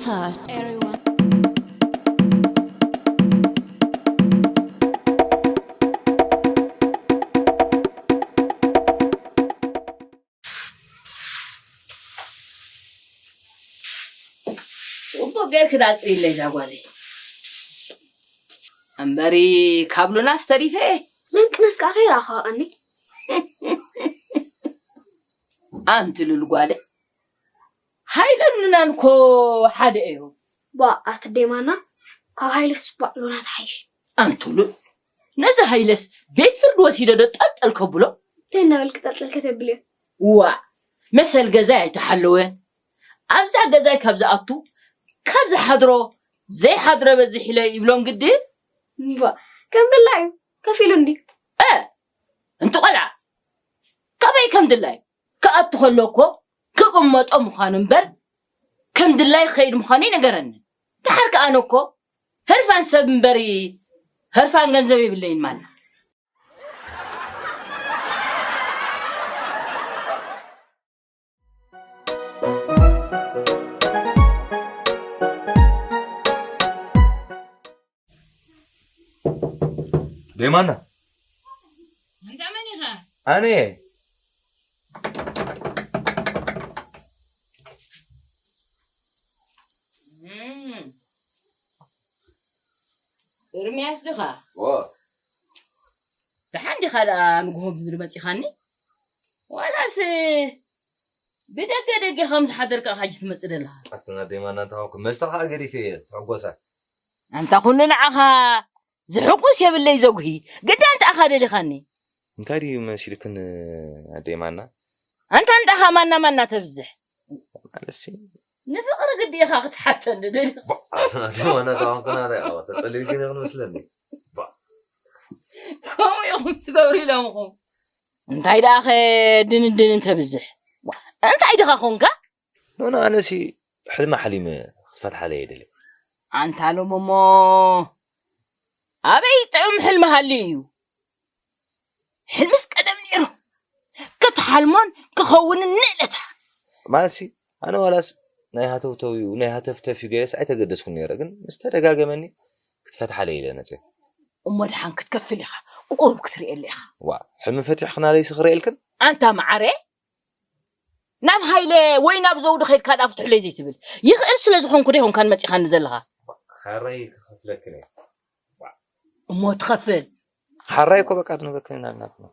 Touch everyone. ጽቡቕ ጌርኪ ዳጽሪለይ እዛ ጓለይ። እምበሪ ካብ ሉናስ ተሪፈ እየ። ለንቅነስ ከዓ ከይረኣኻቐኒ። ኣንቲ ሉል ጓለይ፣ ሃይለን ሉናን እኮ ሓደ እዮም። ባ ኣቲ ዴማና፣ ካብ ሃይለስ ባዕ ሉና ትሓይሽ። ኣንቲ ሉል፣ ነዚ ሃይለስ ቤት ፍርዲ ወሲደ ዶ ጠልጠል ከብሎ? እንታይ እናበልክ ጠልጠል ከተብልዮ? ዋእ፣ መሰል ገዛይ ኣይተሓለወን። ኣብዛ ገዛይ ካብ ዝኣቱ ካብ ዝሓድሮ ዘይሓድሮ በዚሕ ኢለ ይብሎም ግዲ። እምባ ከም ድላዩ ከፊሉ እንዲ። እ እንቲ ቆልዓ ካበይ ከም ድላይ ክኣቱ ከሎ እኮ ክቕመጦ ምዃኑ እምበር ከም ድላይ ክኸይድ ምዃኑ ይነገረኒ። ደሓር ከኣ ኣነ እኮ ህርፋን ሰብ እምበሪ ህርፋን ገንዘብ የብለይን ማና። ደይማና ኣንታ መን ኢኻ? ኣነ እርምያስ ድኻ? ደሓን ዲኻ ደኣ ንግሆ ብድሪ መጺኻኒ? ዋላስ ብደገ ደገ ከም ዝሓደርካ ሕጂ ትመጽእ ዘለኻ? ኣትና ደይማና እንተኾንኩ መስተ ከዓ ገዲፈ እየ ትሕጎሳ። ኣንታ ኩሉ ንዓኻ ዝሕጉስ የብለይ ዘጉሂ ግዳ ኣንታ ኣኻ ደሊኻኒ። እንታይ ድዩ መሲልክን ኣደይ ማና? ኣንታ ኣንታ ኣኻ ማና ማና ተብዝሕ። ማለትሲ ንፍቕሪ ግዲ ኢኻ ክትሓተኒ ደሊኻ። ኣደይ ማና ተዋንኩና ታይ ኣዋ ተጸሊልክን ኢኽን መስለኒ። ከምኡ ኢኹም ትገብሩ ኢሎምኹም። እንታይ ደኣ ኸ ድንድን እንተብዝሕ እንታይ ድኻ ኾንካ? ኖኖ ኣነሲ ሕልሚ ሓሊመ ክትፈትሓለይ እየ ደልየ። ኣንታ ሎም እሞ ኣበይ ጥዑም ሕልሚ ሃልዩ እዩ? ሕልምስ ቀደም ነይሩ ክትሓልሞን ክኸውንን ንእለታ። ማለትሲ ኣነ ዋላስ ናይ ሃተውተው እዩ ናይ ሃተፍተፍ እዩ ገለስ ኣይተገደስኩን ነይረ ግን ምስ ተደጋገመኒ ክትፈትሓለይ ኢለ ነፀ። እሞ ደሓን ክትከፍል ኢኻ ቁሩብ ክትርእየለ ኢኻ። ዋ ሕልሚ ፈቲሕኽናለይሲ ክርእየልክን? ኣንታ መዓረ ናብ ሃይለ ወይ ናብ ዘውዲ ከይድካ ደኣ ፍትሑለይ ዘይትብል? ይኽእል ስለ ዝኾንኩ ዶ ይኾንካን መጺኻኒ ዘለኻ? ሓራይ ክኸፍለክን እየ። እሞ ትኸፍል? ሓራይ እኮ በቃ ትነበክን ኢና ናትና።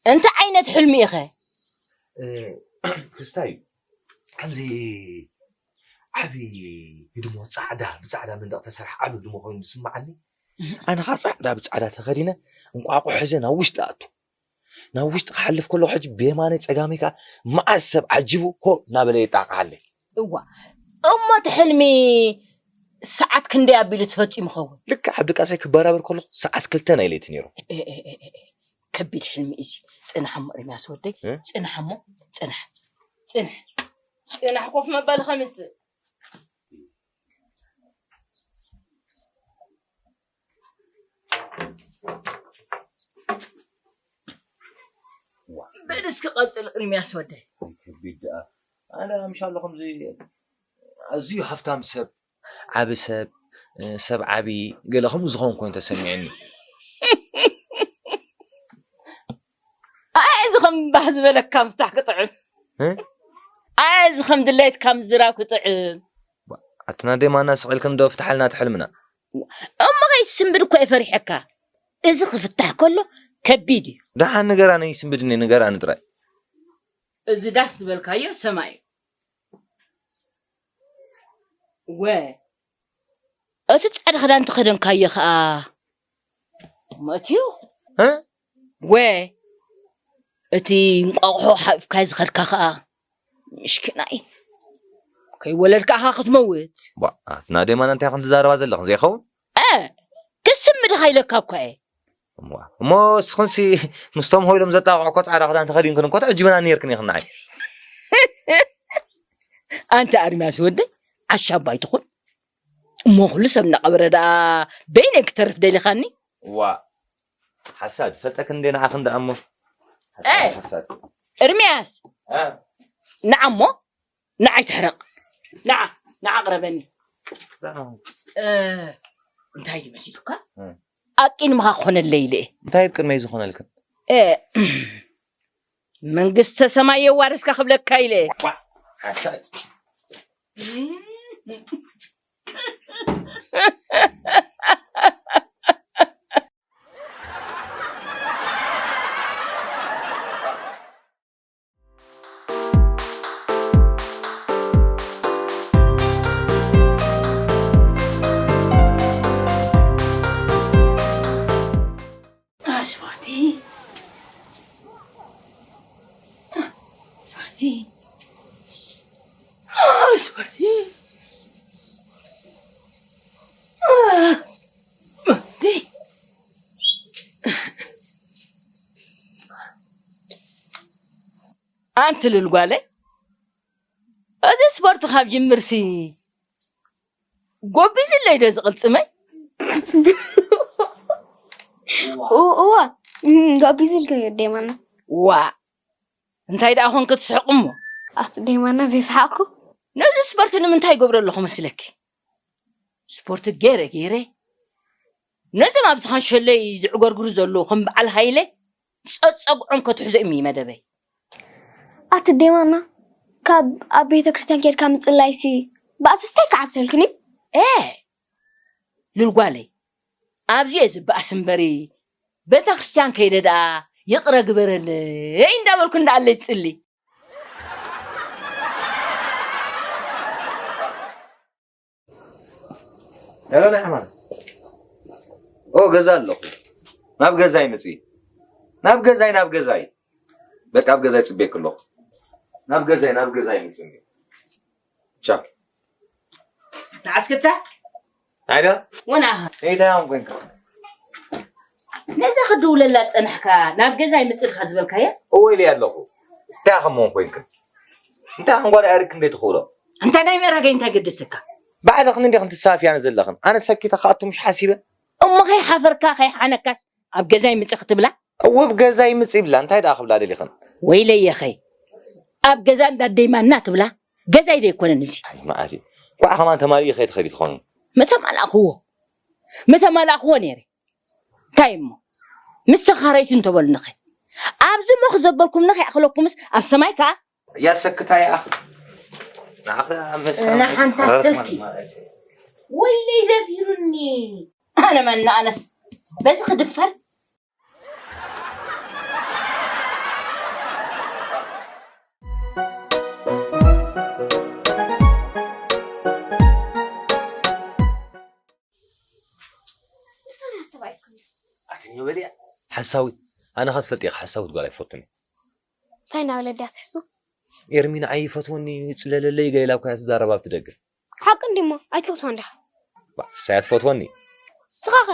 እንታይ ዓይነት ሕልሚ ኢኸ? ክስታይ ከምዚ ዓቢ ህድሞ ጻዕዳ ብጻዕዳ መንደቕ ተሰርሐ ዓቢ ህድሞ ኮይኑ ዝስምዓኒ ኣነ ኸዓ ጻዕዳ ብጻዕዳ ተኸዲነ እንቋቑሖ ሒዘ ናብ ውሽጢ ኣቱ ናብ ውሽጢ ክሓልፍ ከለኹ ሕጂ ብየማነይ ጸጋመይ ከኣ መዓስ ሰብ ዓጂቡ ኮ እናበለ የጣቕዓለይ። እዋ እሞ እቲ ሕልሚ ሰዓት ክንደይ ኣቢሉ ተፈጺሙ ኸውን? ልክዕ ኣብ ድቃሰይ ክበራበር ከለኹ ሰዓት ክልተ ናይ ለይቲ ነይሩ። ከቢድ ሕልሚ እዚ። ጽናሕ እሞ ኤርምያስ ወደይ፣ ጽናሕ እሞ ጽናሕ። ጽንሕ። ጽናሕ ኮፍ መበሊ ከምጽእ። በል እስኪ ቀጽል ኤርምያስ ወደይ። ከቢድ ደኣ። ኣነ ምሻሎ ከምዚ ኣዝዩ ሃፍታም ሰብ፣ ዓቢ ሰብ፣ ሰብ ዓቢ ገለ ከምኡ ዝኸውን ኮይኑ ተሰሚዕኒ። ኣይ እዚ ከም ባህ ዝበለካ ምፍታሕ ክጥዕም። ኣይ እዚ ከም ድሌትካ ምዝራብ ክጥዕም። ኣትና ደይ ማና ስቕ ኢልክን ዶ ፍትሓልና እቲ ሕልምና። እሞ ከይትስንብድ እኮ እየ ፈሪሐካ። እዚ ክፍታሕ ከሎ ከቢድ እዩ። ደሓን ንገራኒ ይስንብድኒ ንገራኒ ጥራይ። እዚ ዳስ ዝበልካዮ ሰማይ እዩ። ወ እቲ ጻዕዳ ክዳን ተኸደንካዮ ኸኣ መእትዩ። እ? ወ እቲ እንቋቑሖ ሓቂፍካዮ ዝኸድካ ኸኣ ምሽኪናይ ከይወለድካ ኢኻ ክትመውት። ቧ ኣትና ደማና እንታይ ኢኽን ትዛረባ ዘለኽን ዘይኸውን? እ ክስምድኻ ኢለካ እኳ እየ። እሞ እስኽንሲ ምስቶም ሆይሎም ዘጣቕዑ እኮ ጻዕዳ ክዳን ተኸዲንክን እኮ ተዕጅብና ነይርክን ኢኽን ንዓይ። ኣንታ ኣርምያስ ወደይ ዓሻ እባ ኣይትኹን። እሞ ኩሉ ሰብ እናቐበረ ደኣ በይነይ ክተርፍ ደሊኻኒ? ዋእ ሓሳድ ፈልጠክን እንዴ ንዓኽን ደኣ እሞ ሓሳድ ሓሳድ እርምያስ ንዓ እሞ ንዓይ ትሕረቕ ንዓ ንዓቕረበኒ። እ፣ እንታይ ድዩ መሲሉካ? እ። ኣቂንምኻ ክኾነለይ ኢለ እየ። እንታይ ኣብ ቅድመይ ዝኾነልክን? እ፣ መንግስተ ሰማይ የዋርስካ ክብለካ ኢለ እየ። ዋ፣ ሓሳድ። ስፖርቲ፣ ስፖርቲ፣ ስፖርቲ፣ ስፖርቲ። ኣንቲ ልል ጓለይ፣ እዚ ስፖርት ካብ ጅምርሲ ጎቢዝለይ ዶ ዝቕልጽመይ? እ-፣ እዋ፣ እም፣ ጎቢዝልከ ደማና። ዋ፣ እንታይ ደኣ ኾንክ ትስሕቕ እሞ? ኣቲ ደማና ዘይሰሓቕኩ? ነዚ ስፖርት ንምንታይ ይገብሮ ኣለኹ መስለኪ? ስፖርት ገይረ ገይረ ነዞም ኣብዚ ኻንሸለይ ዝዕገርግሩ ዘለዉ ከም በዓል ሃይለ ጸጸግዖም ከትሕዞ እዩ መደበይ። ኣቲ ደማና፣ ካብ ኣብ ቤተ ክርስቲያን ኬድካ ምጽላይሲ ባእስስ እንታይ ክዓብሰልክን እዩ? ኤ፣ ልል ጓለይ፣ ኣብዚ እየ ዝበኣስ እምበሪ፣ ቤተ ክርስቲያን ከይደ ደኣ ይቕረ ግበረለይ እንዳበልኩ እንዳኣለይ ዝጽሊ። ሄሎ ናይ ኣማን። ኦ፣ ገዛ ኣለኹ። ናብ ገዛይ ምጺ። ናብ ገዛይ፣ ናብ ገዛይ። በቃ ኣብ ገዛይ ጽቤክ ኣለኹ። ናብ ገዛይ፣ ናብ ገዛይ ምጺ። ቻው። ንዓስክታ? ኣይዳ? ወናኻ? እንታይ እዮም ኮንካ? ነዛ ክድውለላ ጸናሕካ ናብ ገዛይ ምጺ ኢልካ ዝበልካያ? እወ ኢለ ኣለኹ። እንታይ ከም ኾንኩ ኮንክን? እንታይ ከም ጓል ኣሪክ ክንደይ ትኽእሎ? እንተ ናይ መራገይ እንታይ ገደሰካ? ባዕልኽን እንዲኽን ትሳፍያኒ ዘለኽን። ኣነ ሰኪተ ከኣቱ ምሽ ሓሲበ። እሞ ከይሓፈርካ ከይሓነካስ ኣብ ገዛይ ምጺ ክትብላ? እወ ኣብ ገዛይ ምጺ ይብላ። እንታይ ደኣ ክብላ ደሊኽን? ወይለየኸይ። ኣብ ገዛ እንዳ ደይማና ትብላ? ገዛይ ደይኮነን እዚ። ኣይ መዓት እዩ። ኳዕ ከማን ተማሊኡ ከይትኸዲ ትኾኑ። ምተማላእኽዎ። ምተማላእኽዎ ነይረ። እንታይ እሞ? ምስ ተኻረይቲ እንተበሉንኸ? ኣብዚ ሞኽ ዘበልኩምኒ ከይኣኽለኩምስ ኣብ ሰማይ ከኣ? ያሰክታ ያኣኽ። ንዓኽ ደኣ ኣብ መስ-፣ ንሓንታ ረርፍ ስልኪ። ማለት እዩ። ወይለይ ደፊሩኒ። ኣነ መን ኣነስ በዚ ክድፈር? ኣትንዮ በልያ። ሓሳዊት። ኣነ ኸትፈልጥ ኢኻ፣ ሓሳዊት ጓል ኣይፈቱን እየ። እንታይ እናበለ ድያ ትሕሱ? ኤርሚ ንዓይ ይፈትወኒ፣ ይጽለለለይ፣ ገለ ኢላ እኮ እያ ትዛረብ ኣብቲ ደገ። ሓቂ እንዲሞ፣ ኣይትፈትወን ዲኻ? ባ፣ ንሳ እያ ትፈትወኒ። ንስኻ ኸ?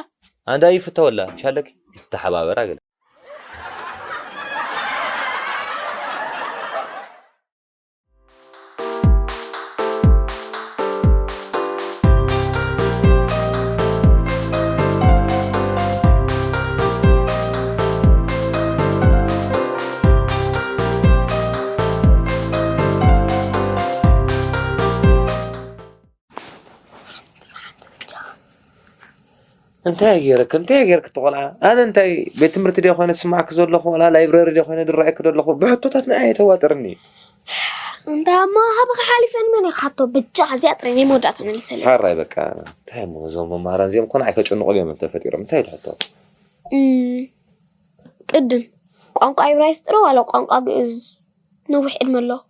ኣንዳ ይፍተወላ፣ ምሽ ኣለኪ? ይተሓባበራ ገለ። እንታይ ገይረክ? እንታይ ገይረክ? እቲ ቆልዓ? ኣነ እንታይ ቤት ትምህርቲ ድየ ኮይነ ዝስማዓክ ዘለኹ? ዋላ ላይብረሪ ድየ ኮይነ ዝረኣየክ ዘለኹ? ብሕቶታት ንዓይ ኣይተዋጥርኒ። እንታይ እሞ፣ ሃብኻ ሓሊፈን መን እየ ክሓቶ? በጃኻ እዚኣ ጥራይ ናይ መወዳእታ መልሰለይ። ሕራይ በቃ። እንታይ እሞ፣ እዞም መማህራን እዚኦም እኮ ንዓይ ከጨንቑኒ እዮም ተፈጢሮም። እንታይ ትሕቶ? እም፣ ቅድም፣ ቋንቋ ኢብራይስጥ ዶ ዋላ ቋንቋ ግእዝ ነዊሕ ዕድመ ኣለዎ?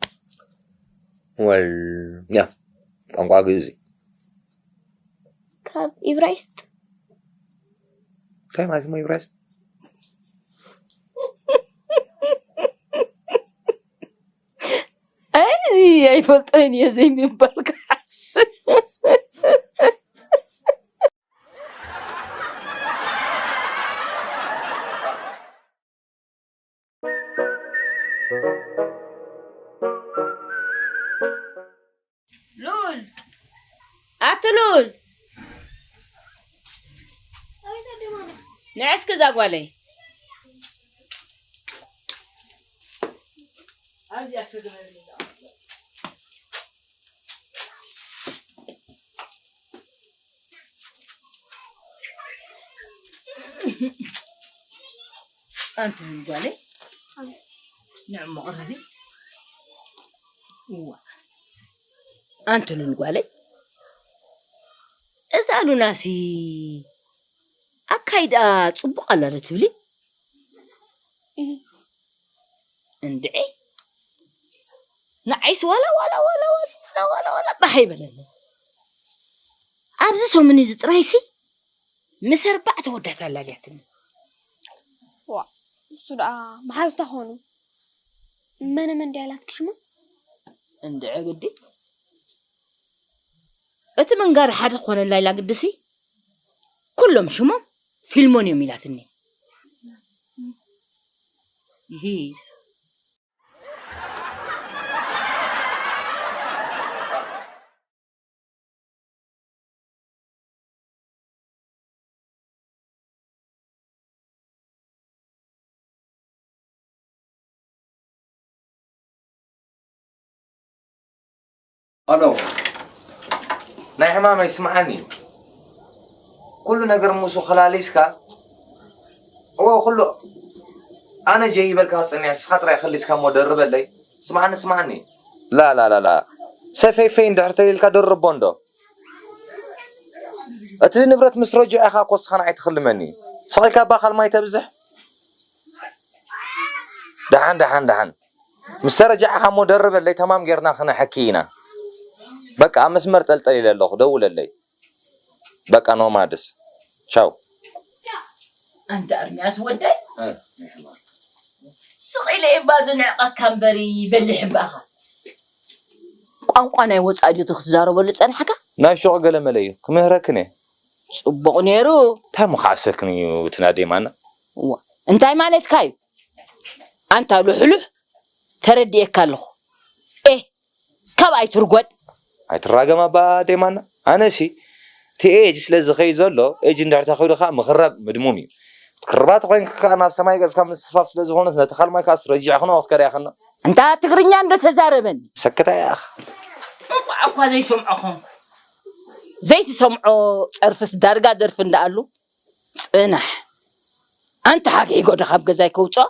ወል፣ ያ፣ ቋንቋ ግእዝ እዩ። ካብ ኢብራይስጥ። እንታይ ማለት እሞ ኢብራይስጥ? ኣይ፣ ኣይፈልጦን እየ ዘይምባል ክሓስብ። ሉል! ኣቲ ሉል! ንዕ እስኪ እዛ ጓለይ። ኣብዚኣ ስግበርኒ እዛ። ኣንቲ ሉል ጓለይ፣ ንዕሞ ቅረቢ። እዋ፣ ኣንቲ ሉል ጓለይ፣ እዛ ሉናሲ ኣካይዳ ጽቡቕ ኣላ ዶ ትብሊ? እህ። እንድዒ፣ ንዓይስ ዋላ፣ ዋላ፣ ዋላ፣ ዋላ፣ ዋላ፣ ዋላ፣ ዋላ፣ ባህ ኣይበለኒ። ኣብዚ ሰሙን እዚ ጥራይሲ ምስ ኣርባዕተ ወዳት ኣላልያትኒ። ዋ፣ እሱ ደኣ መሓዙታ ኾኑ። መነ መን ድያ ኣላትኪ ሽሙ? እንድዒ ግዲ። እቲ ምንጋር ሓደ ክኾነላ ኢላ ግድሲ። ኩሎም ሽሞም ፊልሞን እዮም ኢላትኒ። ይሂ። ኣሎ። ናይ ሕማመይ ስምዓኒ። ኩሉ ነገር ምስኡ ከላሊስካ፣ እወ፣ ኩሉ ኣነ ጀይ ይበልካ ክጸኒሕ፣ ንስኻ ጥራይ ከሊስካ እሞ ደርበለይ። ስምዓኒ፣ ስምዓኒ። ላ፣ ላ፣ ላ፣ ላ። ሰፈይፈይ እንድሕር ተሊልካ ደርቦ እንዶ። እቲ ንብረት ምስ ረጅዖ ኢኻ እኮ ንስኻ ንዓይ ትኽልመኒ። ስቕ ኢልካ እባ ካልማይ ተብዝሕ። ደሓን፣ ደሓን፣ ደሓን። ምስ ተረጃዕኻ እሞ ደርበለይ፣ ተማም ጌርና ክነሐኪ ኢና። በቃ ኣብ መስመር ጠልጠል ኢለ ኣለኹ፣ ደውለለይ። በቃ ኖማድስ። ቻው። ኣንታ ኣርምያስ ወደይ፣ እ። ስቕ ኢለ እባ ዝንዕቐካ እምበሪ በሊሕ እምበኣኻ። ቋንቋ ናይ ወጻኢ ድዩ ክትዛረበሉ ጸናሕካ? ናይ ሹቕ ገለመለ እዩ። ክምህረክን እየ። ጽቡቕ ነይሩ። እንታይ እሞ ክዓብሰክን እዩ እቲ ናይ ዴማና? እዋ፣ እንታይ ማለትካ እዩ? ኣንታ ሉሕሉሕ፣ ተረዲኤካ ኣለኹ። ኤህ፣ ካብ ኣይትርጎድ። ኣይትራገም ኣባ ዴማና። ኣነሲ እቲ ኤጅ ስለ ዝኸይ ዘሎ፣ ኤጅ እንድሕር ተኺዱ ከዓ ምኽራብ ምድሙም እዩ። ክትክርባ ተኾይንካ ከዓ ናብ ሰማይ ገጽካ ምስፋፍ ስለ ዝኾነት፣ ነቲ ካልማይ ከዓ ረጂዕኽኖ ክትከርያ ከኖ። እንታ ትግርኛ እንዶ ተዛረበኒ። ሰክታ ያኽ። እንቋዕ እኳ ዘይሰምዖ ኾንኩ። ዘይትሰምዖ ጸርፍስ ዳርጋ ደርፊ እንዳኣሉ ጽናሕ። ኣንታ ሓገይ ጎዶ ካብ ገዛይ ከውጽኦ።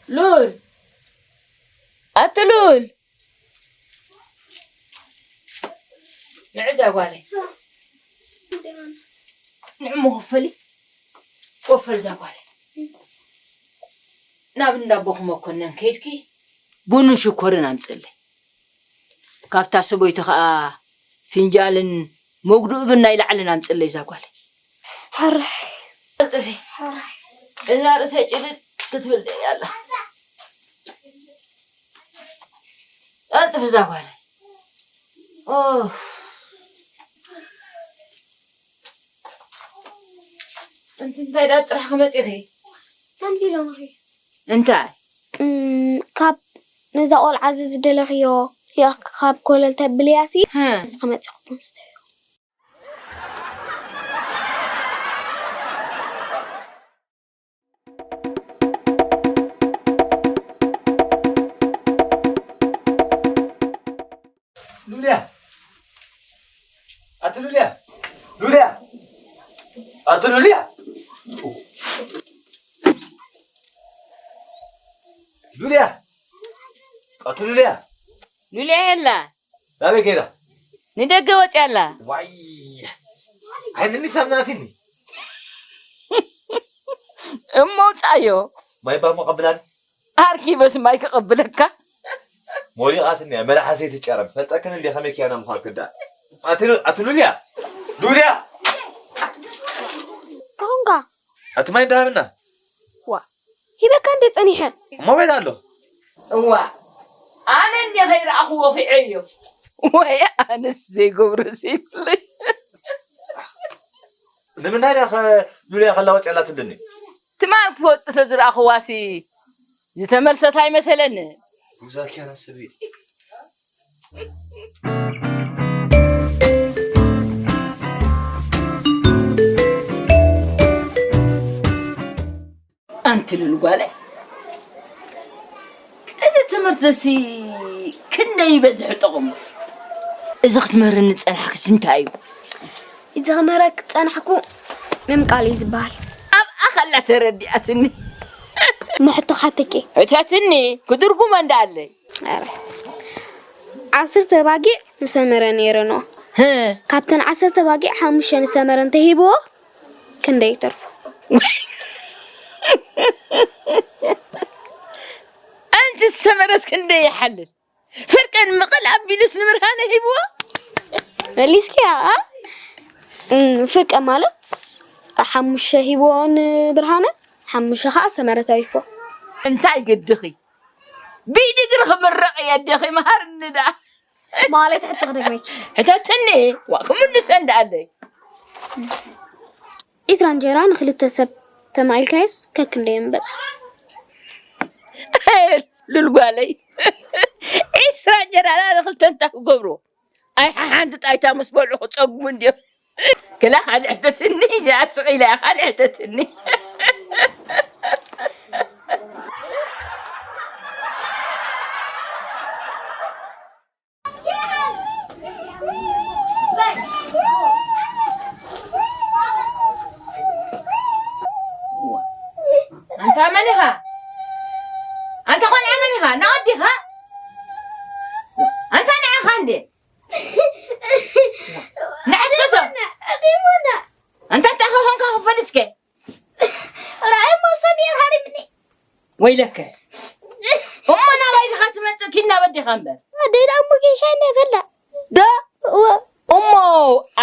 ሉል፣ ኣቲ ሉል፣ ንዒ እዛ ጓለይ። ንዕሞ ክፈሊ፣ ወፈር እዛ ጓለይ። ናብ እንዳ ኣቦኹም መኮነን ከይድኪ፣ ቡንን ሽኮርን ኣምጽእለይ። ካብታ ሰበይቱ ኸኣ ፍንጃልን መጉድኡ ብናይ ላዕልን ኣምጽለይ እዛ ጓለይ። ሕራይ። ቀልጥፊ። ሕራይ። እዛ ርእሰይ ጭልጥ ክትብል ደይ ኣላ። ቀልጥፊ እዛ ጓለይ። ኦፍ። እንቲ እንታይ ደኣ ጥራሕ ክመጺኺ? ከምዚ ኢሎምኺ። እንታይ? እም፣ ካብ ነዛ ቆልዓ እዚ ዝደለኽዮ ሊኣኽ ካብ ኮለል ተብልያሲ፣ ህም። እዚ ክመጽእ ክቡን ስተዮ። ሉልያ! ኣቲ ሉልያ! ሉልያ! ኣቲ ሉልያ! ሉልያ! ኣቲ ሉልያ! ሉልያ የላ። ናበይ ከይዳ? ንደገ ወጽያ ኣላ። ዋይ! ዓይንኒ ሳምናትኒ። እሞ ውጻዮ። ማይ ባሞ ቀብላኒ። ኣርኪበስ ማይ ክቐብለካ። ሞሊቓትኒ እያ፣ መላሓሰይ ትጨረም። ፈልጠክን እንዴ ከመይ ክያና ምዃን ክዳ። ኣቲ ሉ-፣ ኣቲ ሉልያ! ሉልያ! ከኹንካ። ኣቲ ማይ እንዳሃብና። ዋ፣ ሂበካ እንዴ ጸኒሐ? እሞ ቤት ኣሎ። እዋ፣ ኣነ እንዴ ከይረኣኽዎ ኺዐዮ። ወይ ኣነስ ዘይገብሮ ዘይብለይ። ንምንታይ ደኣ ኸ ሉልያ ከላ ወጽያ ኣላ ትብልኒ? ትማል ክትወጽእ ስለ ዝረኣኽዋሲ ዝተመልሰት ኣይመሰለንን። ጉዛኪያና ሰበይቲ። ኣንቲ ሉል ጓለይ፣ እዚሲ ክንደይ ይበዝሕ ጥቕሙ። እዚ ክትምህርኒ ዝጸናሕክስ እንታይ እዩ? እዚ ክምህረክ ዝጸናሕኩ ምምቃል እዩ ዝበሃል። ኣብኣ ከላ ተረዲኣትኒ። እሞ ሕቶ ክሓተኪ። ሕተትኒ፣ ክድርጉሞ እንዳኣለይ። ኧረ። ዓሰርተ ኣባጊዕ ንሰመረ ነይረንኦ። ህ። ካብተን ዓሰርተ ኣባጊዕ ሓሙሽተ ንሰመረ እንተሂብዎ፣ ክንደይ ይተርፎ? ኣንቲ ሰመረስ ክንደይ ይሓልል? ፍርቀን ምቕል ኣቢሉስ ንብርሃነ ሂብዎ? መሊስኪ፣ ኣ? እም፣ ፍርቀ ማለት ሓሙሽተ ሂብዎ ንብርሃነ፣ ሓሙሽተ ኸዓ ሰመረ ተሪፎ። እንታይ ግድኺ? ብዲግሪ ክምረቕ እየ ኣደኺ፣ መሃርኒ ደኣ። ማለት ሕቶ ክደግመኪ። ሕተትኒ፣ ዋ፣ ክምልሰ እንዳኣለይ። ዒስራ እንጀራ ንኽልተ ሰብ ተማኢልካዮስ ከክንደይ ምበጽሐ? ሉል ጓለይ፣ ዒስራ እንጀራ ንኽልተ እንታይ ክገብርዎ? ኣይ ሓንቲ ጣይታ ምስ በልዑ ክጸግቡ እንድዮም። ክላ ካልእ ሕተትኒ፣ እዚኣ ስቕ ኢላ እያ፣ ካልእ ሕተትኒ። ኣንታ መን ኢኻ? ኣንታ ቆልዓ መን ኢኻ? ናወዲ ኢኻ? ኣንታ ንዓኻ እንዴ? ንዓስከቶ? ኣንታ እንታይ ኮንካ ክፈል እስከ? ራእይ መውሰድ የርሃሪብኒ። ወይለከ። እሞ ናባይ ዲኻ ትመጽእ? ኪድ ናበ ዲኻ እምበር። ኣደይ ደኣ እሞ ጌሻ እንድያ ዘላ። ዶ? እወ። እሞ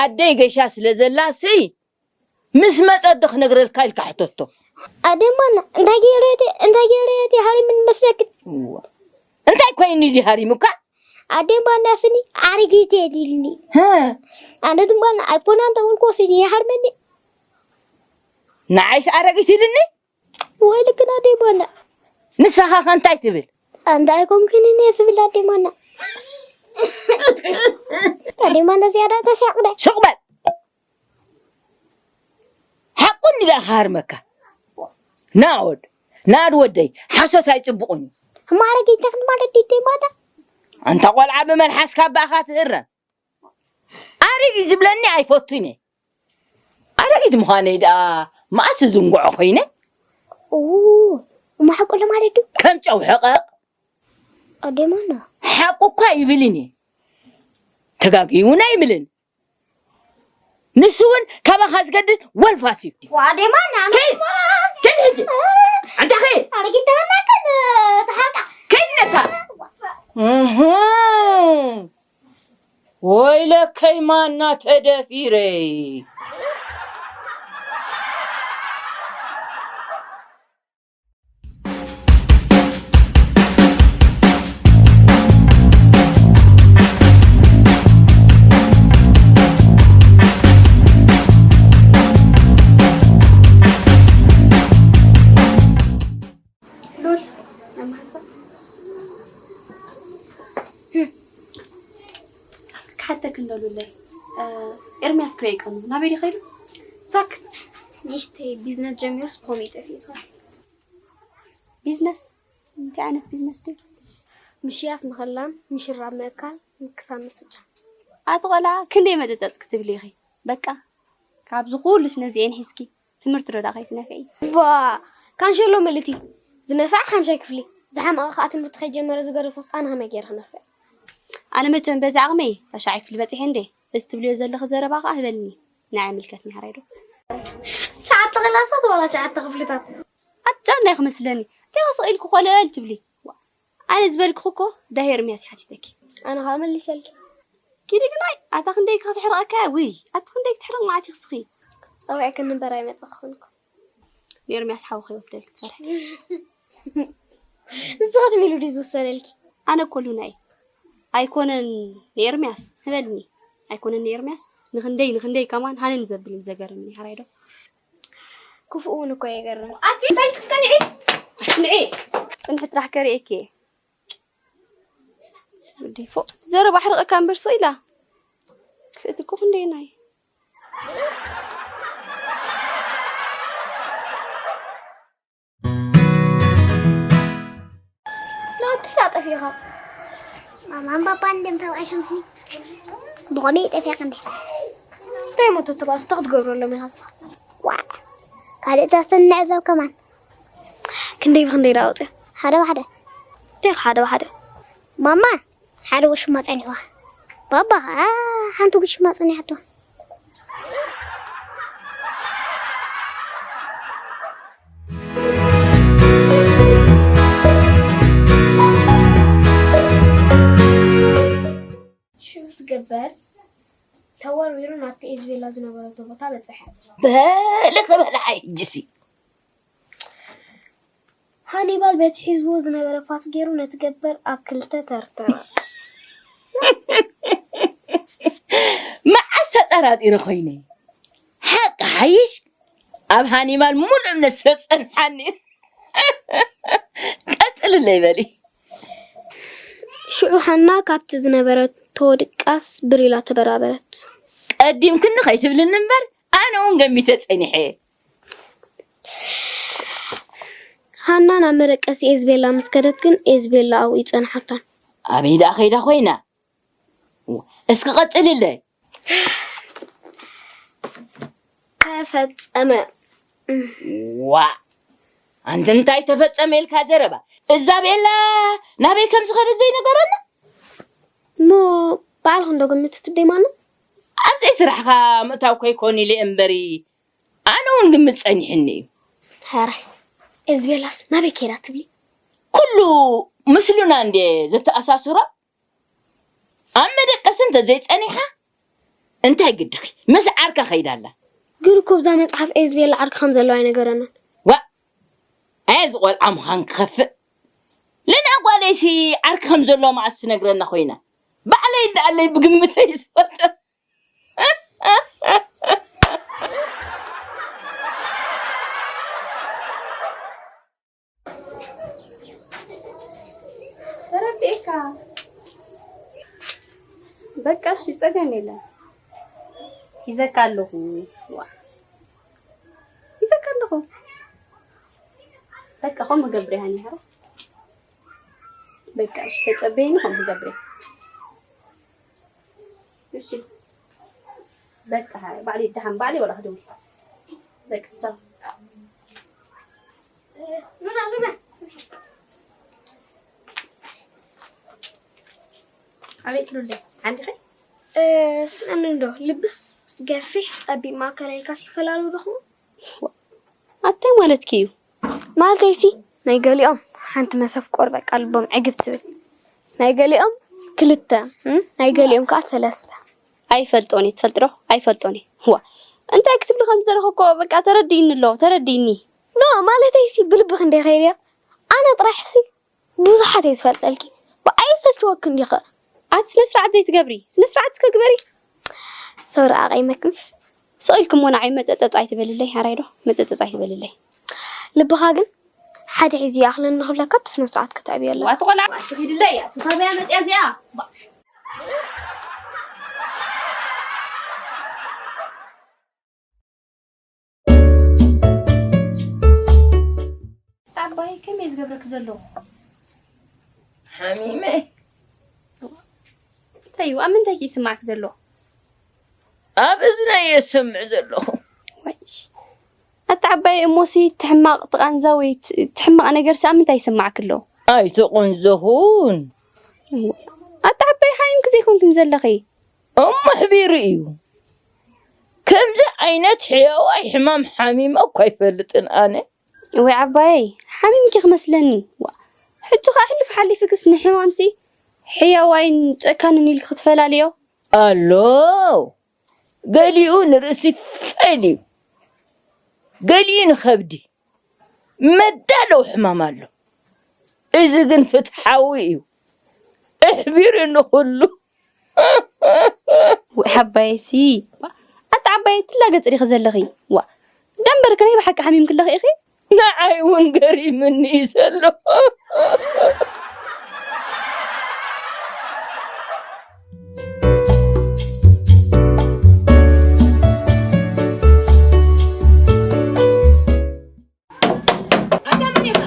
ኣደይ ጌሻ ስለ ዘላ ሲ ምስ መጸ ዶ ክነግረልካ ኢልካ ሕተቶ። ኣደይ ማና፣ እንታይ ገይረ ድየ፣ እንታይ ገይረ ድየ ሃሪምኒ መስለክን? እወ። እንታይ ኮይኑ ድዩ ሃሪሙካ? ኣደይ ማና ስኒ ኣረጊት እየ ኢልኒ። ህ። ኣነ ድማ ኣይኮነ እንተ ውልኮ ስኒ ይሃርመኒ። ንዓይስ ኣረጊት ኢሉኒ? ወይ ልክና ኣደይ ማና። ንስኻ ከ እንታይ ትብል? ኣንታ ኣይኮንክን እኔ ትብል ኣደይ ማና። ኣደይ ማና ዝያዳ ተስያቕደ። ሱቕ በል። ሓቁ እንዲ ደኣ ክሃርመካ። ናኦድ፣ ናድ ወደይ፣ ሓሶት ኣይጽቡቕን እዩ። እሞ ኣረጊት ኢኺ ማለት ድዩ ኣደይ ማና? ኣንታ ቆልዓ ብመልሓስካ ኣባኻ ትህረም። ኣረጊት ዝብለኒ ኣይፈቱን እየ። ኣረጊት ምዃነይ ደኣ መኣስ ዝንግዖ ኮይነ? ኡ፣ እሞ ሓቁ ኣሎ ማለት ድዩ? ከም ጨው ሕቐቕ። ኣደይ ማና። ሓቁ እኳ ይብልን እየ። ተጋግዩ እውን ኣይብልን። ንሱ እውን ካባኻ ዝገድድ ወልፋስ እዩ። ዋ፣ ኣደይ ማና፣ ኣነ ከይድ! ከይድ ሕጂ! ኣንታ ከይድ! ኣረጊት ተበላከን፣ ተሓርቃ። ከይድ ነታ! እህ። ወይለከይ ማና ተደፊረ። ሉል፣ ናይ መሓዛ። ክሓተክ እንዶ ሉለይ፣ እ፣ ኤርምያስ ክርኢ ቀኑ ናበይ ድዩ ከይዱ? ሳክት፣ ንእሽተይ ቢዝነስ ጀሚሩስ ብኸመይ ጠፊኡ ይኸውን? ቢዝነስ? እንታይ ዓይነት ቢዝነስ ድዩ? ምሽያፍ ምኽላም፣ ምሽራብ ምእካል፣ ምክሳብ ምስጃም። ኣቲ ቆልዓ፣ ክንደይ መጸጸጽ ክትብሊ ኢኺ? በቃ፣ ካብዚ ኩሉስ ነዚኤን ሒዝኪ ትምህርቲ ዶ ደኣ ከይትነፍዒ? ዋ፣ ካንሸሎ ምልእቲ፣ ዝነፍዐ ሓምሻይ ክፍሊ፣ ዝሓመቐ ከኣ ትምህርቲ ከይጀመረ ዝገደፎስ ኣነ ከመይ ገይረ ክነፍዕ? ኣነ መቸም በዚ ዓቕመይ ታሽዓይ ክፍሊ በጺሐ እንዴ፣ እዚ ትብልዮ ዘለኺ ዘረባ ከኣ ህበልኒ፣ ንዓይ ይምልከትኒ ሓራይ ዶ? ትሽዓተ ክላሳት ዋላ ትሽዓተ ክፍልታት? ኣቲ ጫናይ ክመስለኒ፣ እንታይ ስቕ ኢልኪ ኮለል ትብሊ? ዋ፣ ኣነ ዝበልክኺ እኮ ዳሄ ኤርምያስ እዩ ሓቲተኪ። ኣነ ኸኣ መሊሰልኪ። ኪዲ ግናይ፣ ኣታ ክንደይ ክትሕርቐካ እያ፣ ውይ፣ ኣቲ ክንደይ ክትሕርቕ መዓት ኢኺ ስኺ። ጸዊዕክኒ እምበር ኣይመጸኽን እኮ። ንኤርምያስ ሓውኺ ይወስደልኪ ትፈርሒ። ንስኺ ትም ኢሉ ድዩ ዝውሰደልኪ? ኣነ እኮ ሉና እየ። ኣይኮነን ንኤርምያስ፣ ህበልኒ። ኣይኮነን ንኤርምያስ፣ ንኽንደይ፣ ንኽንደይ ከማን ሃነን ዘብል እዩ ዘገርምኒ፣ ሓራይ ዶ? ክፉእ እውን እኮ የገርም። ኣቲ እንታይ ትስከንዒ? ንዒ። ጽንሒ ጥራሕ ከርእየኪ እየ። ወደይ ፎእ፣ ዘረባ ኣሕርቐካ እምበር ስቕ ኢላ። ክፍእቲ እኮ ክንደየናይ። ናብቲ ዳ ጠፊኻ። ማማን ባባን እንደም ተባዕሾም ስኒ። ብቆመይ ጠፊኻ እንደ። እንታይ ሞቶ ተባስ ተኽትገብረሎም ኢኻ ንስኻ? ዋ። ካልእ ተስተን ንዕዘብ ከማን። ክንደይ ብኽንደይ ዳውጽ? ሓደ ብሓደ። እንታይ ሓደ ብሓደ? ማማ፣ ሓደ ውሽማ ጸኒሕዋ። ባባ፣ ኸኣ ሓንቲ ውሽማ ጸኒሓቶ። ሽዑ ትገበር ተወርዊሩ ናብቲ ኤዝቤላ ዝነበረቶ ቦታ በጽሐ። በሊ ክበልዓ ሕጅሲ። ሃኒባል በቲ ሒዝዎ ዝነበረ ፋስ ገይሩ ነቲ ገበር ኣብ ክልተ ተርተረ። መዓስ ተጠራጢረ ኮይነ? ሓቂ ሓይሽ ኣብ ሃኒባል ሙሉእ እምነት ስለ ዝጸንሓኒ። ቀጽልለይ በሊ። ሽዑ ሃና ካብቲ ዝነበረቶ ድቃስ ብር ኢላ ተበራበረት። ቀዲምክኒ ከይትብልኒ እምበር ኣነ እውን ገሚተ ጸኒሐ። ሃና ናብ መደቀሲ ኤዝቤላ ምስ ከደት ግን ኤዝቤላ ኣብኡ ይጸንሓታን። ኣበይ ደኣ ከይዳ ኮይና? እስኪ ቀጽልለይ። ተፈጸመ። ዋ፣ ኣንቲ እንታይ ተፈጸመ ኢልካ ዘረባ? እዛ ቤላ ናበይ ከም ዝኸደት ዘይነገረና? እሞ ባዕልኺ እንዶ ግምት ትደይማና? ኣብ ዘይስራሕኻ ምእታው ከይኮን ኢለ እምበሪ፣ ኣነ እውን ግምት ጸኒሕኒ እዩ። ሕራይ፣ እዚ ቤላስ ናበይ ከይዳ ትብሊ? ኩሉ ምስሉና እንዴ ዘተኣሳስሮ? ኣብ መደቀሲ እንተ ዘይጸኒሓ እንታይ ግድኺ? ምስ ዓርካ ከይዳ ኣላ። ግን እኮ ብዛ መጽሓፍ ኤዝቤላ ዓርኪ ከም ዘለዋ ኣይነገረናን። ዋእ! ኣየ እዚ ቆልዓ ምዃን ክኸፍእ። ለና ጓለይሲ ዓርኪ ከም ዘለዎ መዓስ ትነግረና ኮይና? ባዕለይ እንዳኣለይ ብግምተይ ዝፈልጥ። ተረዲኤካ። በቃ እሺ፣ ጸገም የለን። ሒዘካ ኣለኹ። ዋ። ሒዘካ ኣለኹ። በቃ፣ ከምኡ ገብረ ሃኒ፣ ሐራ። በቃ እሺ፣ ተጸበይኒ፣ ከምኡ ገብረ። እሺ። በቃ፣ ሃይ፣ ባዕለይ ደሓን፣ ባዕለይ ወላ ክደውል። በቃ፣ ቻው። ሉና፣ ሉና፣ ጽንሒ። ኣቤት ሉለ፣ ሓንዲኸ? እ፣ ስምዐኒ እንዶ፣ ልብስ ገፊሕ፣ ጸቢብ፣ ማእከላይ ኢልካስ ይፈላለዩ ዶ ኹም? ኣታይ ማለትኪ እዩ? ማለተይሲ፣ ናይ ገሊኦም ሓንቲ መሰፍ ቆር በቃ ልቦም ዕግብ ትብል። ናይ ገሊኦም ክልተ፣ እም፣ ናይ ገሊኦም ከኣ ሰለስተ። ኣይፈልጦን እየ፣ ትፈልጢ ዶ? ኣይፈልጦን እየ። ዋ፣ እንታይ ክትብሊ ከም ዝደለኹ እኮ በቃ ተረዲእኒ ኣሎ፣ ተረዲእኒ። ኖ፣ ማለተይሲ ብልቢ ክንደይ ከይድዮ? ኣነ ጥራሕሲ ብዙሓት እየ ዝፈልጠልኪ። ብኣይ ሰልችወኪ እንዲኸ? ኣቲ ስነ ስርዓት ዘይትገብሪ፣ ስነ ስርዓት እስከ ግበሪ። ሶሪ ኣቐይመክንሽ። ስቕ ኢልክሞ ንዓይ መጸጸጽ ኣይትበልለይ፣ ሓራይ ዶ? መጸጸጽ ኣይትበልለይ። ልብኻ ግን ሓደ ሒዙ ይኣኽለኒ ክብለካ ብስነ ስርዓት ከተዕብዮ ኣለካ። ዋቲ ቆልዓ፣ ኣቲ ኺድለይ እያ፣ ትኸበያ መጽያ እዚኣ። ባ- ኣታ ዓባይ፣ ከመይ ዝገብረኪ ዘሎ? ሓሚመ። እንታይ እዩ? ኣብ ምንታይ እዩ ይስማዕኪ ዘሎ? ኣብ እዝነይ እየ ዝሰምዕ ዘለኹ። ዋይ፣ ኣታ ዓባይ፣ እሞሲ ትሕማቕ፣ ትቓንዛ ወይ ት-፣ ትሕማቕ ነገርሲ ኣብ ምንታይ ይስማዕኪ ኣሎ? ኣይተቖንዘኹን። ኣታ ዓባይ፣ ሓሚምኪ ዘይኮንክን ዘለኺ? እሞ ኣሕቢሩ እዩ። ከምዚ ዓይነት ሕያዋይ ሕማም ሓሚመ እኳ ኣይፈልጥን ኣነ። ወይ ዓባየይ፣ ሓሚምኪ ክመስለኒ። ዋ፣ ሕጂ ኸኣ ሕሉፍ ሓሊፍክስ ንሕማምሲ ሕያዋይን ጨካንን ኢልኪ ክትፈላልዮ? ኣሎ። ገሊኡ ንርእሲ ፈልዩ፣ ገሊኡ ንኸብዲ መዳለዊ ሕማም ኣሎ። እዚ ግን ፍትሓዊ እዩ። ኣሕቢሩ ንኹሉ። ወይ ዓባየሲ፣ ኣታ ዓባየይ ትላገጽ ዲኺ ዘለኺ? ዋ፣ ደንበርኪ ናይ ብሓቂ ሓሚምኪ ኣለኺ ኢኺ? ንዓይ እውን ገሪምኒ እዩ ዘሎ። ኣታ መን ኢኻ?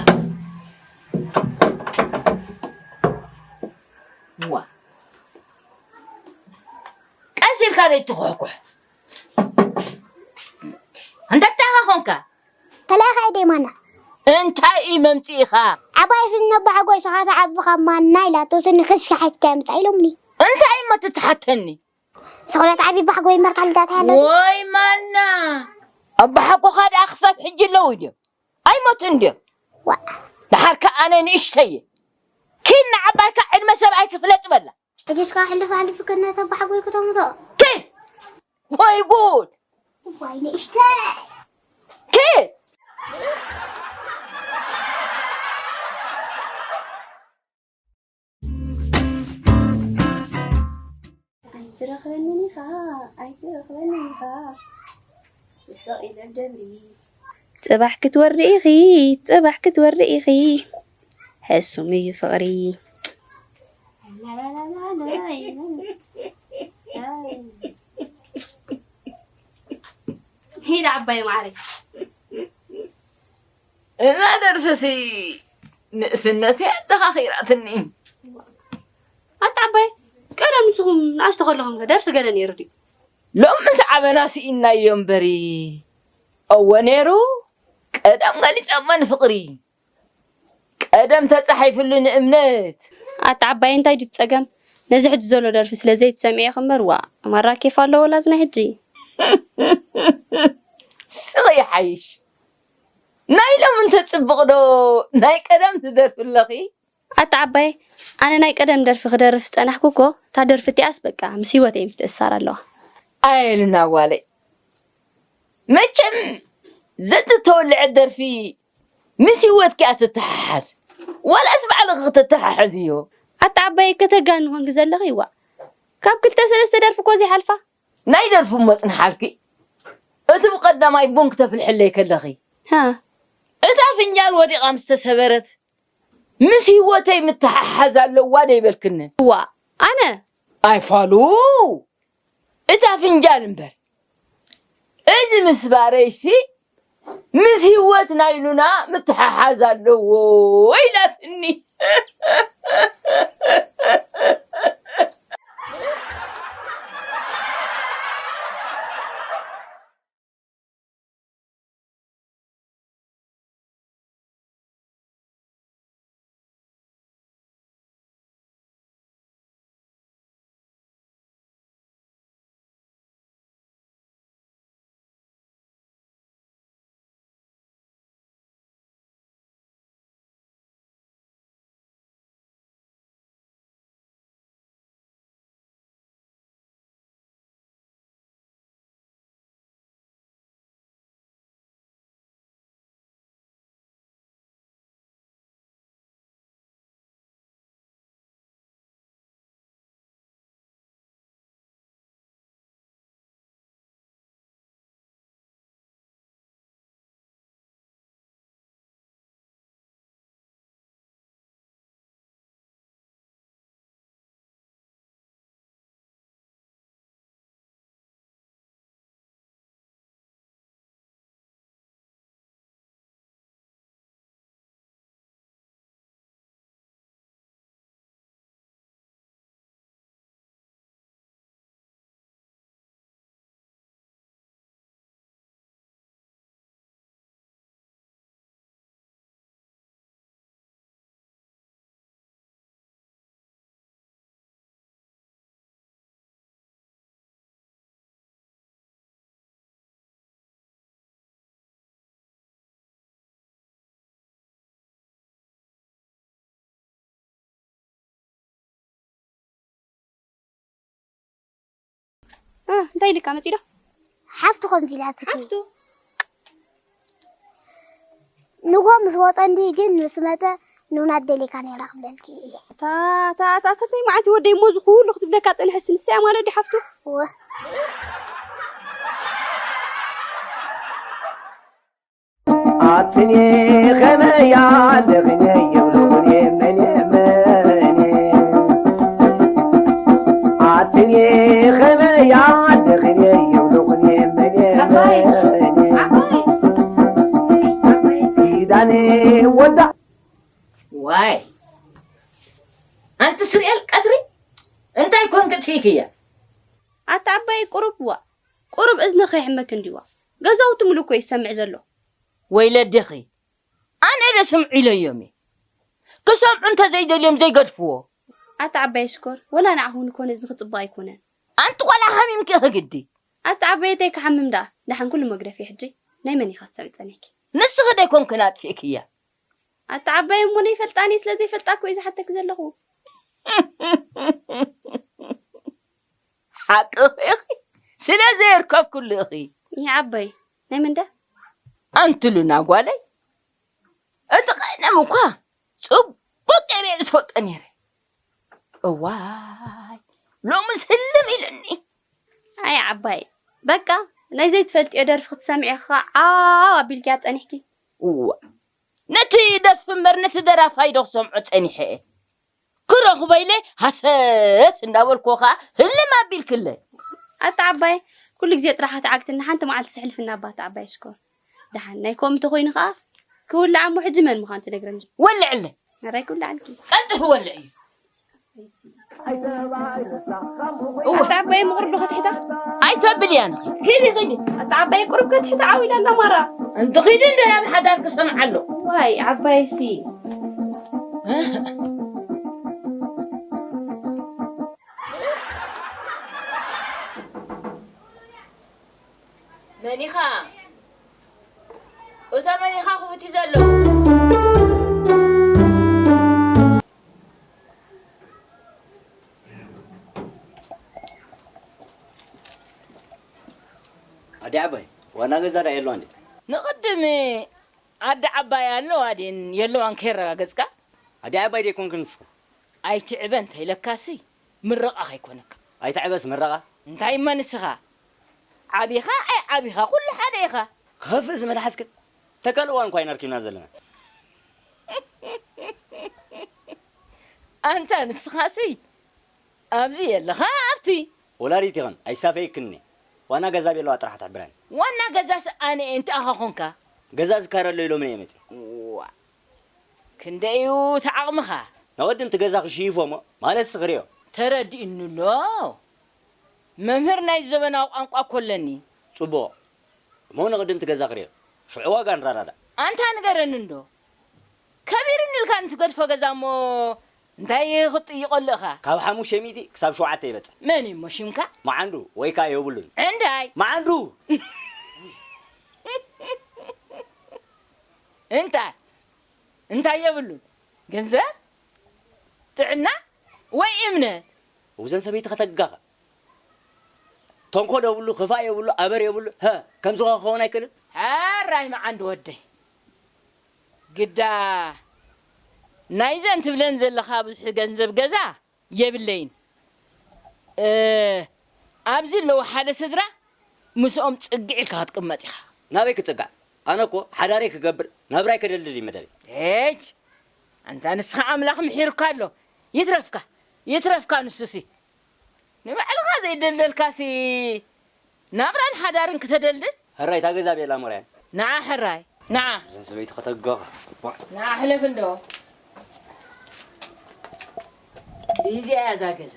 ካልኣይ ትኹሕኩሕ። እንተ እንታይ ኾንካ? ተላኢኻ እየ ደይማና። እንታይ እዩ መምጽኢኻ? ዓባይ ስኒ ኣቦሓጎይ፣ ንስኻ ትዓቢ ካብ ማና ኢላቶ ስኒ ክስኪ ሓቲትካ ምጻእ ኢሎምኒ። እንታይ እሞ ትትሓተኒ? ስቕለት ዓቢ ኣቦሓጎይ መርካልታት ያለ። ወይ ማና! ኣቦሓጎኻ ደኣ ክሳብ ሕጂ ኣለዉ ድዮም? ኣይሞቱን ድዮም? ዋ። ደሓር ከኣ ኣነ ንእሽተይ እየ። ኪድ ንዓባይካ ዕድመ ሰብኣይ ክፍለጥ በላ። ሕጂስ ከኣ ሕልፍ ኣሕልፍ ከናታ ኣቦሓጎይ ክተምቶ። ኪድ! ወይ ጉድ! ዋይ ንእሽተይ! ኪድ! ኣይትረኽበንን ኢኻ፣ ኣይትረኽበንን ኢኻ። ብሶቕ ኢለ ደብሪ። ጽባሕ ክትወሪ ኢኺ፣ ጽባሕ ክትወሪ ኢኺ። ሕሱም እዩ ፍቕሪ። ሂድ ዓባይ ማዕረይ። እዛ ደርፍሲ ንእስነተይ ኣዘኻኺራትኒ። ኣታ ዓባይ፣ ቀደም ንስኹም ንኣሽቱ ከለኹም ከ ደርፊ ገለ ነይሩ ድዩ? ሎም ምስ ዓበና ስኢንናዮ እምበሪ። እወ ነይሩ፣ ቀደም ገሊጾሞ ንፍቕሪ። ቀደም ተጻሒፍሉ ንእምነት። ኣታ ዓባይ፣ እንታይ ድዩ ጸገም? ነዚ ሕጂ ዘሎ ደርፊ ስለ ዘይትሰምዒ ኢኺ እምበር፣ ዋእ፣ ማራ ኬፍ ኣለዎ ላዝና ሕጂ። ስቕ ይሓይሽ። ናይ ሎም እንተ ጽቡቕ ዶ ናይ ቀደም ትደርፊ ኣለኺ? ኣታ ዓባይ፣ ኣነ ናይ ቀደም ደርፊ ክደርፍ ዝጸናሕኩ እኮ፣ እታ ደርፊ እቲኣስ በቃ ምስ ህይወተይ ምትእስሳር ኣለዋ። ኣየልና ጓለይ። መቸም ዘቲ ተወልዐት ደርፊ ምስ ህይወትኪ እያ ትተሓሓዝ። ዋላስ ባዕልኺ ክትተሓሓዝዮ? ኣታ ዓባይ፣ ከተጋኒ ኮንኪ ዘለኺ፣ ዋእ። ካብ ክልተ ሰለስተ ደርፊ እኮ ዘይሓልፋ። ናይ ደርፊ እሞ ጽንሓልኪ። እቲ ብቐዳማይ ቡን ክተፍልሕለይ ከለኺ፣ ሃ። እታ ፍንጃል ወዲቓ ምስ ተሰበረት፣ ምስ ህይወተይ ምትሓሓዝ ኣለዋ ደይበልክኒ? እዋ፣ ኣነ? ኣይፋሉ፣ እታ ፍንጃል እምበር። እዚ ምስባረይሲ ምስ ህይወት ናይ ሉና ምትሓሓዝ ኣለዎ ኢላትኒ። እ፣ እንታይ ኢልካ መጺኡ ዶ? ሓፍቱ ከምዚ ኢላትኪ። ሓፍቱ? ንጎ ምስ ወጸ እንዲ ግን ምስ መጸ ንውናት ደሊካ ነይራ ክብለልኪ እየ። እታ፣ እታ፣ እታ፣ እታ፣ እንታይ መዓልቲ ወደይ እሞ እዚ ኩሉ ክትብለካ ጸንሐስ ንሳ እያ ማለት ድዩ ሓፍቱ? እወ። ኣትኔ ኸመይ ኣለኽኔ የብልኹኔ መን የመኔ። ኣትኔ ኸመይ ኣለኽኔ የብልኹኔ መን የመኔ። ኪዳኔ ወዳ ዋይ ኣንቲ ስርኤል ቀትሪ እንታይ ኮንክ ጽኢኽያ? ኣታ ዓባይ ቁሩብ ዋ፣ ቁሩብ እዝንኺ ይሕመኪ እንድዩ ዋ። ገዛውቲ ምሉእ እኮ ይሰምዕ ዘሎ። ወይለደኺ፣ ኣነ ዶ ስምዑ ኢለዮም እየ? ክሰምዑ እንተዘይደልዮም ዘይገድፍዎ። ኣታ ዓባይ ሽኮር፣ ወላ ንዓኹ እውን እኮ ነዝንኺ ጽቡቕ ኣይኮነን። ኣንቲ ቆልዓ ሓሚምኪ ኢኺ ግዲ። ኣታ ዓባየተይ ክሓምም ደኣ፣ ደሓን ኩሉ መግደፊ ሕጂ ናይ መን ኢኻ ትሰምዒ ጸኒሕኪ? ንስኺ ዶ ኣይኮንክን ኣጥፊእክያ? ኣታ ዓባየ እሞ ነይፈልጣን እየ፣ ስለ ዘይፈልጣ እኮ እየ ዝሓተኪ ዘለኹ። ሓቅኺ ኢኺ፣ ስለ ዘየርከብኩሉ ኢኺ። ይዓበይ፣ ናይ መን ድያ? ኣንቲ ሉና ጓለይ፣ እቲ ቀደም እኳ ጽቡቕ ገይረ እየ ዝፈልጦ ነይረ። እዋይ፣ ሎምስ ህልም ኢሉኒ። ኣይ ዓባይ፣ በቃ ናይ ዘይትፈልጥዮ ደርፊ ክትሰምዒ ኸዓ ዓው ኣቢልክያ ጸኒሕኪ። እዋ፣ ነቲ ደርፊ እምበር ነቲ ደራፋይ ዶ ክሰምዖ ጸኒሐ እየ? ክረኽቦ ኢለ ሃሰስ እንዳበልኩ ኸዓ ህልም ኣቢልክለይ። ኣታ ዓባይ፣ ኩሉ ግዜ ጥራሕ ኣትዓግትኒ፣ ሓንቲ መዓልቲ ስሕልፍና እባ ኣታ ዓባይ ሽኮር። ደሓን ናይ ከምኡ እንተኾይኑ ኸዓ ክውላዕ እሞ ሕጂ መን ምዃኑ ትነግረኒ። ወልዕለይ። ኣራይ ክውላዓልኪ። ቀልጥፊ ወልዕ እዩ። ኣታ ዓባይ ምቑር ዶ ከትሕታ? ኣይተብልያን ኺ። ኪዲ ኺዲ። ኣታ ዓባይ ቁሩብ ከትሕታ ዓው ኢላ ኣላ ማራ። እንተ ኺዲ እንደ ናብ ሓዳር ክሰምዓ ኣሎ። ዋይ ዓባይሲ። መን ኢኻ? እቶ መን ኢኻ ክፉት እዩ ዘሎ? ኣዲ ዓባይ፣ ዋና ገዛ ዳ የለዋ እንዴ? ንቕድም ኣዲ ዓባይ ኣለዋ ድየን የለዋን ከየረጋገጽካ? ኣዲ ዓባይ ደይኮንክን ንስኺ? ኣይትዕበ እንተ ኢለካሲ ምረቓ ከይኮነካ። ኣይትዕበስ ምረቓ? እንታይ እሞ ንስኻ? ዓቢኻ ኣይዓቢኻ ኩሉ ሓደ ኢኻ። ክኸፍእ ዝመልሓስክን ተካል እዋን እኳ ኣይነርኪብና ዘለና። ኣንታ ንስኻሲ ኣብዚ የለኻ ኣብቲ። ወላዲት ኢኽን ኣይሳፈየክን እየ። ዋና ገዛ ቤለዋ ጥራሕ ትሕብረኒ። ዋና ገዛስ ኣነ እየ፣ እንታይ ኢኻ ኾንካ? ገዛ ዝካረ ኣሎ ኢሎምኒ እየ መፅየ። ዋ፣ ክንደይ እዩ እቲ ዓቕምኻ? ንቕድም እቲ ገዛ ክሽይፎ እሞ፣ ማለት እስኺ ርእዮ። ተረዲእኒ ኣሎ። መምህር ናይ ዘበናዊ ቋንቋ እኮ ኣለኒ። ጽቡቕ። እሞ ንቕድም እቲ ገዛ ክርእዮ። ሽዑ ዋጋ ንረዳዳእ። ኣንታ ንገረኒ እንዶ። ከቢሩኒ ኢልካ ንትገድፎ ገዛ እሞ እንታይ ክትጥይቐሉ ኢኻ? ካብ ሓሙሽተ ሚእቲ ክሳብ ሸውዓተ ይበጽሕ። መን እዩ እሞ ሽምካ? መዓንዱ ወይ ከኣ የብሉን። ዕንዳይ። መዓንዱ! እንታይ? እንታይ የብሉን? ገንዘብ? ጥዕና? ወይ እምነት? እውዘን ሰበይቲ ከተጋኻ። ተንኮል የብሉ፣ ክፋእ የብሉ፣ ኣበር የብሉ። ሀ፣ ከምዚ ክኸውን ኣይክእልን። ሕራይ መዓንዲ ወደይ። ግዳ ናይዘን ትብለን ዘለኻ ብዙሕ ገንዘብ ገዛ የብለይን። እ፣ ኣብዚ ኣለዉ ሓደ ስድራ ምስኦም ጽግዕ ኢልካ ክትቅመጥ ኢኻ። ናበይ ክጽጋዕ? ኣነ እኮ ሓዳረይ ክገብር፣ ናብራይ ከደልድል እዩ መደበይ። ኤጅ፣ ኣንታ ንስኻ ኣምላኽ ምሒሩካ ኣሎ። ይትረፍካ፣ ይትረፍካ ንሱሲ። ንባዕልኻ ዘይደልደልካሲ ናብራን ሓዳርን ክተደልድል? ሕራይ፣ እታ ገዛ ቤላ ሞርያን። ንዓ ሕራይ፣ ንዓ። እዘን ሰበይቲ ከተጋኻ። ንዓ ሕለፍ እንዶ። እዚኣ እያ እዛ ገዛ።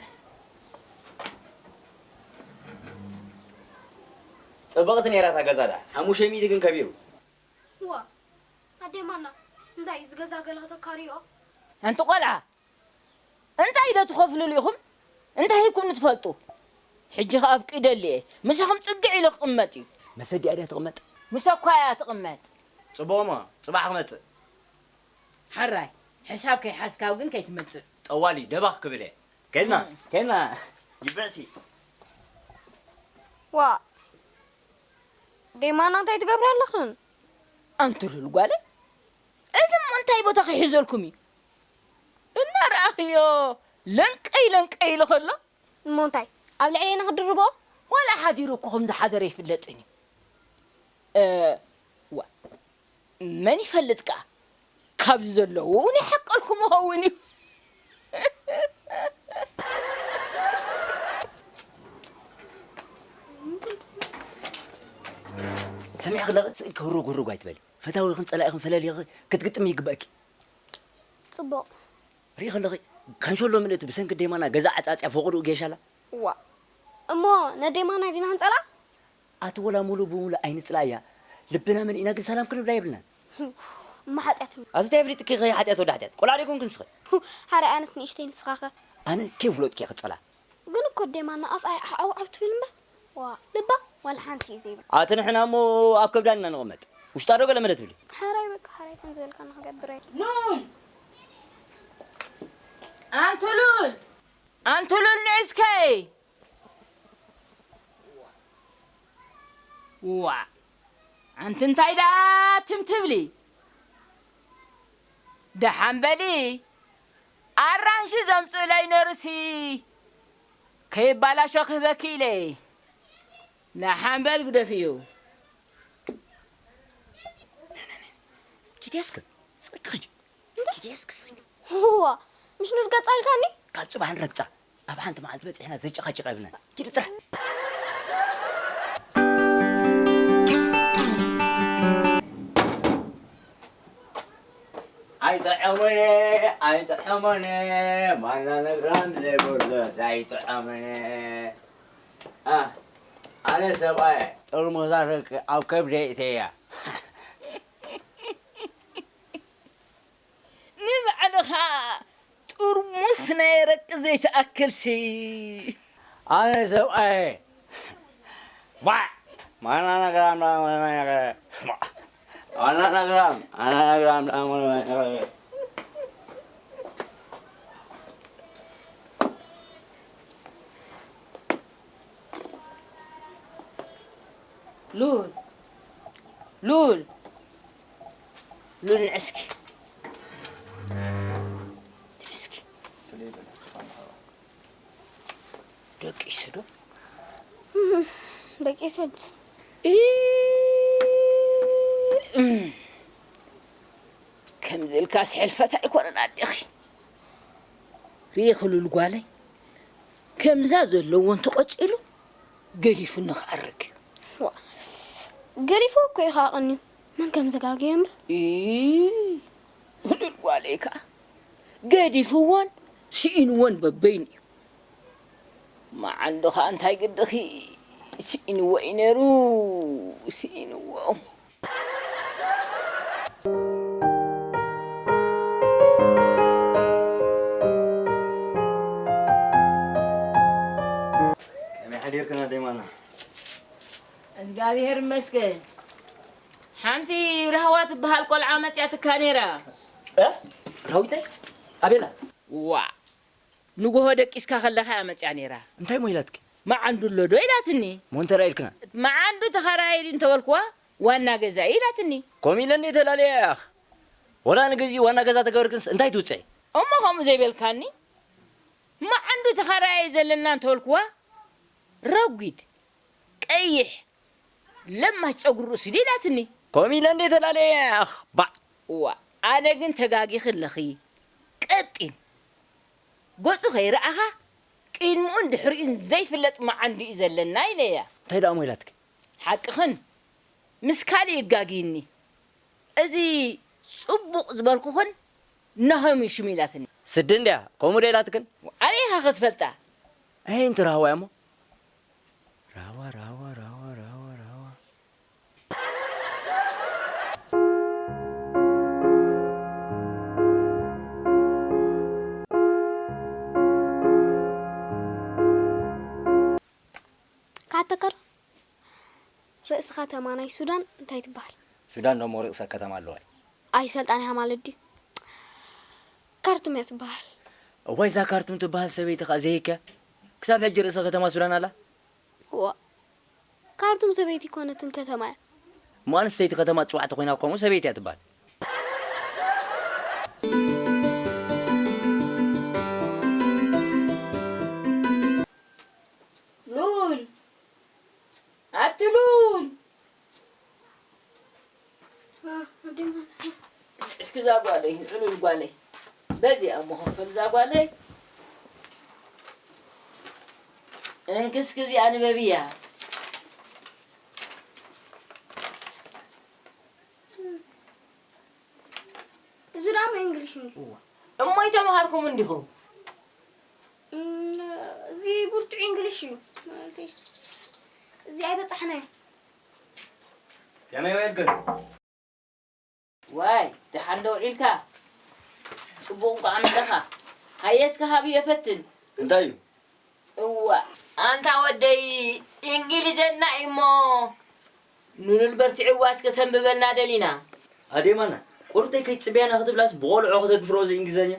ጽብቕቲ ነይራ እታ ገዛ ደኣ። ሓሙሽተ ሚእቲ ግን ከቢሩ። ዋ፣ ኣደይ ማና፣ እንታይ እዚ ገዛ ገለ ከተካርዮ? ሓንቲ ቆልዓ፣ እንታይ ዶ ትኸፍልሉ ኢኹም? እንታይ ሂብኩም ትፈልጡ? ሕጂ ኸኣ ኣፍቂደሉ እየ። ምሳኹም ጽግዕ ኢሉ ክቕመጥ እዩ። መሰዲኣ ድያ ትቕመጥ? ምሰኳ እያ ትቕመጥ። ጽቡቕሞ፣ ጽባሕ ክመጽእ። ሕራይ፣ ሕሳብ ከይሓዝካ ግን ከይትመጽእ። ጠዋሊ፣ ደባኽ ክብል እየ። ከድና፣ እም። ከድና። ይበቲ። ዋ፣ ደይማና እንታይ ትገብሪ ኣለኽን? ኣንቲ ሉል ጓለይ፣ እዚ እሞ እንታይ ቦታ ከይሕዘልኩም እዩ? እናረኣኽዮ ለንቀይ ለንቀይ ኢሉ ከሎ። እሞ እንታይ፣ ኣብ ልዕሌና ክድርቦ? ዋላ ሓዲሩ እኮ ከም ዝሓደረ ኣይፍለጥን እዩ። እ፣ ዋ፣ መን ይፈልጥ ከኣ? ካብዚ ዘለዉ እውን ይሓቀልኩም ይኸውን እዩ። ሰሚዕኪ ኣለኺ? ስኢልኪ ህሩግ ህሩግ ኣይትበሊ። ፈታዊኽን ጸላኢኽን ፈለሊኺ ክትግጥሚ ይግበእኪ። ጽቡቕ። ርኢኺ ኣለኺ? ካንሸሎ ምልእቲ ብሰንኪ ደይማና ገዛ ዓጻጽያ ፈቑድኡ ጌሻላ። ዋ። እሞ ነዴማ ናይ ዲና ህንጸላ? ኣቲ ወላ ሙሉ ብሙሉ ኣይንጽላያ። ልብና መሊእና ግን ሰላም ክንብላ የብልናን። እሞ ሓጢኣት እዩ። ኣቲ እንታይ ኣፍሊጥኪ ኸ ሓጢኣት ወዲ ሓጢኣት? ቆልዓ ዲኹም ግን ስኸ? ሓራይ ኣነስ ንእሽተይ ንስኻ ኸ? ኣነ ከይፍለጥኪ እየ ክጸላ። ግን እኮ ዴማ ንኣፍ ኣይ ዓው ዓው ትብል እምበር። ዋ፣ ልባ ዋላ ሓንቲ እዩ ዘይብላ። ኣቲ ንሕና እሞ ኣብ ከብዳን ኢና ንቕመጥ። ውሽጣ ዶ ገለ መለ ትብሊ? ሓራይ በቃ ሓራይ ከም ዝበልካ ንኽገብር እየ። ሉል! ኣንቲ ሉል! ኣንቲ ሉል ንእስከይ! ዋ! ኣንቲ እንታይ ደኣ ትም ትብሊ? ደሓን በሊ። ኣራንሺ ዘምጽኡለይ ነርሲ ከይባላሾ ክህበኪ ኢለ። ደሓን በል ግደፍዮ። ኪድያስከ ስቕኪ ኪዲ። ኪድያስከ ስቕኪ። እዋ፣ ምሽ ንርገጻ ኢልካኒ? ካብ ጽባሕ ንረግጻ። ኣብ ሓንቲ መዓልቲ በጺሕና ዘጨቓጭቕ የብልናን። ኪዲ ጥራሕ። ኣይጥዕሙኒ፣ ኣይጥዕሙኒ፣ ማና ነግራም ዘይብሉ ዘይጥዕሙኒ። ኣ፣ ኣነ ሰብኣይ ጥርሙዝ ኣረቂ ኣብ ከብደይ እተያ። ንባዕልኻ ጥርሙስ ናይ ኣረቂ ዘይትኣክልሲ። ኣነ ሰብኣይ። ባ! ማና ነግራም፣ ማና ነግራም፣ ማና ነግራም። ሉል፣ ሉል፣ ሉል ንዕስኪ፣ ንዕስኪ። ደቂሱ ዶ? ደቂሱ እንጂ። እ-፣ እም። ከምዚ ኢልካስ ሕልፈት ኣይኮነን ኣዴኺ። ርኢኺ ሉል ጓለይ፣ ከምዛ ዘለዎ እንተቖጺሩ ገዲፉኒ ክኣርግ እዩ። ዋ፣ ገዲፉ እኮ እዩ ከዓ ቀንዩ። መን ከም ዘጋገየ እምበር። ኢ፣ ሉል ጓለይ ከዓ ገዲፍዎን ስኢንዎን በበይኑ እዩ። መዓንዱ ኸኣ እንታይ ግድኺ ስኢንዎ እዩ ነይሩ፣ ስኢንዎ። ከመይ ሓዲርክን ኣደይ ማና? እግዚኣብሔር ይመስገን። ሓንቲ ራህዋ ትበሃል ቆልዓ መጽያትካ ነይራ። እ? ራዊተይ? ኣቤላ? ዋ፣ ንጎሆ ደቂስካ ከለኻ እያ መጽያ ነይራ። እንታይ እሞ ኢላትኪ? መዓንዱ ኣሎ ዶ ኢላትኒ። እሞ እንተ ደኣ ኢልክና? መዓንዱ ተኸራያይ ድዩ እንተበልክዋ፣ ዋና ገዛ እዩ ኢላትኒ። ከምኡ ኢለ እንዴ ተላለየ ያኽ? ወላ ንግዜኡ ዋና ገዛ ተገበርክንስ እንታይ ትውጽዒ? እሞ ከምኡ ዘይበልካኒ? መዓንዱ ተኸራያይ ዘለና እንተበልክዋ፣ ረጒድ፣ ቀይሕ፣ ለማች ጸጉሪ ርእሱ ድዩ ኢላትኒ። ከምኡ ኢለ እንዴ ተላለየ ያኽ? ባዕ! እዋ፣ ኣነ ግን ተጋጊኺ ኣለኺ። ቀጢን፣ ገጹ ከይረኣኻ ቅድሚኡን ድሕሪኡን ዘይፍለጥ መዓንዱ እዩ ዘለና ኢለያ። እንታይ ደኣ እሞ ኢላትኪ? ሓቅኽን፣ ምስ ካልእ ይጋግይኒ። እዚ ጽቡቕ ዝበልኩኽን ናሆም እዩ ሽሙ ኢላትኒ። ስዲ እንድያ፣ ከምኡ ዶ ኢላትክን? ኣበይ ኢኻ ክትፈልጣ? ኣይ፣ እንቲ ራህዋ እያ እሞ። ራህዋ፣ ራህዋ፣ ራህዋ፣ ራህዋ፣ ራህዋ። ካተከር ርእሲ ከተማ ናይ ሱዳን እንታይ ትበሃል? ሱዳን ደሞ ርእሰ ከተማ ኣለዋ። ኣይፈልጣን እያ ማለት ድዩ? ካርቱም እያ ትበሃል። እዋይ፣ እዛ ካርቱም ትበሃል ሰበይቲ ኸኣ ዘይከ ክሳብ ሕጂ ርእሰ ከተማ ሱዳን ኣላ? ዋ፣ ካርቱም ሰበይቲ ኣይኮነትን፣ ከተማ እያ። እሞ ኣንስተይቲ ከተማ ጽዋዕቲ ኮይና ከምኡ ሰበይቲ እያ ትበሃል። ሉል፣ ኣቲ ሉል። እስኪ እዛ ጓለይ፣ ንዕሉል ጓለይ። በዚኣ እሞ ክፈል እዛ ጓለይ። እንኪ እስኪ እዚኣ ንበብያ። እዚ ደኣ እሞ እንግሊሽ እዩ። እሞ ኣይተምሃርኩም እንዲኹም? እም፣ እዚ ብርቱዕ እንግሊሽ እዩ። ማለተይ፣ እዚ ኣይበጻሕናዮ። ከመይ ውዒልክን? ዋይ ደሓን ዶ ውዒልካ? ጽቡቕ እንኳዕ መጻኻ። ሃየ እስከ ሃብዮ ፈትን። እንታይ እዩ? እዋ ኣንታ ወደይ እንግሊዘኛ እሞ ንሉል በርትዕዋ እስከ ተንብበልና ደሊና። ኣዴማና ቁርጠይ ከይትጽበያና ክትብላስ ብቆልዖ ከተግፍሮ እዚ እንግሊዘኛ።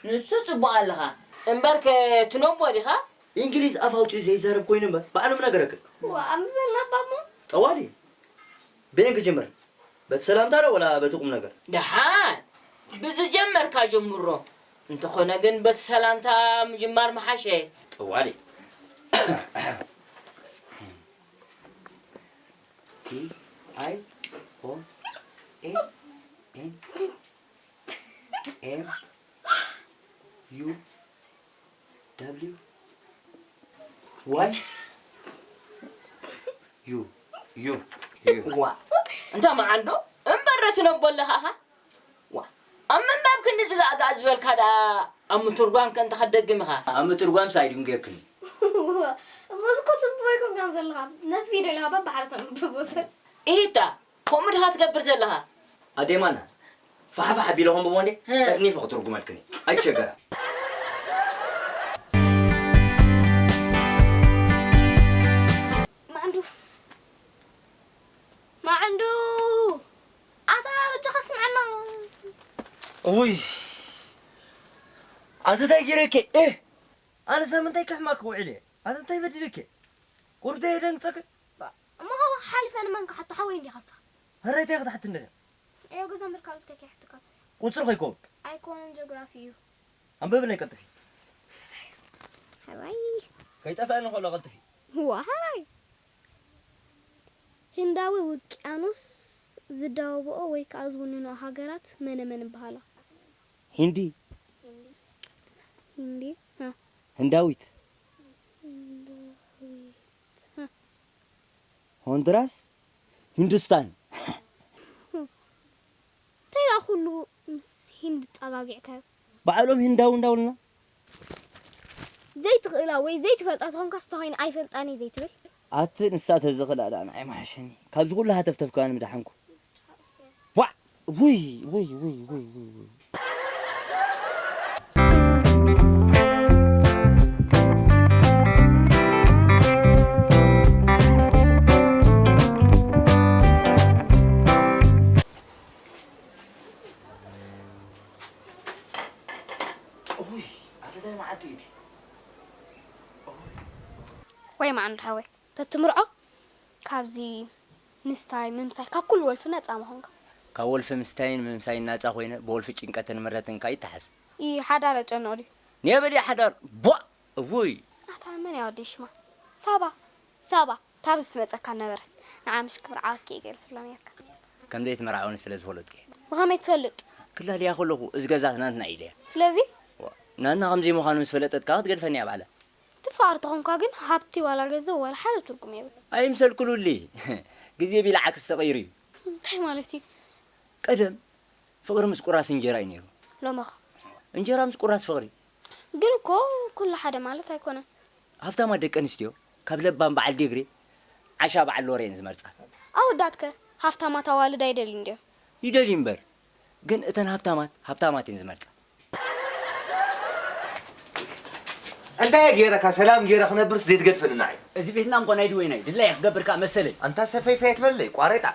ንሱ ጽቡቕ ኣለኻ እምበርከ ትነቦ ዲኻ? እንግሊዝ ኣፍ ኣውጺኡ ዘይዛረብ ኮይኑ እምበር ባዕሎም ነገረክን። ዋ ኣንብበልና ኣባሞ። ጠዋሊ በየን ክጅምር? በቲ ሰላምታ ዶ ወላ በቲ ቁም ነገር? ደሓን ብዝጀመርካ ጀምሮ። እንተኾነ ግን በቲ ሰላምታ ምጅማር ምሓሸ። ጠዋሊ ቲ ኣይ ኦ ኤ ኤን ኤም ዩ ደብሊው ዋይ ዩ ዩ ዩ ዋ እንታ መዓንዶ እምበር ትነቦ ኣለኻ ኢኻ። ዋ ኣብ ምንባብ ክንዲ ዝጋእጋእ ዝበልካ ደኣ ኣብ ምትርጓም ከ እንተ ከደግም ኢኻ። ኣብ ምትርጓም ሳይድን ጌርክኒ። እሞ እዚ እኮ ጽቡቕ ኣይኮንካን ዘለኻ። ነቲ ቪድዮ ኢኻ በብሓደ ተንብቦ ሰብ። ኢሂታ ከምኡ ድኻ ትገብር ዘለኻ? ኣዴማና ፋሕፋሕ ኣቢለ ከንብቦ እንዴ ጠርኒፈ ክትርጉመልክን እየ ኣይትሸገራ። ማዕንዱ ማዕንዱ ኣታ በጃኻ ስምዓና። እውይ ኣቲ እንታይ ጌረኪ? እህ ኣነስ ኣብ ምንታይ ከሕማክ ውዒለ እየ? ኣቲ እንታይ በዲለኪ? ቁርደይ የደንግጸኪ? እሞ ካብ ሓሊፈ ንመን ክሓቶ ሓወይ እንዲኻ እስኻ? ሕራይ እንታይ ክትሓትኒ ደልያ? ዕዮ ገዛ ምርካብ እንታይ ከይሓትካ? ቁጽሪ ከይከውን። ኣይኮነን ጀግራፊ እዩ። ኣንብብለይ ቀልጥፊ። ሕራይ ከይጠፍኣኒ ከሎ ቀልጥፊ። እዋ ሕራይ። ህንዳዊ ውቅያኖስ ዝዳወብኦ ወይ ከዓ ዝውንንኦ ሃገራት መነ መን ይበሃላ? ሂንዲ። ሂንዲ። ህንዳዊት። ሆንድራስ፣ ሂንዱስታን። እንታይ ደኣ ኩሉ ምስ ሂንድ ጸጋጊዕካዮ? ባዕሎም ሂንዳዊ እንዳውልና። ዘይትኽእላ ወይ ዘይትፈልጣ ተኾንካስ ተኾይነ ኣይፈልጣን እየ ዘይትብል? ኣቲ ንሳ ተዝኽእላ ደኣ ንዓይ ምሓሸኒ። ካብዚ ኩሉ ሃተፍተፍ ከኣ ንምድሓንኩ። ዋዕ! ውይ ውይ ውይ ውይ ውይ ውይ። ውይ ኣተታይ መዓልቲ እዩ። ወይ መዓንዱ ሓወይ ተትምርዖ ካብዚ ምስታይ ምምሳይ ካብ ኩሉ ወልፊ ነፃ ምኾንካ። ካብ ወልፊ ምስታይን ምምሳይን ናፃ ኮይነ ብወልፊ ጭንቀትን ምረትን ከዓ ይተሓዝ። ኢ ሓዳር የጨንቕ ድዩ? ኔበል እየ ሓዳር ቧእ እውይ። ኣታ መን እያ ወደይ ሽማ? ሳባ ሳባ ታብዚ ትመፀካ ነበረት ንዓ ምሽ ክምርዓወኪ እየ ገይረ ትብሎ ነርካ። ከም ዘይትምርዓወኒ ስለ ዝፈለጥኩ እየ። ብኸመይ ትፈልጥ? ክላልያ ከለኹ እዚ ገዛ ናትና ኢለ እየ። ስለዚ? ናትና ከም ዘይምዃኑ ምስ ፈለጠት ከዓ ክትገድፈኒ እያ ባዕላ። ትፋቐር ተኾንካ ግን ሃብቲ ዋላ ገንዘብ ዋላ ሓደ ትርጉም የብሉን። ኣይምሰልክሉሊ ግዜ ቢልዓክስ ተቐይሩ እዩ። እንታይ ማለት እዩ? ቀደም ፍቕሪ ምስ ቁራስ እንጀራ እዩ ነይሩ። ሎምኸ? እንጀራ ምስ ቁራስ ፍቕሪ። ግን እኮ ኩሉ ሓደ ማለት ኣይኮነን። ሃፍታማት ደቂ ኣንስትዮ ካብ ለባም በዓል ዲግሪ ዓሻ በዓል ሎሬ እየን ዝመርጻ። ኣወዳትከ ሃፍታማት ኣዋልድ ኣይደልዩን ድዮም? ይደልዩ እምበር ግን እተን ሃብታማት ሃብታማት እየን ዝመርጻ። እንታይ እየ ገይረካ ሰላም ገይረ ክነብርስ ዘይትገድፈኒ ንዓይ? እዚ ቤትና እንኳ ናይ ድወይና እዩ። ድላየ ክገብር ከኣ መሰለይ። ኣንታ ሰፈይፈይ ኣይትበለለይ ቋሬጣ።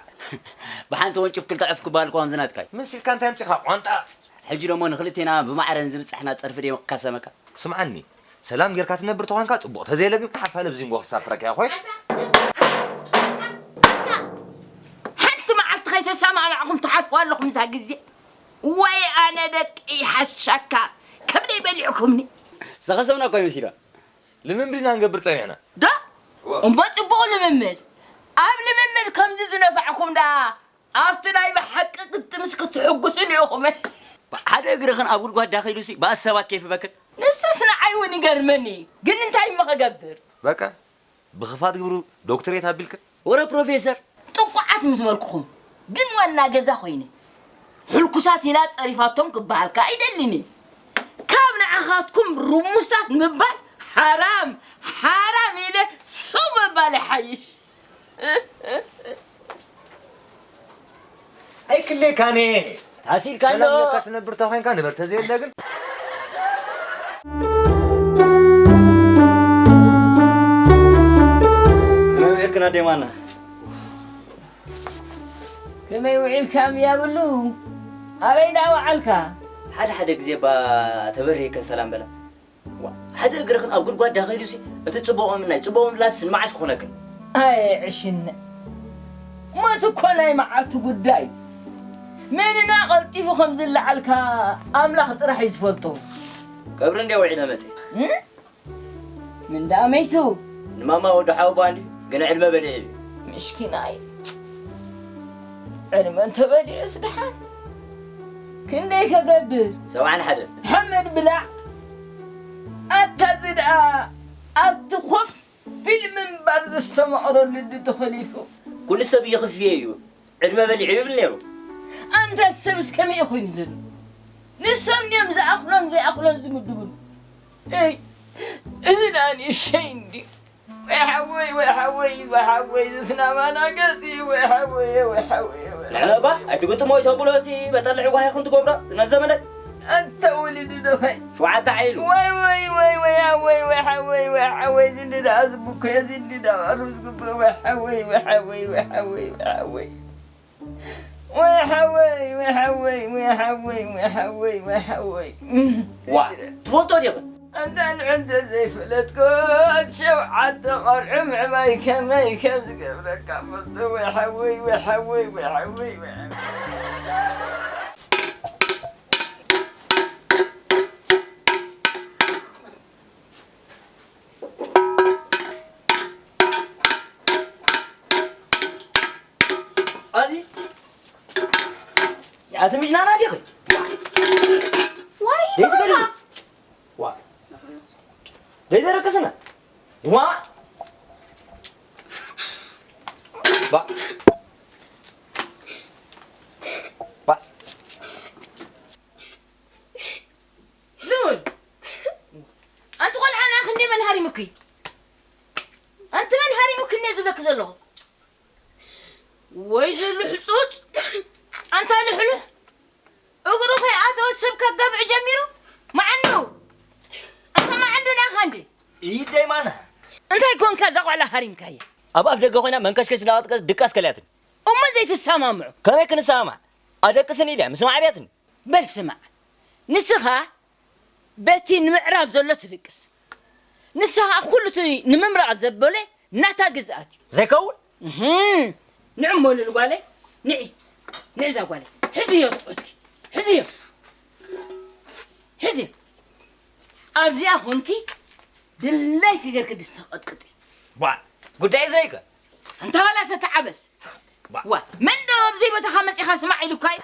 ብሓንቲ ወንጭፍ ክልተ ዕፍ ክበሃል እኳ ከምዚ ናትካ እዩ። መሲልካ እንታይ ኣምጺእካ ቋንጣ? ሕጂ ደሞ ንኽልቴና ብማዕረ ንዝብጻሕና ጸርፊ ደይ ክካሰመካ? ስምዓኒ፣ ሰላም ጌርካ ትነብር ተኾንካ ጽቡቕ፣ ተዘየለ ግን ሓፋለ ብዚንጎ ክሳፍረካ እየ ኮይስ። ሓንቲ መዓልቲ ከይተሰማማዕኹም ትሓልፉ ኣለኹም እዛ ግዜ። ወይ ኣነ ደቂ ሓሻካ ከብደይ በሊዕኩምኒ። ዝተኸሰብና እኮ እዩ መሲላ። ልምምድ ኢና ንገብር ጸኒሕና። ዶ? እምቦ ጽቡቕ ልምምድ። ኣብ ልምምድ ከምዚ ዝነፋዕኩም ደኣ ኣብቲ ናይ ብሓቂ ግጥምስ ክትሕጉሱኒ ኢኹም። ሓደ እግርኽን ኣብ ጉድጓድ ዳኺሉሲ ብኣሰባት ኬፍ በክን። ንሱስ ንዓይ እውን ይገርመኒ እዩ። ግን እንታይ እሞ ክገብር? በቃ ብኽፋት ግብሩ ዶክትሬት ኣቢልክን። ወረ ፕሮፌሰር። ጥቁዓት ምስ በልኩኹም ግን ዋና ገዛ ኮይነ ሕልኩሳት ኢላ ጸሪፋቶም ክበሃል ከኣ ኣይደልን እየ። ካብ ንዓኻትኩም ርሙሳት ምባል ሓራም ሓራም ኢለ ሱቕ ምባል ይሓይሽ። ኣይክሌካኔ ኣሲልካሎ። ሰላም ኢልካ ትነብር ተኾይንካ ንበር፣ ተዘየለ ግን። ከመይ ውዒልክን ኣዴ ማና? ከመይ ውዒልካ ምያብሉ? ኣበይ ደኣ ወዓልካ? ሓደ ሓደ ግዜ እባ ተበርሂከን ሰላም በላ። ዋ፣ ሓደ እግርኽን ኣብ ጉድጓድ ዳኸይዱሲ፣ እቲ ጽቡቕ ምምናይ፣ ጽቡቕ ምምላስ ንመዓስ ክኾነክን? ኣየ ዕሽነ፣ ሞት እኮ ናይ መዓልቲ ጉዳይ። መን ኢና ቀልጢፉ ከም ዝለዓልካ ኣምላኽ ጥራሕ እዩ ዝፈልጦ። ቀብሪ እንድየ ውዒለ መጺእ። እም? ምን ደኣ መይቱ? ንማማ ወዲ ሓወቦኣ እንድዩ፣ ግን ዕድመ በሊዑ እዩ። ምስኪናይ። ዕድመ እንተበሊዑስ ደሓን ክንደይ ከገብር? ሰብዓን ሓደን። ሓመድ ብላዕ። ኣታ እዚ ደኣ ኣብቲ ኮፍ ኢሉ ምንባር ዘስተማቕረሉ እንዲ ተኾሊፉ። ኩሉ ሰብ ይኽፍዮ እዩ። ዕድመ በሊዑ ይብል ነይሩ። ኣንታ ሰብስ ከመይ እዩ ኮይኑ ዘሎ? ንሶም ድዮም ዝኣኽሎን ዘይኣኽሎን ዝምድቡሉ? እይ፣ እዚ ደኣ ንእሸይ እንድዩ። ወይ ሓወይ፣ ወይ ሓወይ፣ ወይ ሓወይ፣ ዝስናማና ገጽ፣ ወይ ሓወይ፣ ወይ ሓወይ፣ ወይ ንዕለባ፣ ኣይትግጥሞ፣ ኣይተብሎሲ፣ በጠልዕ ጓሂ ክንትገብሮ፣ ነዘመደ። ኣንታ ወሊዱ ዶ ኸይ? ሸውዓተ ዓይሉ። ወይ፣ ወይ፣ ወይ፣ ወይ ሓወይ፣ ወይ ሓወይ፣ ወይ ሓወይ፣ ዝንዲ ደኣ ዝብኮ፣ ዝንዲ ደኣ ሩዝ ግቦ፣ ወይ ሓወይ፣ ወይ ሓወይ፣ ወይ ሓወይ፣ ወይ ሓወይ። ወይ ሓወይ፣ ወይ ሓወይ፣ ወይ ሓወይ፣ ወይ ሓወይ፣ ወይ ሓወይ። ዋ፣ ትፈልጦ ዲኺ? ኣንታ ንዑ እንተ ዘይፈለጥኩ፣ እቲ ሸውዓተ ቆልዑ ምዕባይ ከመይ ከም ዝገብረካ ፈልጦ። ወይ ሓወይ፣ ወይ ሓወይ፣ ወይ ሓወይ፣ ወይ ሓወይ። ኣዚ፣ ያትምጅናና ዲኺ? ዋይ፣ ደይ ትገድሉ? ዋ። ደይ ዘረከስና? ዋ። ባ። ባ። ሉል! ኣንቲ ቆልዓ ናኺ እንዴ መን ሃሪሙኪ? ኣንቲ መን ሃሪሙኪ እንዴ ዝብለኪ ዘለኹ? ወይ ዝልሕጹጽ! ኣንታ ልሕሉሕ! እግሩ ከይኣተወ ሰብ ከጋብዕ ጀሚሩ? መዓንዱ! ኣንታ መዓንዱ ናኻ እንዴ? ኢደይ ማና! እንታይ ኮንካ እዛ ቆልዓ ሃሪምካያ? ኣብ ኣፍ ደገ ኮይና መንከሽከሽ እናቐጥቀስ ድቃስ ከልያትኒ። እሞ ዘይትሰማምዑ? ከመይ ክንሰማማዕ? ኣደቅስን ኢለ ምስማዕ ኣብያትኒ። በል ስማዕ፣ ንስኻ በቲ ንምዕራብ ዘሎ ትድቅስ። ንስኻ ኩሉ እቲ ንምምራቕ ዘበለ ናታ ግዝኣት እዩ። ዘይከውን? እህም። ንዕ እሞ ልል ጓለይ፣ ንዒ፣ ንዒ እዛ ጓለይ። ሕዝዮ ትቑትኪ፣ ሕዝዮ። ሕዝዮ። ኣብዚኣ ኾንኪ ድላይኪ ገርኪ ድስቲ ቀጥቅጢ። ቧ፣ ጉዳይ ዘይከ? ኣንታ ዋላ ተተዓበስ። ባ- ዋ፣ መን ዶ ኣብ ዘይቦታኻ መጺኻ ስማዕ ኢሉካ እዩ?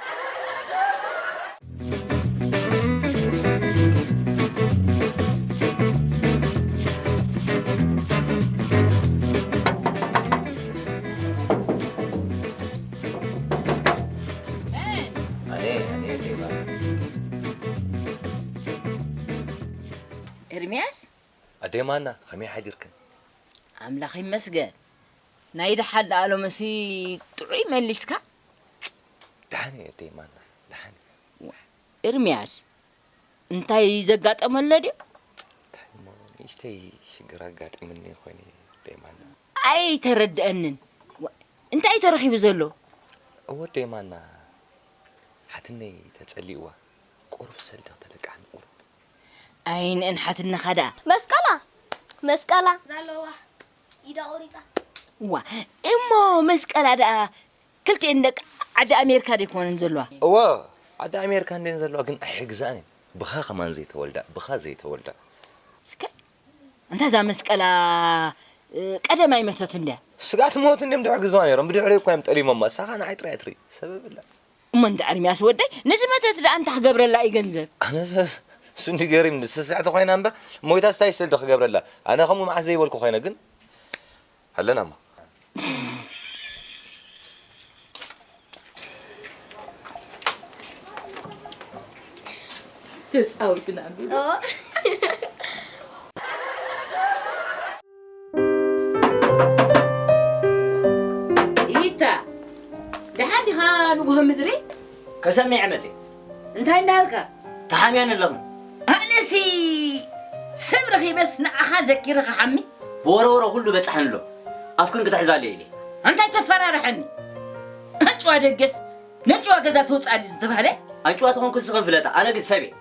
ኣነ፣ ኣነ፣ ኤርምያስ? ኣዴ ማና፣ ከመይ ሓዲርክን? ኣምላኽ ይመስገን። ናይ ደሓን ደኣ ሎምሲ ጥዑይ መሊስካ? ደሓን እየ ኣዴ ማና፣ ደሓን እየ። ኤርምያስ፣ እንታይ ዘጋጠመ ኣሎ ድዩ? እንታይ እሞ፣ ንእሽተይ ሽግር ኣጋጢምኒ ኮይኑ ኣዴ ማና። ኣይተረድአንን። ዋ-፣ እንታይ ተረኺቡ ዘሎ? እወ ኣዴ ማና፣ ሓትነይ ተጸሊእዋ፣ ቁሩብ ሰልዲ ክተለቅሓኒ ቁሩብ። ኣይንእን ሓትነኻ ደኣ። መስቀላ፣ መስቀላ። ዘለዋ ኢዳ ቆሪጻ። ዋ፣ እሞ መስቀላ ደኣ ክልቲኤን ደቂ ዓዲ ኣሜሪካ ደይኮነን ዘለዋ? እወ፣ ዓዲ ኣሜሪካ እንዴን ዘለዋ፣ ግን ኣይሕግዛኣን እየን። ብኻ ከማን ዘይተወልዳ፣ ብኻ ዘይተወልዳ። እስከ፣ እንታ እዛ መስቀላ፣ እ፣ ቀደም ኣይመተትን ድያ? ስጋት ሞት እንድዮም ድሕግዝዋ ነይሮም፣ ብድሕሪኡ እኮ እዮም ጠሊሞማ። እሳ ኸኣ ንዓይ ጥራይ እያ ትርኢ፣ ሰበብ የላ። እሞ እንዳ ኤርምያስ ወደይ፣ ነዚ መተት ደኣ እንታይ ክገብረላ እዩ ገንዘብ? ኣነ ዘ-፣ እሱ እንዲ ገሪምኒ፣ ስስዕቲ ኮይና እምበር፣ ሞይታስ እንታይ ስልዲ ክገብረላ? ኣነ ከምኡ መዓስ ዘይበልኩ ኮይነ፣ ግን ኣለና እሞ። ተጻዊትና ቢሉ። ኦ። ደሓን ዲኻ ንጉሆ ምድሪ? ከሰምዕ መጽእ። እንታይ እንዳበልካ? ተሓምያን ኣለኽን። ኣነሲ ሰብ ረኺበስ ንዓኻ ዘኪረ ክሓሚ? ብወረወረ ኩሉ በጻሕን ኣሎ። ኣፍክን ክትሕዛለ ኢለ። እንታይ ተፈራርሐኒ? ኣንጭዋ ደገስ ነንጭዋ ገዛ ተውጻእ ድዩ ዝተባህለ? ኣንጭዋ ተኾንኩ ዝኽን ፍለጣ፣ ኣነ ግን ሰብ'የ።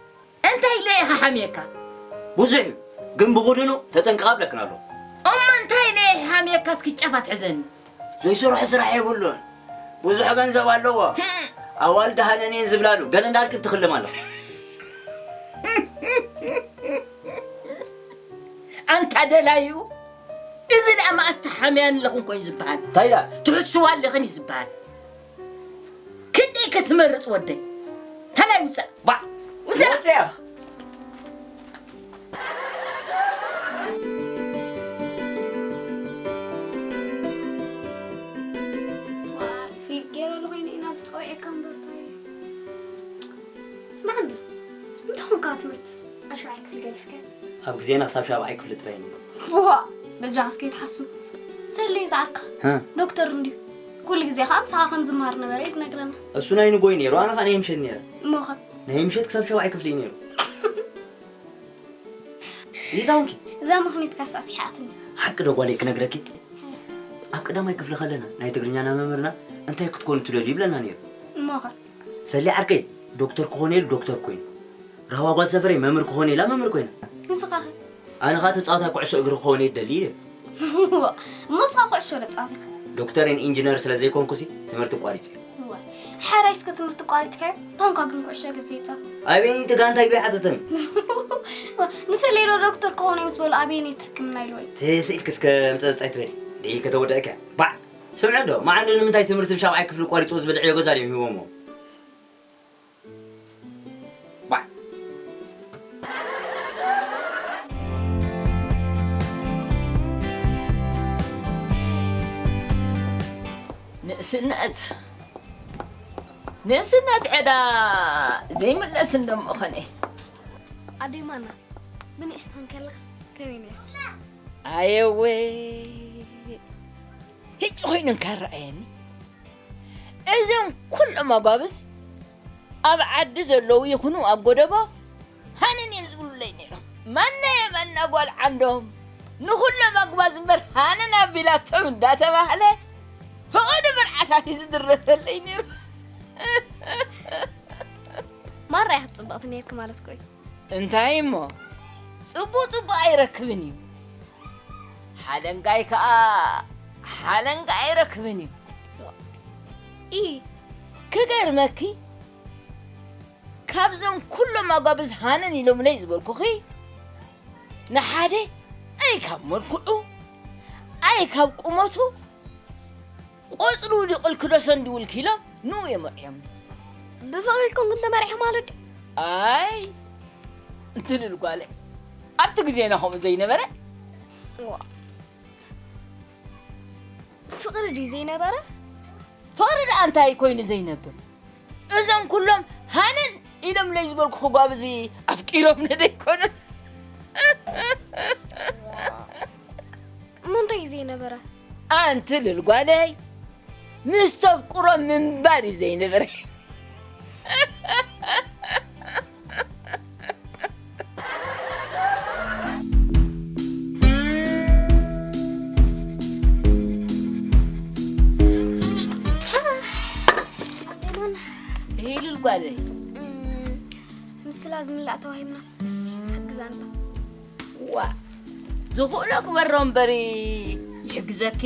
እንታይ ኢለ ኢኻ ሓምየካ? ብዙሕ እዩ፣ ግን ብጉድኑ ተጠንቀቕ ኣብለክን ኣለኹ። እሞ እንታይ ኢለ ኢኻ ሓምየካ? እስኪ ጫፍ ኣትሕዘኒ። ዘይሰርሖ ስራሕ የብሉን። ብዙሕ ገንዘብ ኣለዎ። ህም። ኣዋልድ ሃነን እየን ዝብላሉ። ገለ እንዳልክ ትኽልም ኣለኹ። ኣንታ ደላዩ፣ እዚ ደኣ መኣስ ተሓምያን ኣለኹን ኮይኑ ዝበሃል? እንታይ ደኣ? ትሕስዋ ኣለኽን እዩ ዝበሃል። ክንደይ ክትመርጽ ወደይ? ተላይ ውጻእ። ባዕ! ውጻእ! ወጽያ! ፍልጥ ገይረ ኣለኹ፣ ኢና ብጸውዒ ከም በርታዊ። ስማዕ እንዶ፣ እንታይ ኾንካ ትምህርትስ ኣብ ሻብዓይ ክፍሊ ገዲፍካ? ኣብ ግዜና ክሳብ ሻብዓይ ክፍሊ ጥራይ ነይሩ። ዋእ፣ በጃኻስ ከይትሓሱ። ሰለይ ዝዓርካ፣ ሀ? ዶክተር እንድዩ። ኩሉ ግዜ ኸኣ ምሳኻ ከም ዝመሃር ነበረ እዩ ዝነግረና። እሱ ናይ ንጎይ ነይሩ፣ ኣነ ኸኣ ናይ ምሸት ነይረ። እሞ ኸ? ናይ ምሸት ክሳብ ሻብዓይ ክፍሊ እዩ ነይሩ። ይታውንኪ? እዛ ምኽኒትካ ሳዕሲሓትኒ። ሓቂ ዶ ጓለይ ክነግረኪ? ኣብ ቀዳማይ ክፍሊ ከለና ናይ ትግርኛና መምህርና እንታይ ክትኮኑ ትደልዩ ይብለና ነይሩ። እሞ ኸ? ሰሊ ዓርከይ ዶክተር ክኾን ኢሉ ዶክተር ኮይኑ። ራህዋ ጓል ሰፈረይ መምህር ክኾን ኢላ መምህር ኮይና። ንስኻ ኸ? ኣነ ኸኣ ተጻዋታይ ኩዕሶ እግሪ ክኸውን እየ ዝደሊ ኢለ። እሞ ንስኻ ኩዕሾ ዶ ትጻወት ኢኻ? ዶክተርን ኢንጂነር ስለ ዘይኮንኩሲ ትምህርቲ ቋሪጸ። እዋ፣ ሓራይ እስከ ትምህርቲ ቋሪጽካዮ? ታንኳ ግን ኩዕሾ እግሪ ዘይጻወት። ኣበየነይቲ ጋንታ ኢሉ ኣይሓተተን። ንሰለይ ዶ ዶክተር ክኸውን እየ ምስ በሉ ኣበየነይቲ ሕክምና ኢልዎ እዩ? ተስኢልኪ እስከ ምጸጽጻይ ትበሊ። ደይ ከተወድእኪ እያ። ባዕ! ስምዒ ዶ? መዓንዶ ንምንታይ ትምህርቲ ብሻብዓይ ክፍሊ ቋሪጹ ዝብል ዕዮ ገዛ ድዮም ሂቦሞ? ባዕ! ንእስነት፣ ንእስነት ዕዳ ዘይምለስ እንደሞ ኸነ። ኣደይ ማና፣ ብንእሽትኽን ከለኽስ ከመይ ነይርኪ? ኣየወ፣ ህጂ ኮይኑ እንካ ረኣየኒ። እዞም ኩሎም ኣጓብዝ ኣብ ዓዲ ዘለዉ ይኹኑ ኣብ ጎደቦ ሃነን እዮም ዝብሉለይ ነይሮም። ማናየ ማና ጓል ዓንዶም ንኹሎም ኣጉባዝ እምበር ሃነን ኣቢላቶም እንዳተባህለ ፍቕዲ መርዓታት እዩ ዝድረፈለይ ነይሩ። ማራ ኢኺ ትጽብቕቲ ነይርኪ ማለት እኮ እዩ። እንታይ እሞ? ጽቡቕ ጽቡቕ ኣይረክብን እዩ። ሓለንጋይ ከኣ ሓለንጋ ኣይረክብን እዩ። ኢ ክገርመኪ፣ ካብዞም ኩሎም ኣጓብዝ ሃነን ኢሎምለይ ዝበልኩኺ፣ ንሓደ ኣይ ካብ መልክዑ፣ ኣይ ካብ ቁመቱ፣ ቆጽሉ ድዩ ቅልክዶ ሰንዲ ውልኪ ኢሎም ንኡ እዮም መርዕዮም። ብፍቕሪ ኢልኩም ግን ተመሪሑ ማለት ድዩ? ኣይ፣ እንትልል ጓለይ፣ ኣብቲ ግዜና ከምኡ ዘይነበረ። ዋ። ፍቕሪ ድዩ ዘይነበረ? ፍቕሪ ደኣ እንታይ ኮይኑ ዘይነብር? እዞም ኩሎም ሃነን ኢሎምለይ ዝበልኩ ክጓብዚ ኣፍቂሮምኒ ደይኮኑን? እሞ እንታይ እዩ ዘይነበረ? ኣንቲ ልል ጓለይ፣ ምስ ተፍቅሮ ምንባር እዩ ዘይነበረ። ኣደይ ማና። ኢልል ጓለይ። እም፣ ምስላ ዝምላእ ተዋሂብናስ ሓግዛና። ዋ፣ ዝኽእሎ ግበሮ እምበሪ ይሕግዘኪ።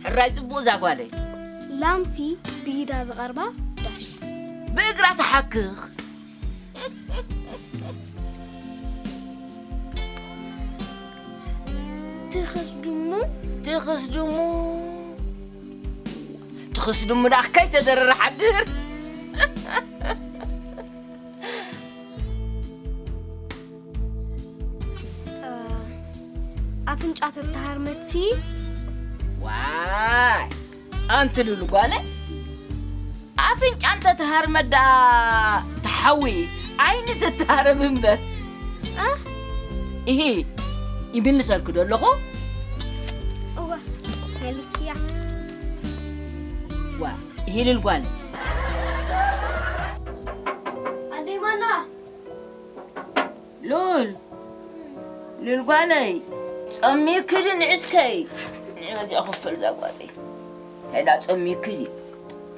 ሕራይ ጽቡቕ እዛ ጓለይ። ላምሲ ብኢዳ ዝቐርባ ዳሽ። ብእግራ ትሓክኽ። ትኽስድሙ። ትኽስድሙ። ትኽስድሙ ደኣ ከይተደረረ ሓድር። ኣፍንጫ ተተሃርመትሲ። ዋይ፣ ኣንቲ ሉሉ ጓለ፣ ኣፍንጫ እንተ ተሃርመት ደኣ ተሓዊ ዓይኒ ትተሃረብ እምበር። እ? ኢሂ፣ ይምልሰልኪ ዶ ኣለኹ? እወ፣ መሊስክያ። ዋ፣ ይሂልል ጓል። ኣደይ ማና? ሉል፣ ሉል ጓለይ፣ ጸሚክዲ ንዕስከይ። ንዕ በዚኣ ክፈል እዛ ጓለይ። እንታይ ደኣ ጸሚክዲ?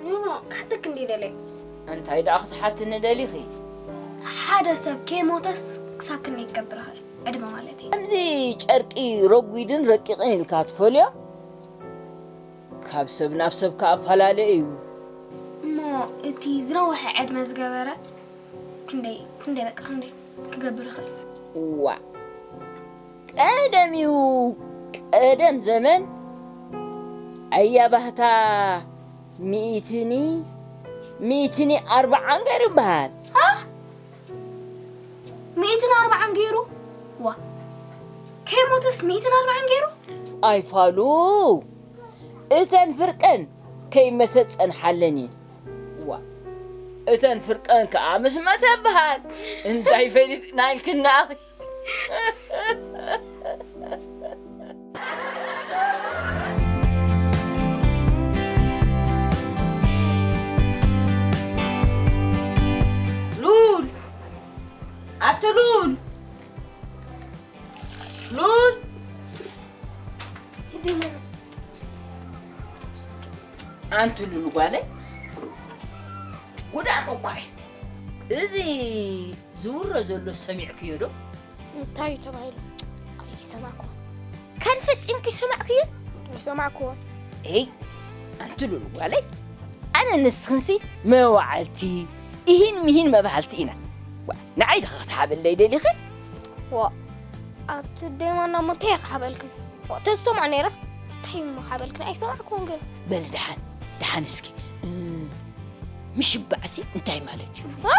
እሞ፣ ክሓተክ እንዲ ደለይ። እንታይ ደኣ ክትሓትኒ ደሊኺ? ሓደ ሰብ ከይሞተስ ክሳብ ክንደይ ክገብር ይኽእል? ዕድመ ማለት እዩ። ከምዚ ጨርቂ ረጒድን ረቂቕን ኢልካ ትፈልዮ? ካብ ሰብ ናብ ሰብ ከኣ ኣፈላለ እዩ። እሞ እቲ ዝነውሐ ዕድመ ዝገበረ ክንደይ፣ ክንደይ በቃ ክንደይ ክገብር ይኽእል? እዋ፣ ቀደም እዩ፣ ቀደም ዘመን ኣያ ባህታ ሚእትኒ፣ ሚእትኒ ኣርብዓን ገይሩ ይበሃል። ሃ? ሚእትን ኣርብዓን ገይሩ? ዋ፣ ከይሞተስ ሚእትን ኣርብዓን ገይሩ? ኣይፋሉ፣ እተን ፍርቀን ከይመተት ጸንሓለን እየን። ዋ፣ እተን ፍርቀን ከኣ ምስ መተ በሃል። እንታይ ፈሊጥና ኢልክና ኣኺ? ሉል! ኣቲ ሉል! ሉል! ኣንቲ ሉል ጓለይ፣ ጉዳም እኳ እዩ። እዚ ዝውረ ዘሎ ሰሚዕክዮ ዶ? እንታይ እዩ ተባሂሉ? ኣይሰማዕኩ። ካን ፈጺምኪ ሰማዕክዮ? ኣይሰማዕኩ። ኤይ፣ ኣንቲ ሉል ጓለይ፣ ኣነ ንስኽንሲ መዋዕልቲ፣ ኢሂን ሚሂን መባህልቲ ኢና። ዋ፣ ንዓይ ዲኺ ክትሓበለይ ደሊኺ? ዋ፣ ኣቲ ደይማና እሞ እንታይ እየ ክሓበልክን? ዋ፣ ተዝሰምዖ ነይረስ እንታይ እሞ ክሓበልክን? ኣይሰማዕኩን ግን። በሊ ደሓን፣ ደሓን እስኪ፣ እ፣ ምሽባዕሲ እንታይ ማለት እዩ? ዋ?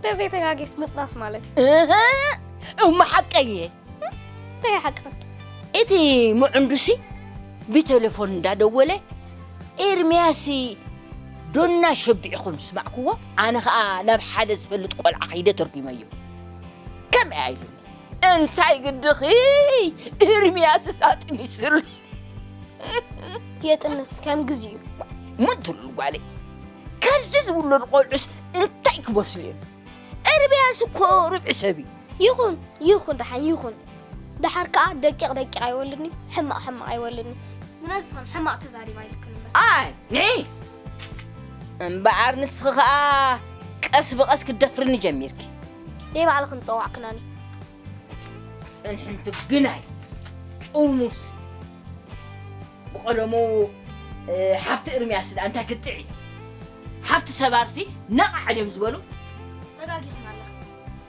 ተዘይተጋጌስ ምጥናስ ማለት እዩ። እህ፣ እሞ ሓቀየ። እንታይ ሓቅኽን? እቲ ምዕንዱሲ ብቴሌፎን እንዳደወለ፣ "ኤርምያስ ዶና ሸቢዕኹም ስማዕክዎ፣ ኣነ ኸኣ ናብ ሓደ ዝፈልጥ ቆልዓ ከይደ ተርጉመዮ። ከምኣ ኢሉኒ። እንታይ ግድኺ? ኤርምያስስ ኣጥኒስሉ." የጥንስ ከም ግዚኡ። ምንትሉ ጓለይ፣ ካብዚ ዝውለዱ ቆልዑስ እንታይ ክመስሉ እዮም? ኤርምያስ እኮ ርብዒ ሰብ እዩ። ይኹን፣ ይኹን፣ ደሓን ይኹን። ደሓር ከኣ ደቂቕ ደቂቕ ኣይወልድን እዩ፣ ሕማቕ ሕማቕ ኣይወልድን እዩ። ንነብስኽን ሕማቕ ተዛሪባ ኢልክን እምበር። ኣይ፣ ንዒ! እምበኣር ንስኺ ከኣ ቀስ ብቐስ ክትደፍርኒ ጀሚርኪ። ደይ ባዕልኽን ጸዋዕክናኒ። ጽንሕንቲ ግናይ ጥርሙስ። ብቐደሙ፣ እ፣ ሓፍቲ ኤርምያስ ደኣ እንታይ ክትጥዒ? ሓፍቲ ሰባርሲ ነቓዕ ድዮም ዝበሉ? ተጋጊኽን ኣለኽን።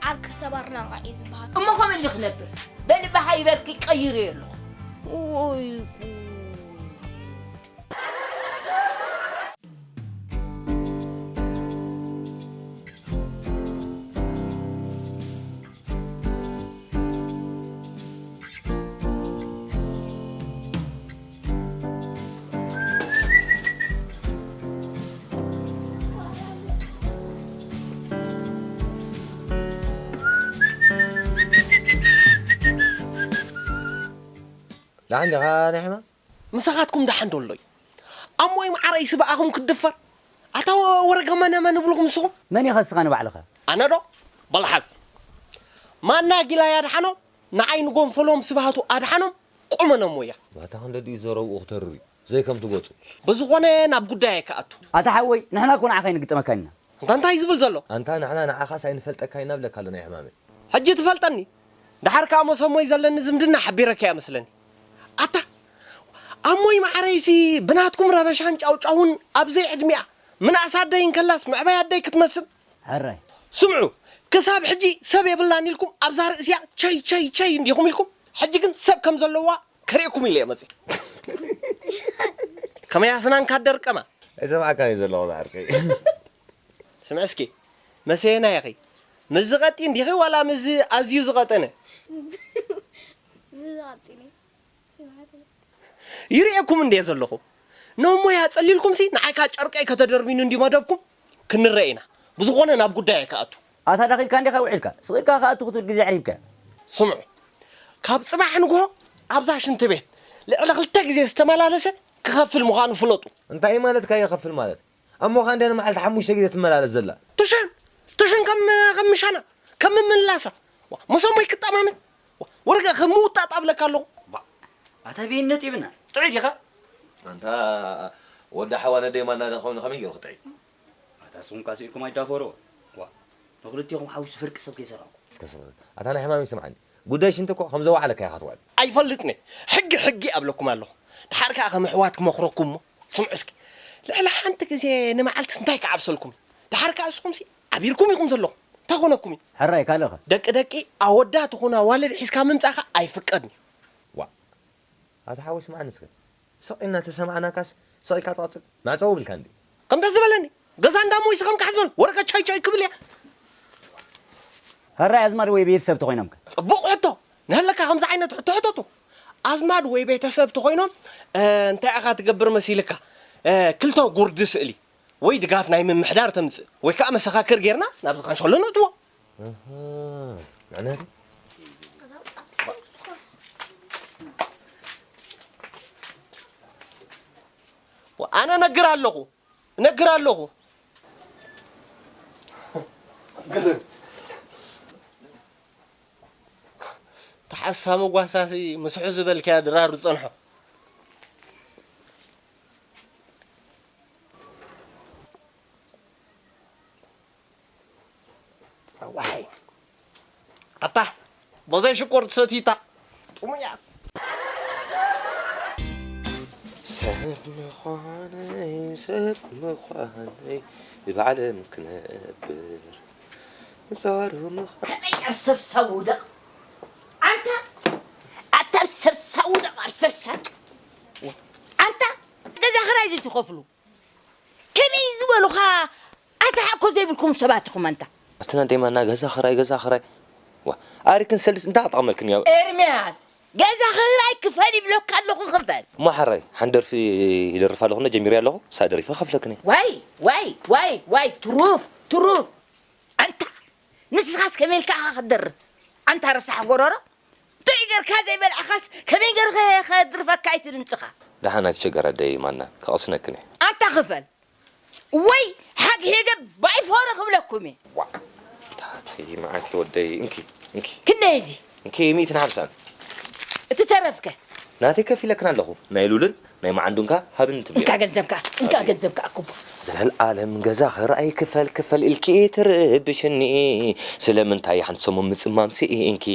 ዓርኪ ሰባር ነቓዕ እዩ ዝበሃል። እሞ ከመይ ኢሉ ክነብር? በሊ ብሃይ በልኪ ቀይረዮ ኣለኹ። ወይ ጉድ። ደሓን ዲኻ ናይ ሕማም? ምሳኻትኩም ደሓን ዶ ኣሎ እዩ? ኣሞይ ማዓረይ ስብኣኹም ክትድፈር? ኣታ ወረ ገመነመ ንብልኹም ንስኹም? መን ኢኻ ንስኻ ንባዕልኻ? ኣነ ዶ? በል ሓዝ። ማና ጊላይ ኣድሓኖም ንዓይ ንጎንፈሎም ስብሃቱ ኣድሓኖም ቁመኖም ወያ። ባታ ክንደ ድዩ ዘረብኡ ክተርር እዩ፣ ዘይከምቲ ገጹ። ብዝኾነ ናብ ጉዳይ ኣይከኣቱ። ኣታ ሓወይ፣ ንሕና እኮ ንዓኻ ኣይንግጠመካን ኢና። ኣንታ እንታይ እዩ ዝብል ዘሎ? ኣንታ ንሕና ንዓኻስ ኣይንፈልጠካን ኢና እብለካ ኣለና፣ ይሕማመይ። ሕጂ ትፈልጠኒ? ደሓር ከኣ መሰሞይ ዘለኒ ዝምድና ሓቢረካ እያ መስለኒ። ኣታ፣ ኣሞይ ማዓረይሲ ብናትኩም ረበሻን ጫውጫውን ኣብ ዘይዕድሚኣ ምንኣስ ኣደይ እንከላስ መዕበይ ኣደይ ክትመስል። ሕራይ። ስምዑ፣ ክሳብ ሕጂ ሰብ የብላን ኢልኩም ኣብዛ ርእስያ ቸይ ቸይ ቸይ እንዲኹም ኢልኩም፣ ሕጂ ግን ሰብ ከም ዘለዋ ከርእየኩም ኢለ እየ መፅእ። ከመይ ኣስናንካ ደርቀማ? ኣይሰማዕካን እየ ዘለኹ ዝዓርከይ። ስምዕ እስኪ፣ መሰየና ኢኺ? ምስ ዝቐጢ እንዲኺ ዋላ ምስ ኣዝዩ ዝቐጠነ? ምስ ዝቐጢነ። ይርእየኩም እንድየ ዘለኹ። ነሞይ ኣጸሊልኩምሲ ንዓይ ከኣ ጨርቀይ ከተደርቢኑ እንዲ መደብኩም ክንረአ ኢና። ብዝኾነ ናብ ጉዳይ ኣይከኣቱ። ኣታ ዳኺልካ እንዲኻ ውዒልካ፣ ስቕ ኢልካ ከኣ ትኹት ግዜ ኣዕሪብካ። ስምዑ፣ ካብ ጽባሕ ንግሆ ኣብዛ ሽንቲ ቤት ልዕሊ ክልተ ግዜ ዝተመላለሰ ክኸፍል ምዃኑ ፍለጡ። እንታይ ማለትካ ይኸፍል ማለት? እሞ ኸኣ እንደ ንመዓልቲ ሓሙሽተ ግዜ ትመላለስ ዘላ? ትሽን፣ ትሽን ከም፣ ከም ምሻና፣ ከም ምምላሳ። ዋ፣ መሰሞይ ክጠማመት። ዋ፣ ወረቀ ከም ምውጣጥ ኣብለካ ኣለኹ። ባ፣ ኣታ ቤን ነጢብና። ጥዑይ ዲኻ? ኣንታ ወዲ ሓዋ ነደይ ማና ዶ ኾይኑ ከመይ ገይሩ ክጥዕይ? ኣታ ስኹም ካስኢልኩም ኣይዳፈሮ። ዋ፣ ንኽልቴኹም ሓዊሱ ፍርቂ ሰብ ከይሰራኹም። እስከ ስማ፣ ኣታ ናይ ሕማም ይስምዓኒ። ጉዳይ ሽንቲ እኮ ከም ዘዋዕለካ ኢኻ ትውዕል። ኣይፈልጥን እየ። ሕጊ ሕጊ ኣብለኩም ኣለኹ። ደሓር ከኣ ከም ኣሕዋት ክመኽረኩም እሞ ስምዑ እስኪ። ልዕሊ ሓንቲ ግዜ ንመዓልትስ እንታይ ክዓብሰልኩም? ደሓር ከኣ ንስኹምሲ ዓቢርኩም ኢኹም ዘለኹም። እንታይ ኮነኩም እዩ? ሕራይ ካልእኸ? ደቂ ደቂ ኣወዳት ትኹን ኣዋልድ ሒዝካ ምምጻእኻ ኣይፍቀድን እዩ። ዋእ! ኣታ ሓወይ ስምዓኒ እስከ። ስቕ ኢልና ተሰማዕናካስ ስቕ ኢልካ ትቐጽል። ማዕጸው ብልካ እንዲ። ከም ደስ ዝበለኒ። ገዛ እንዳ ሞይስ ከም ካሕ ዝበል ወረቀት ቻይ ቻይ ክብል እያ። ሕራይ ኣዝማድ ወይ ቤተሰብ ተኾይኖምከ? ጽቡቕ ሕቶ። ንሃለካ ከምዚ ዓይነት ሕቶ ሕተቱ። ኣዝማድ ወይ ቤተሰብ ተኾይኖም፣ እ፣ እንታይ ኢኻ ትገብር መሲልካ? እ፣ ክልተ ጉርዲ ስእሊ ወይ ድጋፍ ናይ ምምሕዳር ተምጽእ ወይ ከኣ መሰኻክር ጌርና ናብዚ ካንሸሎ ነእትዎ። ኣሃ፣ ንዕና ድዩ? ኣነ እነግር ኣለኹ፣ እነግር ኣለኹ። ግርም። ተሓሳሚ ጓሳሲ ምስሑ ዝበልክያ ድራር ዝጸንሖ። ዋይ። ኣታ፣ በዘይ ሽኮር ትሰትይታ። ጥሙያት። ሰብ ምዃነይ፣ ሰብ ምዃነይ፣ ብዓለም ክነብር። ጻሩ ምዃን። ከመይ ኣብ ሰብ ሳውደቕ? ኣንታ፣ ኣታ ኣብ ሰብ ሳውደቕ፣ ኣብ ሰብ ሳቅ። ኣንታ፣ ገዛ ክራይ ዘይትኸፍሉ። ከመይ ዝበሉኻ ኣስሓ እኮ ዘይብልኩም ሰባት ኢኹም ኣንታ። ኣትና ደይማና ገዛ ኽራይ፣ ገዛ ኽራይ። ዋ፣ ኣሪክን ሰልስ እንታይ ኣጠቐመልክን እያ? ኤርምያስ፣ ገዛ ኽራይ ክፈል ይብለካ ኣለኹ፣ ክፈል። እሞ ሓራይ፣ ሓንቲ ደርፊ ይደርፍ ኣለኹ፣ ጀሚረ ኣለኹ፣ እሳ ደሪፈ ከፍለክን እየ። ዋይ፣ ዋይ፣ ዋይ፣ ዋይ፣ ትሩፍ፣ ትሩፍ። ኣንታ፣ ንስኻስ ከመይ ኢልካ ኢኻ ክትደርፍ? ኣንታ ረሳሕ ጎረሮ። ጥዑይ ጌርካ ዘይበላዕኻስ ከመይ ጌርካ ከድርፈካ ኣይትድምጽኻ? ደሓን ኣይትሸገር ኣደይ ማና፣ ከቐስነክን እየ። ኣንታ ክፈል። ወይ ሓግሒገ ባይፎረ ክብለኩም እየ። ዋ፣ ታተይ መዓት ወደይ፣ እንኪ፣ እንኪ። ክንደይ እዚ? እንኪ፣ ሚእትን ሓምሳን። እቲ ተረፍከ? ናተይ ከፊለክን ኣለኹ። ናይ ሉልን ናይ መዓንዱንካ ሃብኒ ትብልዮ። እንካ ገንዘብካ፣ እንካ ገንዘብካ ኣኩቦ። ዘልኣለም ገዛ ኽራይ ክፈል ክፈል ኢልኪ ትርብሽኒ። ስለምንታይ ሓንቲ ሰሙን ምጽማም ስኢንኪ?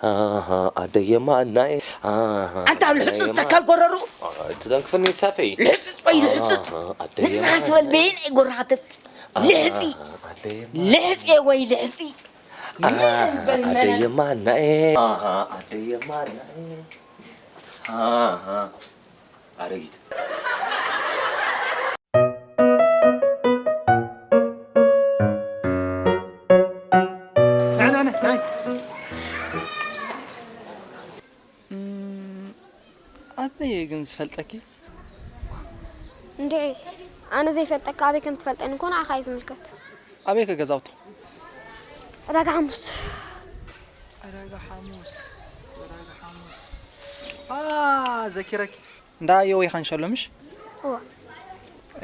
ኣሃ፣ ኣደየ ማናይ። ኣሃ፣ ኣንታ ኣብ ልሕጹጽ ኣደየ ተካል ጎረሩ። ማናይ። ትደንክፍኒ ሳፈይ። ልሕጹጽ ወይ ልሕጹጽ። ኣሃ፣ ኣደየ ንስኻ ማናይ። ስበል በይን ኣይጎራኻትን። ኣሃ፣ ልሕጺ። ኣደየ ማናይ። ልሕጺ ወይ ልሕጺ። ኣሃ፣ በል መና። ኣደየ ማናይ። ኣሃ፣ ኣደየ ማናይ። ኣሃ። ኣረጊት። ና፣ ና፣ ና፣ ናይ። እም፣ ኣበይ እየ ግን ዝፈልጠኪ? እንድዒ፣ ኣነ ዘይፈልጠካ ኣበይ ከም ትፈልጠኒ እኮ ንዓኻ እዩ ዝምልከት። ኣበይ ከ ገዛውትኹም? ዕዳጋ ሓሙስ። ዕዳጋ ሓሙስ፣ ዕዳጋ ሓሙስ። ኣ፣ ዘኪረኪ። እንዳ የወይ ኻንሸሎ ምሽ? እወ።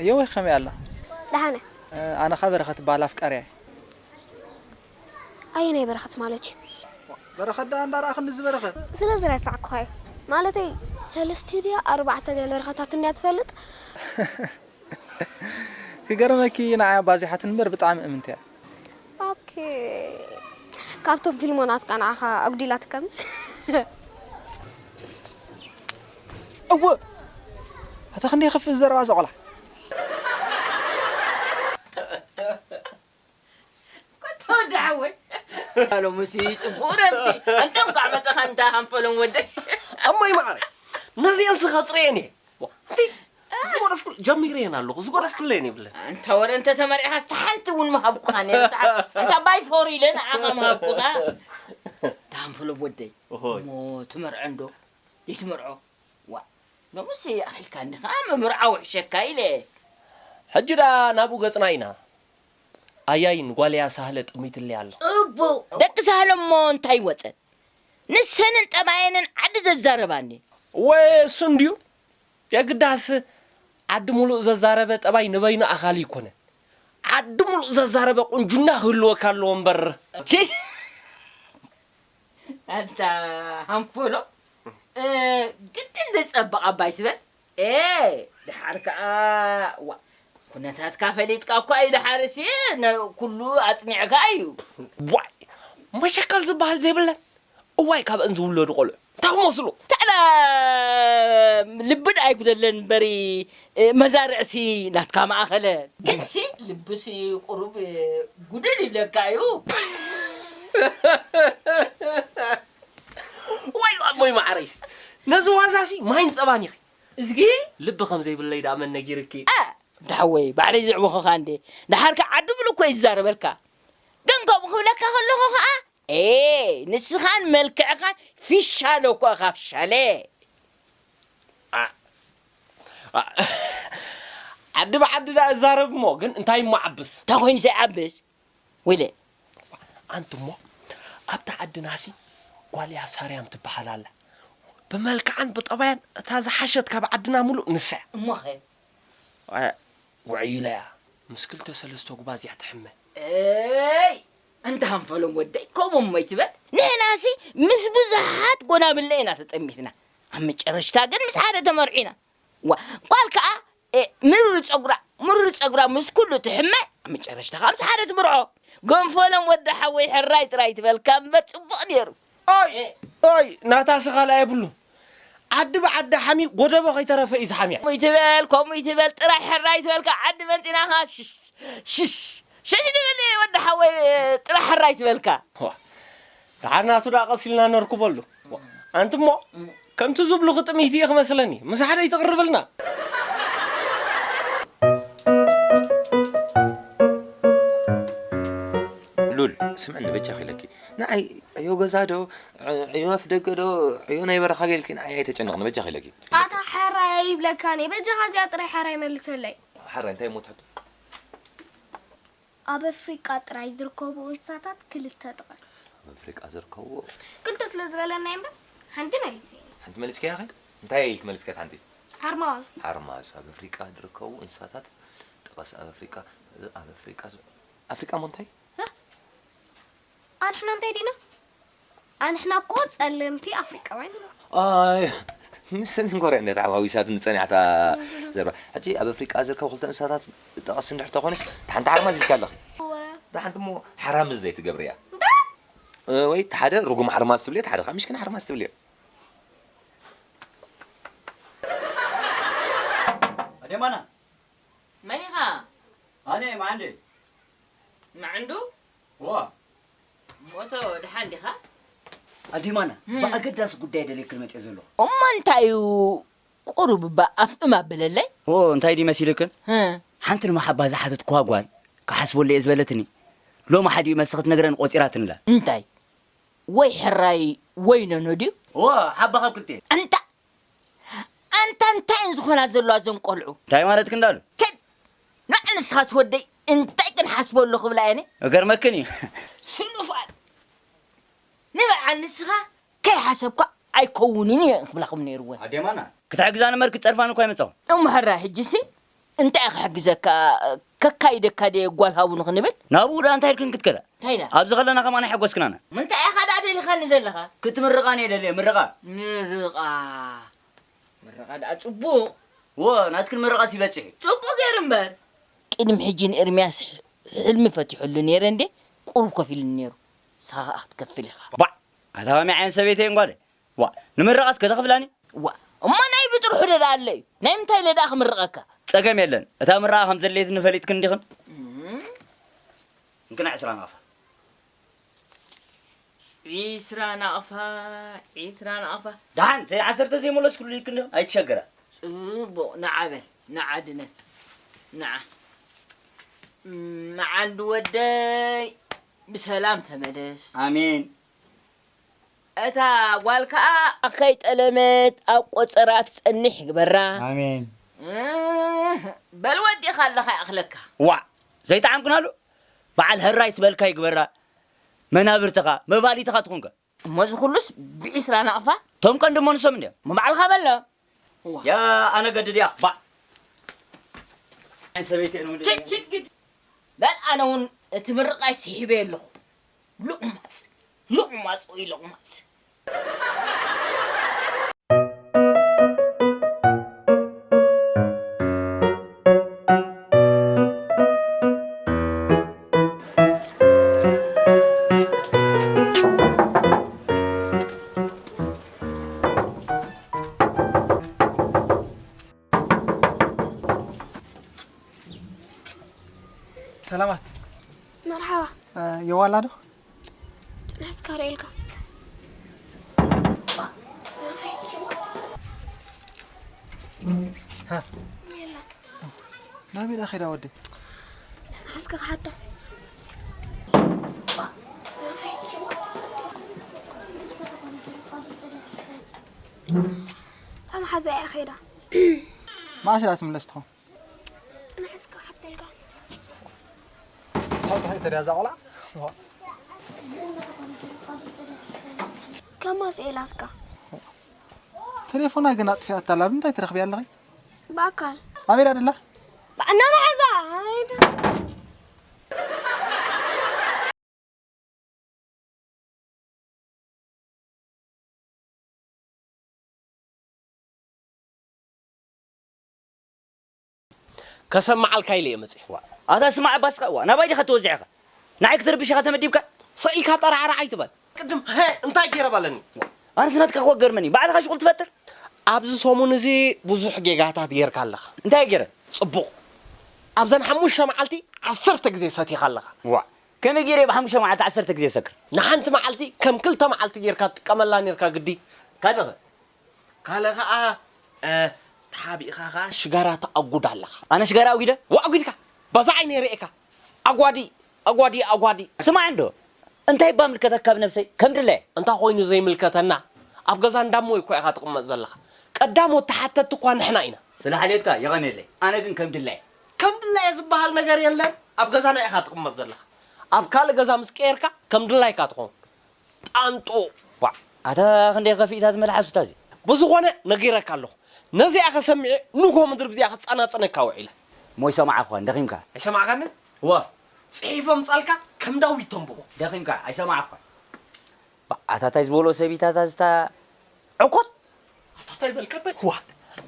የወይ ከመይ ኣላ? ደሓነ። እ፣ ኣነ ኸኣ በረኸት እበሃል ኣፍቃሪያ እየ። ኣየናይ በረኸት ማለት እዩ? በረኸት ደኣ እንዳረኣኽኒ እዚ በረኸት? ስለ ዝረሳዕኩኻ እዩ። ማለተይ ሰለስተ ድያ ኣርባዕተ ገለ በረኸታት እንድያ ትፈልጥ? ክገርመኪ ንዓይ ኣባዚሓትኒ እምበር ብጣዕሚ እምንቲ እያ። ኦኬ። ካብቶም ፊልሞናትካ ንዓኻ ኣጉዲላትካ ምስ? እወ። ኣታ ክንደይ የኽፍእ ዘረባ እዛ ቆልዓ። ኮታ ወዲ ሓወይ። ኣሎምሲ ጽቡቕ ረቢ። ኣንተ እንኳዕ መጸኻ እንታ ሃንፈሎም ወደይ። ኣሞይ መዓረይ፣ ነዚአን ስኻ ጽረየን እየ። ዋ፣ ኣንቲ ዝጎደፍኩ-፣ ጀሚረየን ኣለኹ፣ ዝጎደፍኩለየን የብለን። ኣንታ ወረ እንተ ተመሪዕኻስ፣ እታ ሓንቲ እውን ምሃብኩኻ ነይረ፣ እታ ሓ-፣ ኣንታ ባይ ፎር ኢለ ንዓኻ ምሃብኩኻ። እታ ሃንፈሎም ወደይ። ኦሆይ። እሞ ትመርዖ እንዶ? ዘይትመርዖ? ዋ፣ ሎምስ ኣኺልካ እንዲኻ ምምርዓው ይሕሸካ ኢለ። ሕጂ ደኣ ናብኡ ገጽና ኢና። ኣያይ ንጓለያ ሳህለ ጠሚትለይ ኣሎ። ጽቡቕ። ደቂ ሳህለ እሞ እንታይ ወጸት? ንሰንን ጠባየንን ዓዲ ዘዛረባኒ። ወይ እሱ እንድዩ። የግዳስ ዓዲ ሙሉእ ዘዛረበ ጠባይ ንበይኑ ኣኻሊ ኣይኮነን። ዓዲ ሙሉእ ዘዛረበ ቁንጅና ክህልወካ ኣለዎ እምበር። ቺ! ኣንታ ሃንፎሎ፣ እ፣ ግድን ዘጸብቕ ኣባይ ትበል? ኤ፣ ደሓር ከኣ፣ ዋ፣ ኩነታትካ ፈሊጥካ እኳ እዩ፣ ደሓርሲ ነ-፣ ኩሉ ኣጽኒዕካ እዩ። ዋይ፣ መሸከል ዝበሃል ዘይብለን። እዋይ፣ ካብአን ዝውለዱ ቆልዑ እንታይ ክመስሉ? ታዲያ ልቢ ደኣ ኣይጉደለን እምበሪ፣ እ፣ መዛርዕሲ ናትካ መኣኸለ። ግንሲ ልብሲ ቁሩብ፣ እ፣ ጉድል ይብለካ እዩ። ወይ ኣቦይ መዓረይሲ፣ ነዚ ዋዛሲ ማይን ጸባን ኢኺ። እዝጊ ልቢ ከም ዘይብለይ ደኣ መን ነጊርኪ? እ፣ ዳሕወይ፣ ባዕለይ ዝዕወኹኻ እንዴ። ደሓር ከ ዓዲ ብሉ እኮ እዩ ዝዛረበልካ። ግን ከምኡ ክብለካ ከለኹ ኸኣ፣ ኤ፣ ንስኻን መልክዕኻን ፊሻለ እኮ ኢኻ፣ ፊሻለ። ዓ-፣ ዓ-፣ ዓዲ ብዓዲ ደኣ እዛረብ እሞ፣ ግን እንታይ እሞ ዓብስ? እንታይ ኮይኑ ዘይዓብስ? ወይለ። ኣንቲ እሞ፣ ኣብታ ዓድናሲ ጓል እያ ሳርያም ትበሃል ኣላ። ብመልክዓን ብጠባያን እታ ዝሓሸት ካብ ዓድና ሙሉእ ንሳ እያ። እሞኸ? እ፣ ውዕይ ኢለያ። ምስ ክልተ ሰለስተ ጉባዝ እያ ትሕመ። እይ! ኣንታ ሃንፈሎም ወደይ፣ ከምኡ እሞ ኣይትበል። ንሕናሲ ምስ ብዙሓት ጎናብለ ኢና ተጠሚትና። ኣብ መጨረሽታ ግን ምስ ሓደ ተመርዒና። ዋ፣ ጓል ከኣ፣ እ፣ ምሩር ጸጉራ፣ ምሩር ጸጉራ ምስ ኩሉ ትሕመ፣ ኣብ መጨረሽታ ከኣ ምስ ሓደ ትምርዖ። ገንፈሎም ወዲ ሓወይ ሕራይ ጥራይ ትበልካ እምበር ጽቡቕ ነይሩ። ኦይ፣ ኦይ፣ ናታሲ ካልኣ የብሉን። ዓዲ ብዓዲ ሓምዩ ጎደቦ ከይተረፈ እዩ ዝሓምያ። ከምኡ ይትበል፣ ከምኡ ይትበል፣ ጥራይ ሕራይ ትበልካ ዓዲ መጺናኻ ሽሽ፣ ሽሽ፣ ሽሽ ትብል ወዲ ሓወይ ጥራይ ሕራይ ትበልካ። ዋ፣ ደሓር ናቱ ደኣ ቀስ ኢልና ነርክበሉ። ዋ፣ ኣንቲ እሞ ከምቲ ዝብሉኺ ጥምይቲ እየ ክመስለኒ። ምስ ሓደ ይትቕርብልና። ሉል፣ ስምዕኒ በጃኺ ኢለኪ። ንዓይ ዕዮ ገዛ ዶ፣ ዕ-፣ ዕዮ ኣፍ ደገ ዶ፣ ዕዮ ናይ በረኻ ገ ኢልኪ ንዓይ ኣይተጨንቕኒ፣ በጃኺ ኢለኪ። ኣታ ሕራይ ኣይብለካን እየ። በጃኻ እዚኣ ጥራይ ሕራይ መልሰለይ። ሕራይ እንታይ እሞ ትሓቱ? ኣብ ኣፍሪቃ ጥራይ ዝርከቡ እንስሳታት ክልተ ጥቀስ። ኣብ ኣፍሪቃ ዝርከቡ? ክልተ ስለ ዝበለና እምበር፣ ሓንቲ መሊሰ። ሓንቲ መሊስኪ ኢኺ? እንታይ ኢልኪ መሊስኪ ሓንቲ? ሓርማዝ። ሓርማዝ። ኣብ ኣፍሪቃ ዝርከቡ እንስሳታት ጥቀስ። ኣብ ኣፍሪቃ፣ ኣብ ኣፍሪቃ፣ ኣፍሪቃ እሞ እንታይ? እ? ኣንሕና እንታይ ዲና? ኣንሕና እኮ ጸለምቲ ኣፍሪቃውያን ኢና። ኣይ፣ ምስ ሰሜን ኮርያ እንድያ ተሓዋዊሳትኒ ጸኒሓ እታ ዘረባ። ሕጂ ኣብ ኣፍሪቃ ዝርከቡ ክልተ እንስሳታት ጥቀስ እንድሕር ተኾነ፣ ሓንቲ ሓርማዝ ኢልኪ ኣለኺ። እወ። እታ ሓንቲ እሞ ሓራምዝ ዘይትገብርያ። እንታይ? እ፣ ወይ እቲ ሓደ ርጉም ሓርማዝ ትብልዮ፣ እቲ ሓደ ከዓ ምሽኪን ሓርማዝ ትብልዮ። ኣዴማና። መን ኢኻ? ኣነ መዓንደ። መዓንዱ? ዋ። ሞቶ ደሓን ዲኻ? ኣዴማና፣ እም። ብኣገዳሲ ጉዳይ ደልየክን መጽየ ዘለኹ። እሞ እንታይ እዩ ቁሩብ እባ ኣፍእም ኣበለለይ? ኦ፣ እንታይ ድዩ መሲልክን? እ። ሓንቲ ንመሓባ ዝሓተትኩዋ ጓል ክሓስበሉ እየ ዝበለትኒ። ሎሚ ሓዲኡ መልሲ ክትነግረኒ ቆጺራትንላ። እንታይ? ወይ ሕራይ ወይ ነኖ ድዩ? ኦ፣ ሓባ ካብ ክልተ። ኣንታ፣ ኣንታ እንታይ እየን ዝኾና ዘለዋ እዘን ቆልዑ? እንታይ ማለትክ እንዳሉ? ቸድ! ንዓ ንስኻስ ወደይ እንታይ ክንሓስበሉ ክብላ እየን? እገርመክን እዩ። ስኑፋት! ንበዓል ንስኻ ከይሓሰብካ ኣይከውንን እየ ክብላኹም ነይርወን። ኣዴማና፣ ክትሕግዛኒ እምበር ክትጸርፋኒ እኮ ኣይመጻኹን። እሞ ሕራይ ሕጂሲ እንታይ እየ ክሕግዘካ? ከካይደካ ድየ ጓል ሃቡኒ ክንብል? ናብኡ ደኣ እንታይ ኢልክን ክትከዳ? እንታይ ኢላ? ኣብዚ ከለና ከማን ኣይሐጎስክናና። ምንታይ ኢኻ ደኣ ደሊኻኒ ዘለኻ? ክትምርቓኒ እየ ደልየ፣ ምርቓ። ምርቓ። ምርቓ ደኣ ጽቡቕ። እወ፣ ናትክን ምርቓስ ይበጽሕ እዩ። ጽቡቕ ገይሩ እምበር። ቅድሚ ሕጂ ንኤርምያስ ሕ-፣ ሕልሚ ፈቲሑሉ ነይረ እንዴ? ቁሩብ ኮፍ ኢሉኒ ነይሩ። ንስኻ ከኣ ክትከፍል ኢኻ። ባዕ! ኣታ ከመይ ዓይነት ሰበይቲ እየን ጓለይ? ዋ፣ ንምርቓስ ከተኽፍላኒ? ዋ፣ እሞ ናይ ብጥርሑ ዶ ደኣ ኣሎ እዩ? ናይ ምንታይ ኢለ ደኣ ክምርቐካ? ጸገም የለን። እታ ምርቓ ከም ዘድልየትኒ ፈሊጥክን ዲኽን? እም። እንክና ዕስራ ናቕፋ። ዒስራ ናቕፋ፣ ዒስራ ናቕፋ። ደሓን፣ ተይ ዓሰርተ ዘይመለስኩሉ ኢልክን ዲኽን? ኣይትሸገራ። ጽቡቕ፣ ንዓ በል፣ ንዓ ድነ። ንዓ። እም፣ መዓንዱ ወደይ፣ ብሰላም ተመለስ። ኣሜን። እታ ጓል ከኣ ከይጠለመት ኣብ ቆጸራ ትጸንሕ ይግበራ። ኣሜን። እህ፣ በል ወዲእኻ ኣለኻ ይኣኽለካ። ዋእ፣ ዘይጠዓምክናሉ? በዓል ሕራይ ትበልካ ይግበራ። መናብርትኻ፣ መባሊትኻ ትኹንከ። እሞ እዚ ኩሉስ ብዒስራ ናቕፋ? እቶም ቀንዲ እሞ ንሶም እንድዮም። እሞ ባዕልኻ በሎ። እዋ። ያ ኣነ ገድድ እያ፣ ባዕ። ኣይ ሰበይቲ እየ፣ ንወዲ ችድ፣ ችድ፣ ግድ። በል ኣነ እውን እቲ ምርቓይ ስሒበ ኣለኹ። ሉቕማጽ፣ ሉቕማጽ ወይ ሉቕማጽ። ሰላማት። መርሓባ። እ፣ የዋላ ዶ? ጽንሕ እስካ ርእየልካ። ሃ። የላ። ናበይ ደኣ ኸይዳ ወደይ? ጽንሕ እስካ ክሓቶ። ኣብ ሓዛ እያ ኸይዳ። መዓስ ደኣ ትምለስ ትኾን? ጽንሕ እስከ ክሓተልካ። እንታይ እንታይ ተድያ እዛ ቆልዓ? ከማ ስኤላትካ። ቴሌፎና ግን ኣጥፊኣታ ኣላ፣ ብምንታይ ትረኽብያ ኣለኺ? ብኣካል። ኣበይ ደኣ ደላ? ብኣና መሓዛ። ኣይተ- ከሰማዓልካ ኢለ እየ መጺእ። ዋ፣ ኣታ ስማዕ ባስኻ፣ ዋ፣ ናባይ ዲኻ ትወዝዕ ኢኻ? ንዓይ ክትርብሽ ኢኻ ተመዲብካ? ሰኢልካ ጠራዕራዕ ኣይትበል። ቅድም፣ ሀ፣ እንታይ ገይረ በለኒ? ኣነስ ናትካ እኮ ገርመኒ። ባዕልኻ ሽቁል ትፈጥር። ኣብዚ ሰሙን እዚ ብዙሕ ጌጋታት ጌርካ ኣለኻ። እንታይ ገይረ? ጽቡቕ። ኣብዘን ሓሙሽተ መዓልቲ ዓሰርተ ግዜ ሰቲኻ ኣለኻ። ዋ፣ ከመይ ገይረ እየ ብሓሙሽተ መዓልቲ ዓሰርተ ግዜ ሰክር? ንሓንቲ መዓልቲ ከም ክልተ መዓልቲ ጌርካ ትጥቀመላ ኔርካ ግዲ። ካልእ ኸ? ካልእ ኸኣ፣ እ፣ ተሓቢእኻ ኸኣ ሽጋራ ተኣጉድ ኣለኻ። ኣነ ሽጋራ ኣጒደ? ወኣጒድካ። በዛ ዓይነ ርእየካ። ኣጓዲ፣ ኣጓዲ፣ ኣጓዲ። ስማዕ እንዶ፣ እንታይ እባ ምልከተካ ብነብሰይ? ከም ድላየ። እንታይ ኮይኑ ዘይምልከተና? ኣብ ገዛ እንዳሞይ እኮ ኢኻ ትቕመጥ ዘለኻ። ቀዳሞት ተሓተትቲ እኳ ንሕና ኢና። ስለ ሓልዮትካ የቐንየለይ። ኣነ ግን ከም ድላየ። ከም ድላየ ዝበሃል ነገር የለን። ኣብ ገዛና ኢኻ ትቕመጥ ዘለኻ። ኣብ ካልእ ገዛ ምስ ቀየርካ ከም ድላይካ ትኸውን። ጣንጡ። ዋዕ፣ ኣታ ክንደይ ከፊእታ ዝመልሓሱታ እዚ። ብዝኾነ ነጊረካ ኣለኹ። ነዚኣ ከሰሚዐ ንግሆ ምድሪ ብዚኣ ክጸናጸነካ ውዒለ። እሞ ይሰማዓ እኳ፣ ደኺምካ። ኣይሰማዕካንን? እወ። ጽሒፎም ጻልካ ከም ዳዊት ተንብቦ። ደኺምካ፣ ኣይሰማዓ እኳ። ባ-፣ ኣታ ታይ ዝበሎ ሰቢታት ኣዝታ ዕኮት? ኣታ ታይ በልካ በል። ዋ፣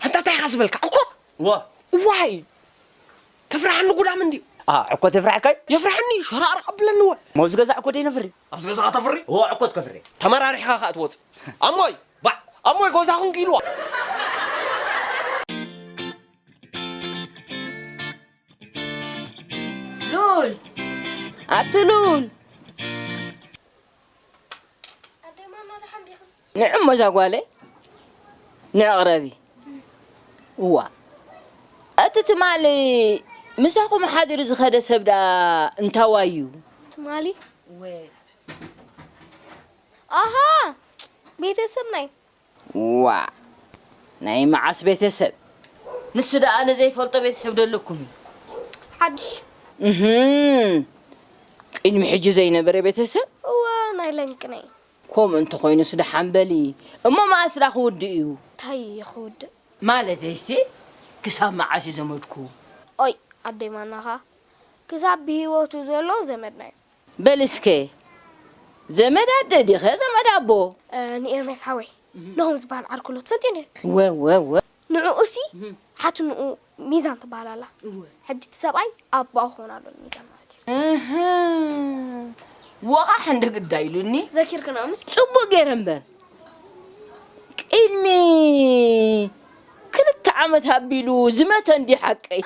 ኣታ ታይ ኢኻ ዝበልካ? ዕኮት? እወ። ዋይ! ተፍርሓኒ ጉዳም እንድዩ። ኣ፣ ዕኮት የፍርሓካ እዩ? የፍርሓኒ፣ ሸራርቕ ኣብለኒ ወ። ሞ ኣብዚ ገዛ ዕኮት ደይነፍሪ? ኣብዚ ገዛ ከተፍሪ? እወ፣ ዕኮት ከፍሪ። ተመራሪሕኻ ከኣ ትወጽእ። ኣሞይ! ባዕ! ኣሞይ፣ ጎዛኹም ክኢልዋ። ሉል! ኣቲ ሉል! ኣደይ ማና ደሓን ዲኽን? ንዕ እሞ እዛ ጓለይ፣ ንዕ ቅረቢ። እዋ። እቲ ትማሊ ምሳኹም ሓዲሩ ዝኸደ ሰብ ደኣ እንታዋይ እዩ? ትማሊ? ወ- ኣሃ! ቤተሰብና እዩ። ዋእ! ናይ መዓስ ቤተሰብ? ንሱ ደኣ ኣነ ዘይፈልጦ ቤተሰብ ዶ ኣለኩም እዩ? ሓድሽ። እህም። ቅድሚ ሕጂ ዘይነበረ ቤተሰብ? እወ፣ ናይ ለንቅነ እዩ። ከምኡ እንተኾይኑስ ደሓን በሊ። እሞ መዓስ ደኣ ክውድእ እዩ? እንታይ እዩ ክውድእ? ማለተይሲ፣ ክሳብ መዓስ እዩ ዘመድኩ? ኦይ፣ ኣደይ ማናኻ። ክሳብ ብህይወቱ ዘሎ ዘመድና እዩ። በል እስከ፣ ዘመድ ኣደ ዲኸ ዘመድ ኣቦ? እ፣ ንኤርምያስ ሓወይ፣ እህ። ናሆም ዝበሃል ዓርኩ ኣሎ፣ ትፈልጥዮ ዶ? ወ፣ ወ፣ ወ። ንዕኡሲ፣ እህ። ሓትንኡ ሚዛን ትበሃል ኣላ። እወ። ሕጂ እቲ ሰብኣይ ኣቦኣ ክኾን ኣሎ ንሚዛን ማለት እዩ። እህ። ወቓሕ እንደ ግዳ ኢሉኒ። ዘኪርክና ምስ? ጽቡቕ ገይረ እምበር። ቅድሚ ክልተ ዓመት ኣቢሉ ዝመተ እንዲ ሓቀይ።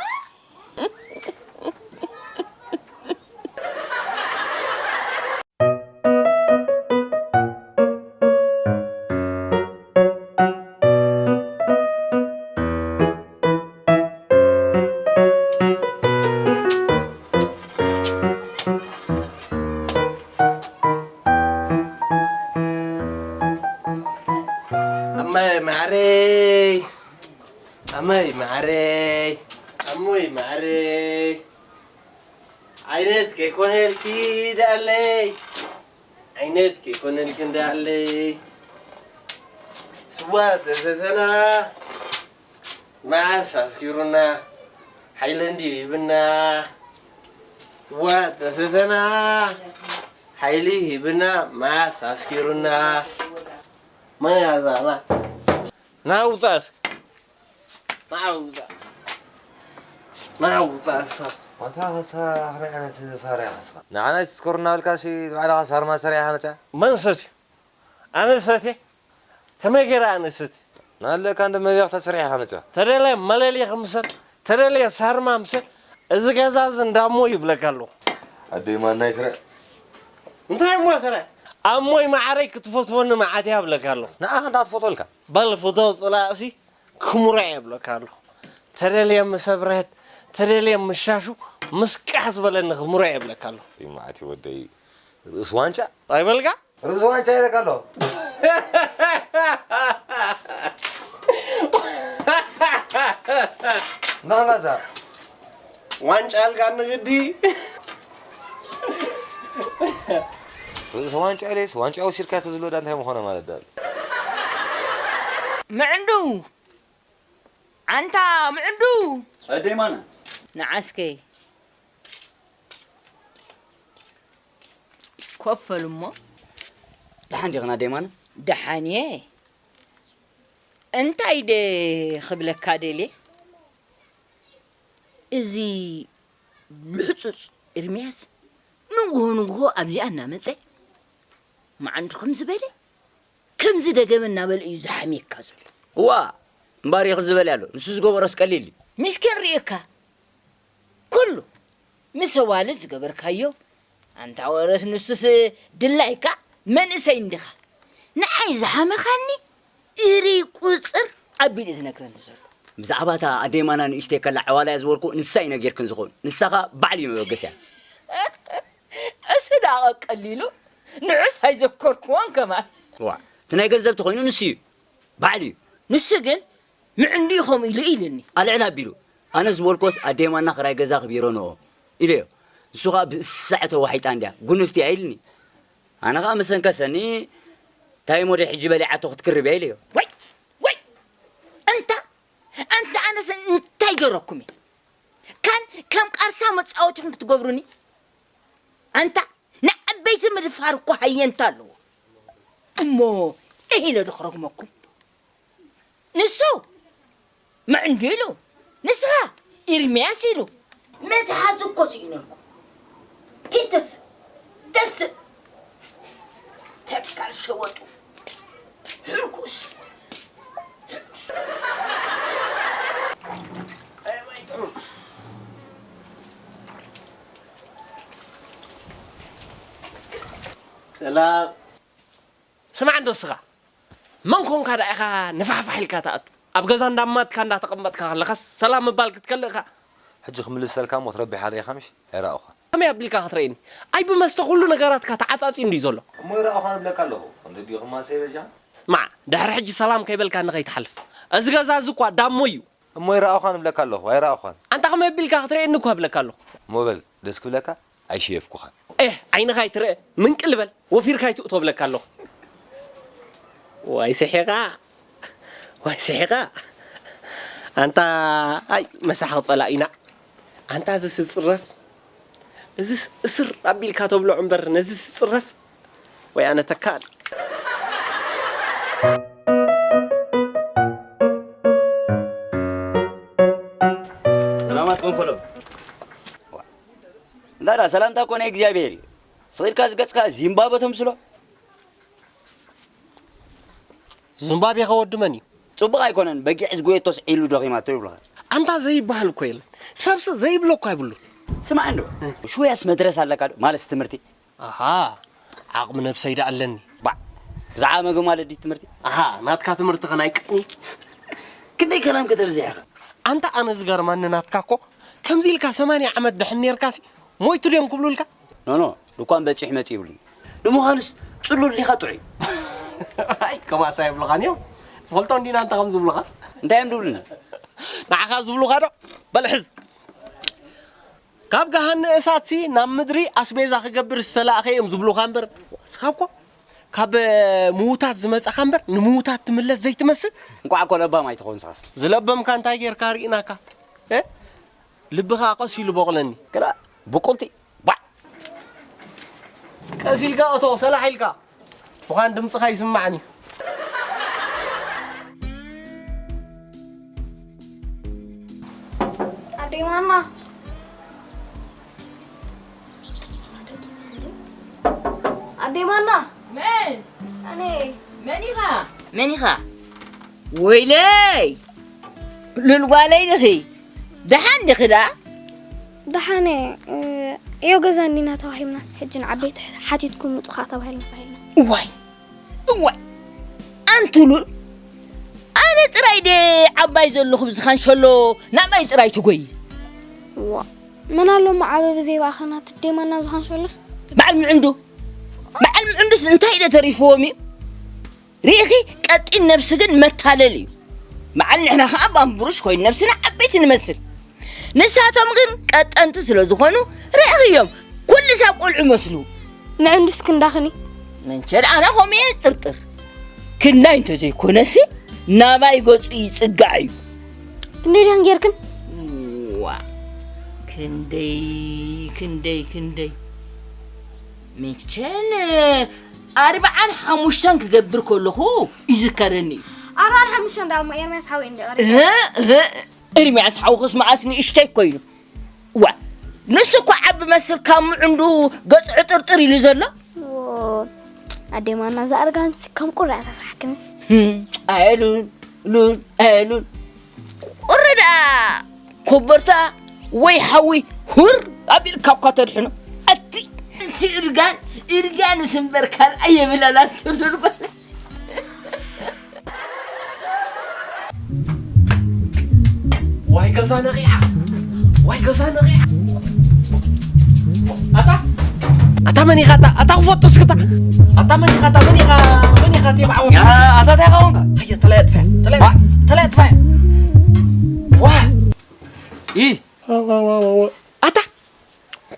ኣማይ ማረይ፣ ኣማይ ማረይ፣ ኣሞይ ማረይ፣ ዓይነት ከይኮነልኪ ደኣለይ። ዓይነት ከይኮነልክ እንዳለይ ስዋ ተሰተና መዓስ ኣስኪሩና ሓይሊ እንድዩ ሂብና። ስዋ ተሰተና ሓይሊ ሂብና መዓስ ኣስኪሩና። መያዛና ናውጣስ ናውጣ ናውጣስ ኣታ ኸሳ ኸመይ ዓይነት ፋርያ ኸስኻ? ንዓና ይትስከሩ እናበልካሲ ባዕልኻ ሳርማ ሰሪሕኻ መጻ? መን ሰትዩ? ኣነ ሰትየ? ከመይ ገይረ ኣነ ሰትየ? ናለካ እንደ መብያ ተሰሪሕኻ መጻ? ተደለ መለሊ ክምሰል፣ ተደለ ሳርማ ምሰል፣ እዚ ገዛ እዚ እንዳሞ ይብለካ ኣለኹ። ኣደይ ማናይ ትረ? እንታይ እሞ ትረ? ኣሞይ ማዓረይ ክትፈትወኒ መዓት እያ ብለካ ኣለኹ። ንዓኻ እንታይ ትፈትወልካ? በል ፍቶ ጥላእሲ ክምሮ እየ ብለካ ኣለኹ። ተደልየ ምሰብረት፣ ተደልየ ምሻሹ፣ ምስ ቃሕ ዝበለኒ ክምሮ እየ ብለካ ኣለኹ። ይማዓት ወደይ ርእሲ ዋንጫ? ኣይበልካ? ርእሲ ዋንጫ ኢለካ ኣለኹ። ናላዛ ዋንጫ ኣልካ ንግዲ። ርእሲ ዋንጫ ኢለስ ዋንጫ ወሲድካ ተዝሎ ዳ እንታይ ምኾነ ማለት ዳ? ምዕንዱ! ኣንታ ምዕንዱ! ኣደይ ማና? ንዓስከይ ኮፍ በሉ እሞ። ደሓን ዲኽን ኣደይ ማና? ደሓን እየ። እንታይ ደ ክብለካ ደልየ? እዚ ልሕጹጽ ኤርምያስ ንግሆ ንግሆ ኣብዚኣ እናመጸ መዓንዱ ከም ዝበለ ከምዚ ደገመ እናበለ እዩ ዝሓምየካ ዘሎ። እዋ እምባር ይኽ ዝበል ኣሎ። ንሱ ዝገበሮስ ቀሊል እዩ። ምስኪን ርእካ ኩሉ ምስ ኣዋልድ ዝገበርካዮ ኣንታ ወረስ ንሱስ ድላይካ መንእሰይ እንዲኻ። ንዓይ ዝሓመኻኒ እርይ ቁጽር ኣቢሉ እዩ ዝነግረኒ ዘሎ። ብዛዕባ እታ ኣደይ ማና ንእሽተይ ከላ ዕዋላ እያ ዝበልኩ ንሳ እዩ ነጊርክን ዝኸውን። ንሳ ኸኣ ባዕሉ እዩ መበገሲያ። እሱ ደኣ ቀሊሉ ንዑስ ኣይዘከርክዎን ከማን። ዋ እቲ ናይ ገንዘብ ተኾይኑ ንሱ እዩ ባዕሉ እዩ። ንሱ ግን ምዕንዱ እዩ ከምኡ ኢሉ ኢሉኒ። ኣልዕል ኣቢሉ ኣነ ዝበልኮስ ኣደይ ማና ክራይ ገዛ ክቢሮ ንኦ ኢለዮ። ንሱ ኸኣ ብእሳዕ ተዋሒጣ እንድያ ጉንፍቲ እያ ኢልኒ። ኣነ ኸኣ መሰንከሰኒ። እንታይ እሞ ደይ ሕጂ በሊዓቶ ክትክርብ እያ ኢለዮ። ወይ ወይ ኣንታ ኣንታ ኣነስ እንታይ ገረኩም እየ? ካን ከም ቃርሳ መጻወቲኹም ክትገብሩኒ ኣንታ ንዓበይቲ ምድፋር እኮ ሃየንታ ኣለዎ። እሞ እህ ኢለ ዶ ክረግመኩም? ንሱ ምዕንዱ ኢሉ ንስኻ ኢርምያስ ኢሉ መትሓዚ እኮ ስኢነልኩም። ኪድ ተስእ ተስእ ተካል ሸወጡ ሕልኩስ ሕልኩስ። ሰላም። ስማዕ እንዶ እስኻ መን ኮንካ ደኣ ኢኻ ነፋሕፋሕ ኢልካ ትኣቱ? ኣብ ገዛ እንዳማትካ እንዳተቐመጥካ ከለኻስ ሰላም ምባል ክትከልእ ኢኻ። ሕጂ ክምልሰልካ እሞ ትረቢሕ ኣለ ኢኻ ምሽ? ኣይረኣኹኻን። ከመይ ኣቢልካ ክትርእየኒ? ኣይ ብመስተ ኩሉ ነገራትካ ተዓጻጺዩ እንድዩ ዘሎ። እሞ ይረኣኹኻን እብለካ ኣለኹ። ክንዲ ዲኹማ ሰይ በጃ? ስማዕ ድሕሪ ሕጂ ሰላም ከይበልካኒ ከይትሓልፍ። እዚ ገዛ እዚ እኳ ዳሞ እዩ። እሞ ይረኣኹኻን እብለካ ኣለኹ። ኣይረኣኹኻን። ኣንታ ከመይ ኣቢልካ ክትርእየኒ እኳ እብለካ ኣለኹ። እሞ በል ደስ ክብለካ ኣይሸየፍኩኻን። ኤህ ዓይንኻ ኣይትርአ ምንቅል በል። ወፊርካ ኣይትእቶ እብለካ ኣለኹ። ዋይ ስሒቓ ዋይ ስሒቓ። ኣንታ ኣይ መሳሕቕ ጸላኢና። ኣንታ እዝስ ዝጽረፍ እዝስ እስር ኣቢልካ ተብሎ እምበር ነዝስ ዝጽረፍ ወይ ኣነ ተካል። ሰላማት ቀንፈሎ። እንዳ ሰላምታ እኮ ናይ እግዚኣብሔር እዩ። ስቕ ኢልካ ዝገጽካ ዚምባብወ ተምስሎ። ዙምባቤ ከ ወዲ መን እዩ? ጽቡቕ ኣይኮነን፣ በጊዕ ዝጎየቶስ ዒሉ ደኺማቶ ይብሉኻ። ኣንታ ዘይበሃል እኮ የለን። ሰብሲ ዘይብሎ እኮ ኣይብሉን። ስማዕ እንዶ፣ ሽወያስ መድረስ ኣለካ ዶ? ማለትስ ትምህርቲ? ኣሃ፣ ዓቕሚ ነብሰይ ደኣ ኣለኒ። ባዕ፣ ብዛዕባ መግቢ ማለት ድዩ ትምህርቲ? ኣሃ፣ ናትካ ትምህርቲ ከ ናይ ቅድሚ? ክንደይ ከላም ከተብዝሕ ኢኻ። ኣንታ ኣነ ዝገርመኒ ናትካ እኮ ከምዚ ኢልካ ሰማንያ ዓመት ድሕን ኔርካሲ ሞይቱ ድዮም ክብሉልካ? ኖኖ፣ ድኳን በጺሑ መጺኡ ይብሉኒ። ንምዃኑስ ጽሉል ዲኻ ጥዑይ? ኣይ ከማሳ ይብሉኻን እዮም። ትፈልጦ እንዲና እንተ ከም ዝብሉኻ። እንታይ እዮም ዝብሉኒ? ንዓኻ ዝብሉኻ ዶ? በል ሕዝ። ካብ ገሃኒ እሳትሲ ናብ ምድሪ ኣስቤዛ ክገብር ዝተላእኸ እዮም ዝብሉኻ እምበር ንስኻ እኮ ካብ ምዉታት ዝመጻኻ እምበር ንምዉታት ትምለስ ዘይትመስል። እንቋዕ እኮ ለባም ኣይትኸውን ንስኻስ። ዝለበምካ እንታይ ጌርካ ርኢናካ? እ? ልብኻ ቀስ ኢሉ ቦቕለኒ። ግዳ ብቁልቲ ባዕ። ቀስ ኢልካ እቶ ሰላሕ ኢልካ። ምዃን ድምፅኻ ይስማዕኒ። ኣደይ ማና። ኣደይ ማና። መን? ኣነ። መን ኢኻ? መን ኢኻ? ወይለይ! ሉል ጓለይ ዲኺ? ደሓን ዲኺ ደኣ? ደሓን እየ። እ፣ ዕዮ ገዛ እንዲና ተዋሂብናስ፣ ሕጂ ንዓበይቲ ሓቲትኩም ውጹ ኸኣ ተባሂልና ተባሂልና። እዋይ! እዋይ! ኣንቲ ሉል! ኣነ ጥራይ ድየ ዓባይ ዘለኹ ብዝኻንሸሎ ናባይ ጥራይ ትጎይ? ዋ፣ መን ኣሎ እሞ ዓበቢ ዘይበኣኸና ትዴማና ብዝኻንሸሎስ? በዓል ምዕንዱ! በዓል ምዕንዱስ እንታይ ኢለ ተሪፍዎም እዩ? ርኢኺ፣ ቀጢን ነብሲ ግን መታለል እዩ። በዓል ንሕና ኸኣ ባምቡሩሽ ኮይኑ ነብስና ዓበይቲ ንመስል። ንሳቶም ግን ቀጠንቲ ስለ ዝኾኑ ርኢኽዮም፣ ኩሉ ሳብ ቆልዑ መስሉ። ምዕንዱስ ክንዳኽኒ? መንቸድ ኣነ ኸምኡ እየ ጥርጥር። ክንዳይ እንተዘይኮነሲ ናባይ ገጹ ይጽጋዕ እዩ። ክንደይ ዲኽን ጌርክን? ዋ፣ ክንደይ፣ ክንደይ፣ ክንደይ። መቸን ኣርብዓን ሓሙሽተን ክገብር ከለኹ ይዝከረኒ እዩ። ኣርብዓን ሓሙሽተን ደኣ እሞ ኤርምያስ ሓወይ እንደ ቀሪቡ። እህ፣ እህ፣ ኤርምያስ ሓውኽስ መዓስ ንእሽተይ ኮይኑ። ዋ፣ ንሱ እኮ ዓቢ መስል ካብ ምዕንዱ ገጹ ዕጥርጥር ኢሉ ዘሎ። ዎ፣ ኣዴ ማና፣ እዛ ኣረጋንሲ ከም ቁራ እያ ተፍርሓክንስ። ህም፣ ኣየ ሉል፣ ሉል፣ ኣየ ሉል። ቁሪ ደኣ ኮበርታ ወይ ሓዊ ሁር ኣቢልካ እኳ ተድሕኖ። ኣቲ፣ ኣንቲ እርጋን፣ እርጋንስ እምበር ካልኣይ የብላን ኣንቲ ሉል ጓል። ዋይ ገዛ ነቒዓ! ዋይ ገዛ ነቒዓ! ኣታ! ኣታ መን ኢኻ ኣታ? ኣታ ክፈቱ እስክታ! ኣታ መን ኢኻ ኣታ? መን ኢኻ? መን ኢኻ ቴባ ዓወት? ያ፣ ኣታ እንታይ ኢኻ ኾንካ? ሃየ ተለየ ኣጥፍያ! ተለየ! ዋ! ተለየ ኣጥፍያ! ዋ! ኢ! ኣታ!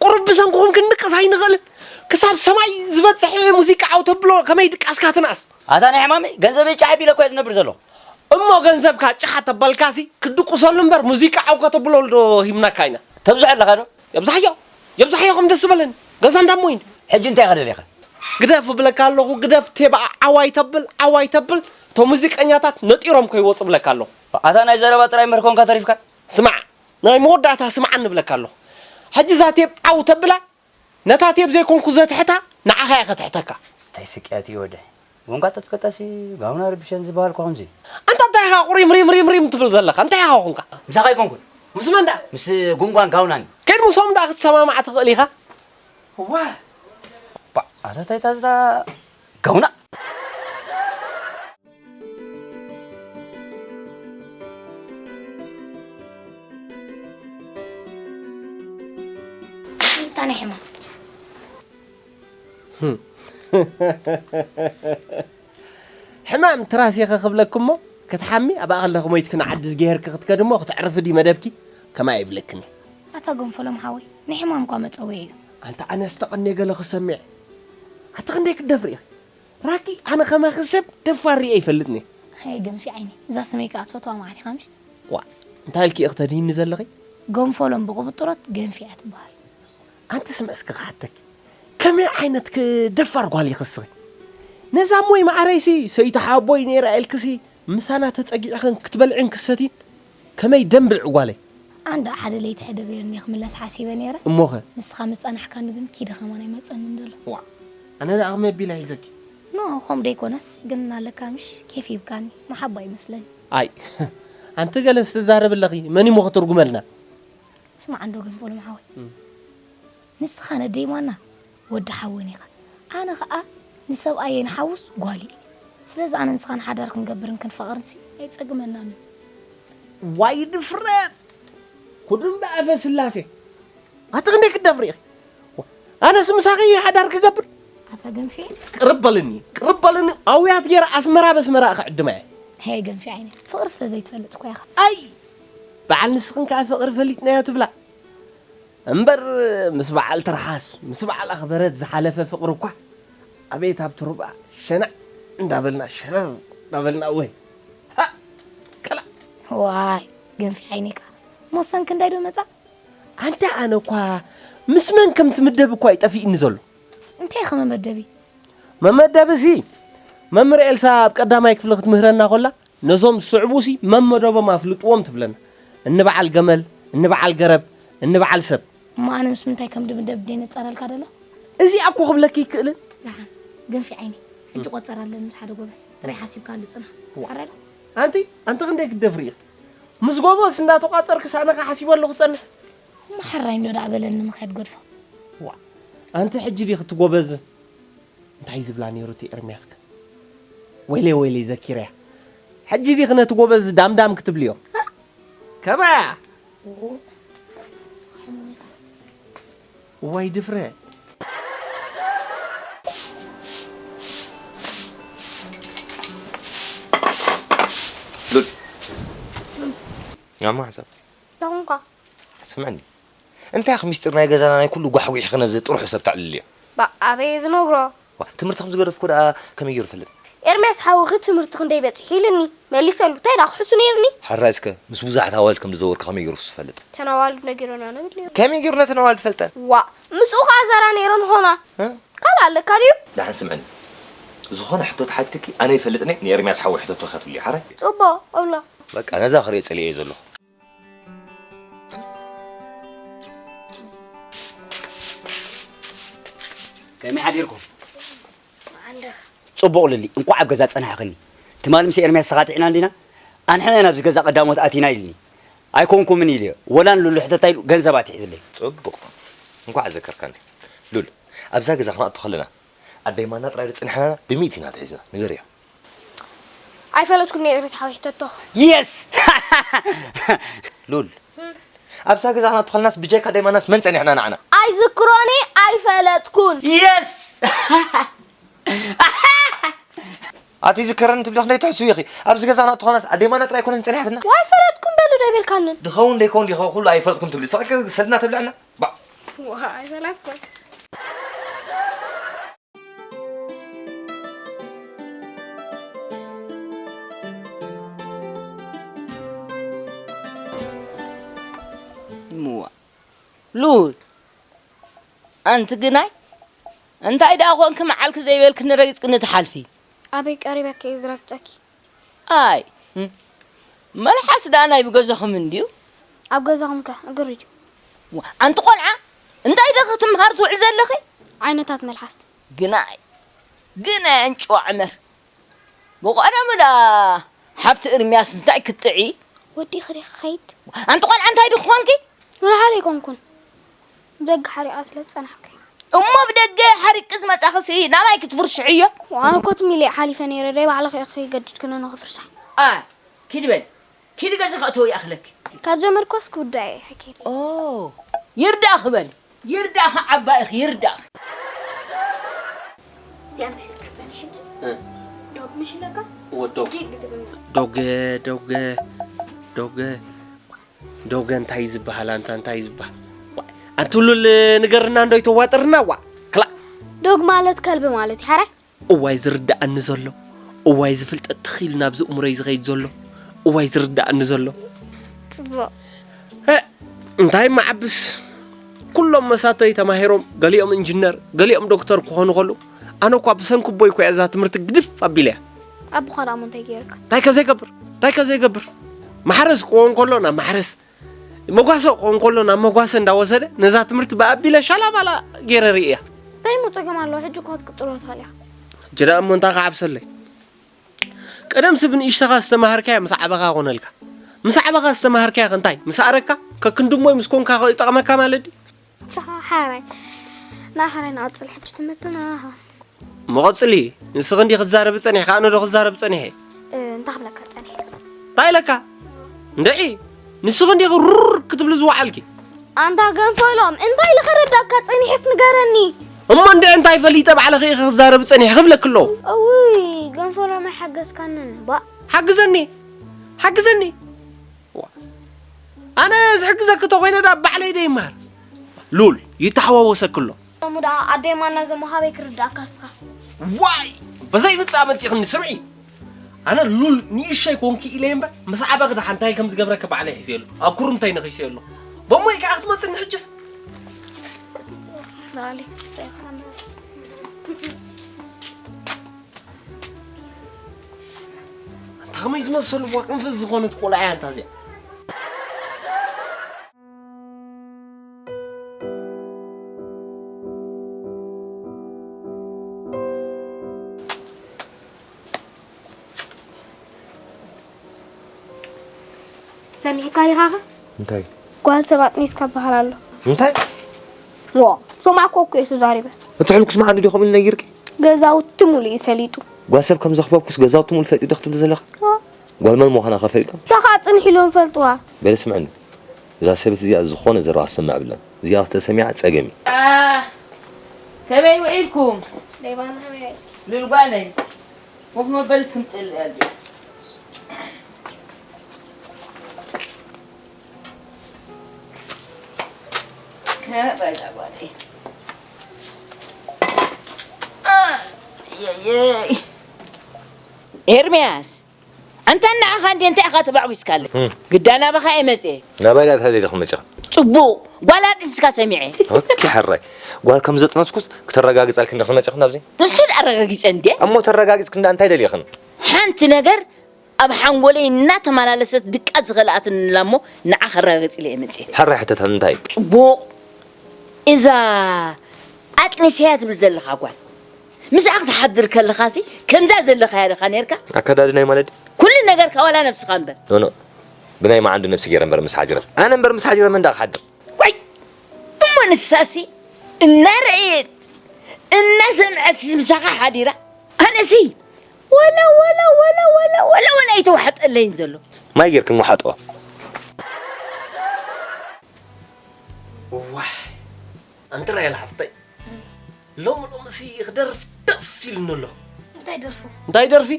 ቁሩብ ብሰንክኹም ክንድቅስ ኣይንኽእልን። ክሳብ ሰማይ ዝበጽሕ ሙዚቃ ዓው ተብሎ ከመይ ድቃስካ ትንኣስ? ኣታ ናይ ሕማመይ፣ ገንዘበይ ጫሕ ኣቢለ እኮ እየ ዝነብር ዘለኹ። እሞ ገንዘብካ ጫሕ ተበልካሲ፣ ክድቁሰሉ እምበር ሙዚቃ ዓው ከተብለሉ ዶ ሂብናካ ኢና? ተብዝሖ ኣለኻ ዶ? የብዝሓዮ፣ የብዝሓዮ ከም ደስ ዝበለኒ። ገዛ እንዳሞ ኢንዲ። ሕጂ እንታይ ኢኻ ደሊኻ? ግደፍ እብለካ ኣለኹ፣ ግደፍ ቴባ ዓው ኣይተብል፣ ዓው ኣይተብል። እቶም ሙዚቀኛታት ነጢሮም ከይወጹ እብለካ ኣለኹ። ኣታ ናይ ዘረባ ጥራይ እምበር ኮንካ ተሪፍካ? ስማዕ፣ ናይ መወዳእታ ስምዓኒ እብለካ ኣለኹ። ሕጂ እዛ ቴብ ዓው ተብላ፣ ነታ ቴብ ዘይኮንኩ ዘትሕታ ንዓኻ እያ ከትሕተካ። እንታይ ስቅያት እዩ ወደይ? ጎንጋ ተትከጠሲ ጋውና ርብሸን ዝበሃል እኮ ከምዚ። ኣንታ እንታይ ኢኻ ቁሪም ሪም ሪም ሪም ትብል ዘለኻ? እንታይ ኢኻ ኾንካ? ምሳኻ ኣይኮንኩን። ምስ መን ደኣ? ምስ ጉንጓን ጋውናን። ከይድ ምስኦም ደኣ ክትሰማማዕ ትኽእል ኢኻ። ዋ! ባ-፣ ኣታ እንታይ እታ እዛ ጋውና? እንታይ ናይ ሕማም? ሕማም ትራስ ኢኸ ክብለኪ እሞ፣ ክትሓሚ ኣብኣ ከለኺ ሞይትኪ ንዓዲ ዝገሄርኪ ክትከዲ እሞ፣ ክተዕርፊ ድዩ መደብኪ? ከማይ ኣይብለክን እየ። ኣታ ገንፈሎም ሓወይ፣ ንሕማም እኳ መጸውዒ እዩ። ኣንታ ኣነስ ተቐንየ ገለ ክሰምዕ። ኣቲ ክንደይ ክትደፍሪ ኢኺ? ራኪ፣ ኣነ ከማኺ ሰብ ደፋር ሪኤ ኣይፈልጥን እየ። ኣይ ገንፊ ዓይኒ፣ እዛ ስመይ ከኣ ትፈትዋ መዓት ኢኻ ምሽ? ዋእ፣ እንታይ ኢልኪ ኢኺ ተድሂኒ ዘለኺ? ገንፎሎም ብቕብጥሮት ገንፊ እያ ትበሃል። ኣንቲ ስምዒ እስኪ ክሓተኪ፣ ከመይ ዓይነት ክ-፣ ደፋር ጓል ኢኺ እስኺ? ነዛ እሞይ መዓረይሲ ሰይቲ ሓቦይ ነይራ ኢልክሲ ምሳና ተጸጊዕኽን ክትበልዕን ክትሰትይን ከመይ ደም ብልዒ ጓለይ። ኣንዳ ሓደ ለይቲ ሕድር ኢለኒ ክምለስ ሓሲበ ነይረ። እሞኸ? ንስኻ ምጸናሕካኒ ግን ኪደ ከማን ኣይመጸንን ዘሎ። ዋእ፣ ኣነ ደኣ ከመይ ኣቢለ ሒዘኪ? ኖ፣ ከምኡ ደይኮነስ ግን ኣለካ ምሽ ኬፍ ሂብካኒ፣ መሓባ ይመስለኒ። ኣይ፣ ኣንቲ ገለስ ትዛረቢ ኣለኺ፣ መን እሞ ክትርጉመልና? ስማዕ እንዶ ገንፎሎም ሓወይ። እም። ንስኻ ነደይ ማና ወዲ ሓወን ኢኻ። ኣነ ኸኣ ንሰብኣየይ ንሓውስ ጓሉ እየ። ስለዚ ኣነ ንስኻን ሓዳር ክንገብርን ክንፋቐርንሲ ኣይጸግመናን እዩ። ዋይ ድፍረት! ኩድም ብኣፈ ስላሴ። ኣቲ ክንደይ ክትደፍሪ ኢኺ? ኣነስ ምሳኺ ሓዳር ክገብር? ኣታ ገንፊ። ቅርብ በልኒ፣ ቅርብ በልኒ። ኣውያት ገይረ ኣስመራ በስመራ ክዕድማ እየ። ሄይ ገንፊ ዓይነ፣ ፍቕሪ ስለ ዘይትፈልጥ እኮ ኢኻ። ኣይ! በዓል ንስኽን ከኣ ፍቕሪ ፈሊጥናዮ ትብላ። እምበር ምስ በዓል ትርሓስ፣ ምስ በዓል ኣኽበረት ዝሓለፈ ፍቕሪ እኳ ኣቤት ኣብቲ ሩባ ሸናዕ እንዳበልና ሸረር እንዳበልና እወ። ሃ! ከላ! ዋይ፣ ገንፊ ዓይኒካ። ሞሰን ክንዳይ ዶ መጻ? ኣንታ ኣነ እኳ ምስ መን ከም ትምደብ እኳ እዩ ጠፊእኒ ዘሎ። እንታይ ኢኻ መመደቢ? መመደብሲ መምህር ኤልሳ ኣብ ቀዳማይ ክፍሊ ክትምህረና ኮላ ነዞም ዝስዕቡሲ መመደቦም ኣፍልጥዎም ትብለና። እንበዓል ገመል፣ እንበዓል ገረብ፣ እንበዓል ሰብ። እሞ ኣነ ምስ ምንታይ ከም ድምደብ ደይ ነጻረልካ ደሎ? እዚኣ እኮ ክብለኪ ይክእልን። ደሓን፣ ገንፊ ዓይኒ። ሕጂ ቆጸር ኣለኒ ምስ ሓደ ጎበዝ። ጥራይ ሓሲብካሉ ጽና። ዋ። ሓራይ ዶ? ኣንቲ፣ ኣንቲ ክንደይ ክትደፍሪ ኢኺ? ምስ ጎበዝ እንዳተቋጸርክስ ኣነ ከ ሓሲበ ኣለኹ ጸንሕ። እሞ ሓራይ እንዶ ደኣ በለኒ ምኽያድ ገድፎ። ዋ። ኣንቲ ሕጂ ዲኺ እቲ ጎበዝ እንታይ ዝብላ ነይሩ እቲ ኤርምያስከ? ወይለይ ወይለይ ዘኪረያ። ሕጂ ዲኺ ነቲ ጎበዝ ዳምዳም ክትብልዮ? ከመያ? እዋይ ድፍረት። ሉል። ያማ ሓሳብ። ዳኹምኳ። ስምዕኒ። እንታይ ኢኺ ሚስጢር ናይ ገዛና ናይ ኩሉ ጓሕጒሕኺ ነዚ ጥርሑ ሰብ ተዕልልዮ? ባ ኣበይ ዝነግሮ? ዋ፣ ትምህርቲ ከም ዝገደፍኩ ደኣ ከመይ ገይሩ ይፈልጥ? ኤርምያስ ሓውኺ ትምህርቲ ክንደይ በጺሑ ኢልኒ። መሊሰሉ። እንታይ ደኣ ክሕሱ ነይርኒ? ሕራይ እስከ ምስ ብዙሓት ኣዋልድ ከም ዝዘወርኪ ከመይ ገይሩ ክሱ ይፈልጥ? ተን ኣዋልድ ነጊሮና ነብልዮ። ከመይ ገይሩ ነተን ኣዋልድ ፈልጠን? ዋ፣ ምስኡ ኸኣ ዘራ ነይረን ኾና። እ? ካልእ ኣለካ ድዩ? ደሓን ስምዕኒ። ዝኾነ ሕቶ ተሓቲትኪ ኣነ ይፈልጥኒ ንኤርምያስ ሓወይ ሕተቶ ኢኻ ትብልዮ፣ ሓራይ? ጽቡቕ፣ እብሎ። በቃ ነዛ ክሪኦ ጸሊኤ እየ ዘለኹ። ከመይ ሓዲርኩም? ጽቡቕ ልሊ፣ እንቋዕ ኣብ ገዛ ጸናሕክኒ። ትማሊ ምስ ኤርምያስ ተኻቲዕና እንዲና? ኣንሕና ኢና ኣብዚ ገዛ ቀዳሞት ኣቲና ኢልኒ። ኣይኮንኩምን ኢልዮ። ወላ ንሉሉ ሕተታ ኢሉ ገንዘብ ኣትሒዝለይ። ጽቡቕ። እንቋዕ ኣዘከርካኒ። ሉል፣ ኣብዛ ገዛ ክንኣቱ ከለና ኣደይ ማና ጥራይ ዶ ጸኒሕና ብሚእቲ ኢና ተሒዝና። ንገርዮ። ኣይፈለጥኩን ነይረ ምስ ሓወይ ሕተቶ። የስ! ሉል፣ ኣብዛ ገዛ ክንኣቱ ከለናስ ብጀካ ኣደይ ማናስ መን ጸኒሕና ንዓና? ኣይዝክሮን እየ፣ ኣይፈለጥኩን። የስ! ኣቲ ዝከረኒ ትብሊ ክንደይ ትሕስዊ ኢኺ? ኣብዚ ገዛ ክንኣቱ ከለናስ ኣደይ ማና ጥራይ ኣይኮነን ጸኒሓትና? ዋይ ፈለጥኩም በሉ ዶ ኣይበልካንን? ድኸውን ደይከውን ዲኻ ኩሉ ኣይፈለጥኩን ትብሊ። ስቕ ኢልኪ ሰድና ተብልዕና? ባዕ። ዋይ ፈለጥኩም። እምዋ። ሉል። ኣንቲ ግናይ። እንታይ ደኣ ኾንኪ መዓልኪ ዘይበልክኒ ረጊጽክኒ ትሓልፊ? ኣበይ ቀሪበኪ እየ ዝረግጸኪ? ኣይ። እም። መልሓስ ደኣ ናይ ብገዛኹም እንድዩ? ኣብ ገዛኹም ከ እግሪ ድዩ? ዋ፣ ኣንቲ ቆልዓ። እንታይ ደኺ ክትምሃሪ ትውዕሊ ዘለኺ? ዓይነታት መልሓስ። ግናይ። ግናይ ኣንጭዋ ዕመር። ብቐደሙ ደኣ ሓፍቲ እርምያስ እንታይ ክትጥዒ? ወዲእኺ ዲኺ ክኸይድ? ኣንቲ ቆልዓ እንታይ ዲኺ ኮንኪ? ወላ ሓደ ኣይኮንኩን። ብደገ ሓሪቓ ስለ ዝጸናሕኩ። እሞ ብደገ ሓሪቂ ዝመጻኽሲ ናባይ ክትፍርሽሕዮ? ኣነ እኮ ትም ኢለ እየ ሓሊፈ ነይረ። ደይ ባዕልኺ ኢኺ ገዲድክኒ ንኽፍርሻሕ። ኣይ፣ ኪዲ በሊ። ኪዲ ገዛ ከእትዎ ይኣኽለኪ። ካብ ጀመርኳስ ክውዳእ እየ፣ ሓኪም። ኦ፣ ይርዳእኺ በሊ። ይርዳእኺ ዓባይኺ፣ ይርዳእኺ። እዚኣ እንታይ ኢልካ ትጸንሕ ሕጂ? እ። ዶግ ምሽ ኢለካ? እወ፣ ዶግ። ጂግ ብትግርኛ። ዶገ፣ ዶገ፣ ዶገ። ዶገ እንታይ እዩ ዝበሃል? ኣንታ እንታይ እዩ ዝበሃል? ዋይ፣ ኣንቲ ሉል ንገርና እንዶ ይተዋጥርና፣ ዋ፣ ክላ። ዶግ ማለት ከልቢ ማለት እዩ፣ ሓራይ? እዋይ ዝርድኣኒ ዘሎ፣ እዋይ ዝፍልጠት ትኽ ኢሉ ናብዚ እምሮይ ዝኸይድ ዘሎ፣ እዋይ ዝርድኣኒ ዘሎ። ጽቡቕ። ሀ፣ እንታይ መዓብስ? ኩሎም መሳቶይ ተማሂሮም፣ ገሊኦም ኢንጂነር፣ ገሊኦም ዶክተር ክኾኑ ከለዉ፣ ኣነ እኳ ብሰንኪ ኣቦይ እኮ እያ እዛ ትምህርቲ ግድፍ ኣቢለያ። ኣቦኻ ደኣ እሞ እንታይ ገይሩካ? እንታይ ከ ዘይገብር? እንታይ ከ ዘይገብር? ማሕረስ ክኸውን ከሎ ናብ ማሕረስ፣ መጓሰ ክኸውን ከሎ ናብ መጓሰ እንዳወሰደ ነዛ ትምህርቲ ብኣቢለ ሻላባላ ገይረ ርእያ። እንታይ እሞ ጸገም ኣለዎ? ሕጂ እኮ ክትቅጽሎ ትኽእል ኢኻ። ሕጂ ደኣ እሞ እንታይ ክዓብሰለይ? ቀደምሲ ብንእሽተኻ ዝተማሃርካያ ምስ ዓበኻ ኮነልካ። ምስ ዓበኻ ዝተማሃርካያ ከ እንታይ? ምስ ኣረግካ? ከክንድሞይ ምስ ኮንካ ከ ይጠቕመካ ማለት ድዩ? ሳ-፣ ሓራይ። ንኣኻ ናይ ንቐጽል ሕጂ ትምህርትና። መቐጽሊ፣ ንስኺ እንዲኺ ክትዛረቢ ጸኒሕኪ፣ ኣነ ዶ ክዛረብ ጸኒሐ? እ፣ እንታይ ክብለካ ጸኒሐ? እንታይ ኢለካ? እንድዒ፣ ንስኺ እንዲኺ ሩር ክትብሊ ዝወዓልኪ። ኣንታ ገንፈሎም፣ እንታይ ኢለ ክርዳእካ ጸኒሐስ ንገረኒ። እሞ እንድዒ እንታይ ፈሊጠ ባዕልኺ ኢኺ ክትዛረቢ ጸኒሕኪ ክብለኪ ኣለኹ። እውይ፣ ገንፈሎም ኣይሓገዝካንን፣ ባእ። ሓግዘኒ፣ ሓግዘኒ። ዋ። ኣነ ዝሕግዘኪ ተኾይነ ዳ ባዕለይ ዶ ይመሃር? ሉል፣ ይተሓዋወሰኪ ኣሎ። እሞ ደኣ ኣደይ ማና ዘሞ ሃበይ ክርዳእካ እስኻ? ዋይ! በዘይ ምጻእ መጺእኽኒ ስምዒ። ኣነ ሉል ንእሸይ ኮንኪ ኢለ እምበር ምስ ዓበኺ ደሓ እንታይ ከም ዝገብረኪ ባዕለይ ሒዘ ኣሎ። ኣብ ኩርምታይ ነኺሰ ኣሎ። በሞይ ከኣ ክትመጽኒ ሕጅስ? ላሊ ሰይፋና። ኣንታ ከመይ ዝመሰሉ ዋ ቅንፍዝ ዝኾነት ቆልዓ እያ ኣንታ እዚኣ። ሰሚዕካ ዲኻኸ? እንታይ? ጓል ሰብ ኣጥኒስካ በሃል ኣሎ። እንታይ? ዋ ሰማዕኮ እኮ እየ ተዛሪበ። እቲ ሕልኩስ መዓንዱ ድዩ ከምኡ ኢሉ ነጊርኪ? ገዛውቲ ሙሉእ እዩ ፈሊጡ። ጓል ሰብ ከም ዘኽበብኩስ ገዛውቲ ሙሉእ ፈሊጡ ዶ ክትብሊ ዘለኺ? ዋ ጓል መን ምዃና ከ ፈሊጦም? ንሳ ኸዓ ጽንሕ ኢሎም ይፈልጥዋ። በሊ ስምዕኒ እዛ ሰበይቲ እዚኣ ዝኾነ ዘረባ ክትሰምዕ የብላን። እዚኣ ተሰሚዓ ጸገም እዩ። ኣህ፣ ከመይ ውዒልኩም? ሌባና ከመይ ውዒልኪ? ሉል ጓለይ፣ ኮፍ መበሊ እስኪ ምጽእ ልዕል። ከመይ እዛ ጓለይ? ኣየየይ። ኤርምያስ፣ ኣንታ ንዓኻ እንዴ እንታይ ኢኻ ተባዕቢስካለይ? ግዳ ናባኻ እየ መጽየ። ናባይ ደኣ እንታይ ደሊኺ መጺኺ? ጽቡቕ፣ ጓል ኣጥኒስካ ሰሚዐ። ኦኬ ሕራይ፣ ጓል ከም ዘጥነስኩስ ክተረጋግጻልኪ እንዲኺ መጺኺ ናብዚ? ንሱ ደኣ ኣረጋጊጸ እንዴ። እሞ ተረጋጊጽኪ እንዳ እንታይ ደሊኽን? ሓንቲ ነገር ኣብ ሓንጎለይ እናተመላለሰት ድቃስ ዝኸልኣትኒ ኣላ እሞ ንዓ ከረጋግጽ ኢለ እየ መጽየ። ሕራይ ሕተታ እንታይ? ጽቡቕ፣ እዛ ኣጥኒሰያ ትብል ዘለኻ ጓል ምስኣ ክትሓድር ከለኻሲ ከምዛ ዘለኻያ ዲኻ ነርካ? ኣከዳድናይ ማለት ድዩ? ኩሉ ነገርካ ዋላ ነብስኻ እምበር። ኖኖ ብናይ መዓንዱ ነብሲ ገይረ እምበር ምስ ሓጅረት ኣነ እምበር ምስ ሓጅረት መን ደኣ ክሓድር? ዋይ እሞ ንሳሲ እናረኣየት እናሰምዐትስ ምሳኻ ሓዲራ ኣነሲ ዋላ ዋላ ዋላ ዋላ ዋላ ዋላ ኣይተዋሕጠለይን ዘሎ። ማይ ጌርክን ወሓጥዋ። ዋይ ኣንቲ ራሄል ሓፍተይ ሎሚ ሎምሲ ክደርፍ ደስ ኢሉኒ ኣሎ። እንታይ ደርፉ? እንታይ ደርፊ?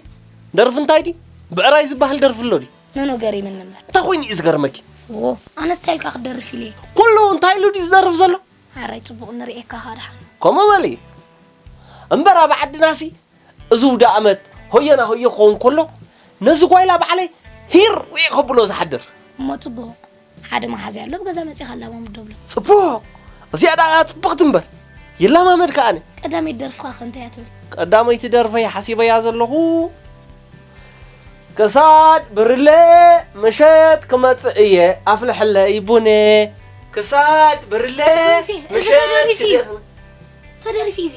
ደርፊ እንታይ ድዩ? ብዕራይ ዝበሃል ደርፊ ኣሎ ድዩ? ኖኖ ገሪምኒ እምበር። እንታይ ኮይኑ እዩ ዝገርመኪ? ዎ ኣነስ እንታይ ኢልካ ክትደርፍ ኢለ እየ። ኩሉ እንታይ ኢሉ ድዩ ዝደርፍ ዘሎ? ሓራይ ጽቡቕ ንርእየካ ከኣ ደሓን። ከምኡ በሊ እምበር ኣብ ዓድናሲ እዚ ውዳእ ኣመት ሆየና ሆየ ክኸውን ከሎ ነዚ ጓይላ ባዕለይ ሂር ውዒ ከብሎ ዝሓድር። እሞ ጽቡቕ ሓደ መሓዝያ ኣሎ ኣብ ገዛ መጺኻ ኣላማምዶ ብሎ። ጽቡቕ እዚኣ ደኣ ጽብቕቲ እምበር ይለማመድ ከኣነ። ቀዳመይቲ ደርፍኻ ከ እንታይ እያ ትብል? ቀዳመይቲ ደርፈይ ሓሲበያ ዘለኹ ክሳድ ብርለ ምሸት ክመጽእ እየ ኣፍልሐለይ ቡነ ክሳድ ብርለ ምሸት ክደርፍ ተደርፊ እዚ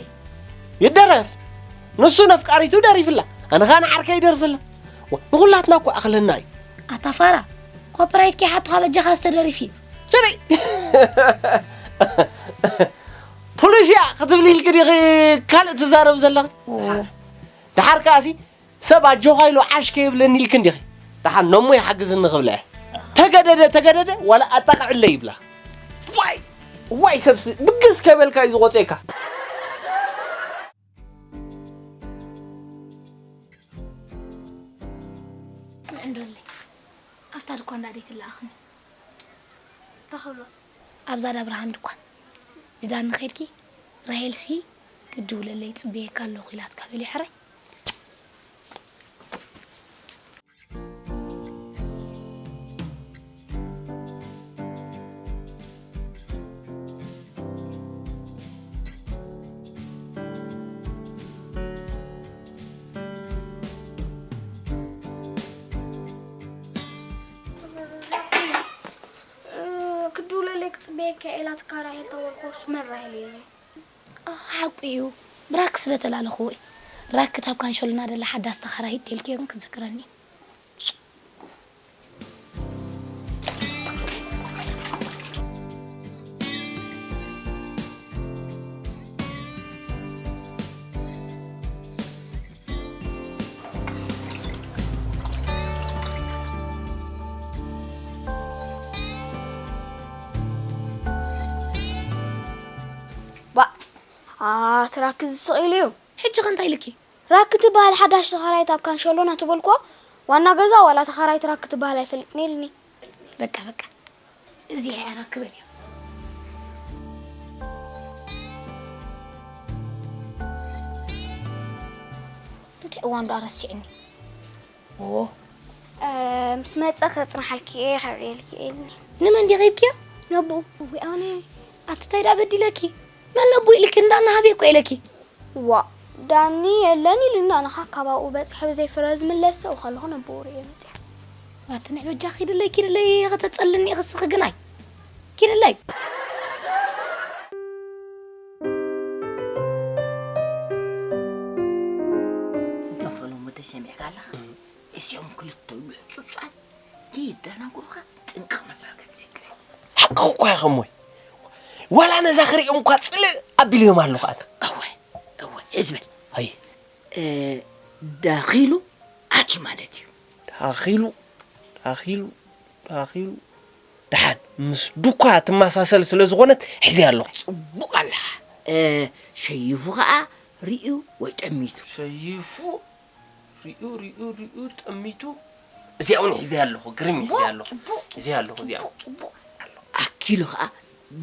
ይደረፍ ንሱ ነፍቃሪቱ ደሪፍላ ኣነ ኸኣ ንዓርከይ ይደርፍላ ንኹላትና እኮ ኣኽለና እዩ ኣታ ፋራ ኮፒራይት ከይሓቱኻ በጃኻ ዝተደርፊ እዩ ሽረይ ፖሊስያ ክትብሊ ኢልክ ዲኺ ካልእ ትዛረብ ዘለኺ ደሓር ከኣሲ ሰብ ኣጆኻ ኢሉ ዓሽ ከይብለኒ ኢልክ እንዲኺ ደሓን ነሞ ይሓግዝኒ ክብላ እየ ተገደደ ተገደደ ዋላ ኣጣቕዕለይ ይብላ ዋይ ዋይ ሰብሲ ብግስ ከይበልካ እዩ ዝቆፅየካ ስምዒ እንዶለይ ኣብታ ድኳን ዳ ደይ ትለኣኽኒ እንታይ ክብሎ ኣብዛ ዳ ኣብርሃም ድኳን ዝዳኒ ከይድኪ ራሄልሲ ክድውለለይ ይጽበየካ ኣለኹ ኢላትካ በልዮ ሕራይ ክድውለለይ ክጽበየካ እየ ኢላትካ ራሄል ተበልኩስ መን ራሄል ኢለኒ? ኣህ ሓቁ እዩ ብራክ ስለ ተላለኽዎ እዩ ራክ እታ ኣብ ካንሸሎና ደላ ሓዳስ ተኻራይት ተልክዮን ክዝክረኒ እዩ። ባእ ኣቲ ራኪ ዝስቕ ኢሉ እዩ። ሕጂ ኸ እንታይ ኢልኪ? ራኪ ትበሃል ሓዳሽ ተኻራይት ኣብ ካንሸሎና ትበልክዋ ዋና ገዛ ዋላ ተኻራይት ራኪ ትበሃል ኣይፈልጥን ኢልኒ። በቃ በቃ እዚኣ እያ ራኪ በልዮ። እዋን ዶ ኣረሲዕኒ። ኦ ምስ መፀ ከፅንሓልኪ እየ ከርእየልኪ እየ ኢልኒ። ንመን ዲኺ ሂብኪዮ? ነብኡ እዊ ኣነ ኣቱታይ ዳ በዲለኪ? መን ነቡ ኢልኪ እንዳናሃብ እኮ ኢለኪ። ዋ ዳኒ የለን ኢሉና ንኻ ካባኡ በፂሐ ብዘይ ፍረ ዝምለስ ሰው ከለኹ ነብኡ ርእየ መፅያ። ዋትንዕ በጃ ኪድለይ ኪድለይ ከተፀልኒ ክስኺ ግናይ ኪድለይ። ዶፈሎም ወደ ሰሚዕካ ኣለኻ እዚኦም ክልተ ልሕፁፃት ይደናጉሩኻ ጥንቅቕ መበል ከብለካ ሓቅኺ እኳ ኢኻ እሞይ ዋላ ነዛ ክሪኦም እኳ ፅልእ ኣቢልዮም ኣለኹ ኣነ እወ እወ ሕዝበል ኣይ ዳኺሉ ኣትዩ ማለት እዩ ዳኺሉ ዳኺሉ ዳኺሉ ደሓን ምስ ዱኳ ትመሳሰል ስለ ዝኾነት ሕዝያ ኣለኹ ፅቡቕ ኣለኻ ሸይፉ ኸዓ ርእዩ ወይ ጠሚቱ ሸይፉ ሪኡ ሪኡ ሪኡ ጠሚቱ እዚኣ እውን ሒዘ ኣለኹ ግርም ሒዘ ኣለኹ እዚ ኣለኹ እዚኣ ኣኪሉ ከዓ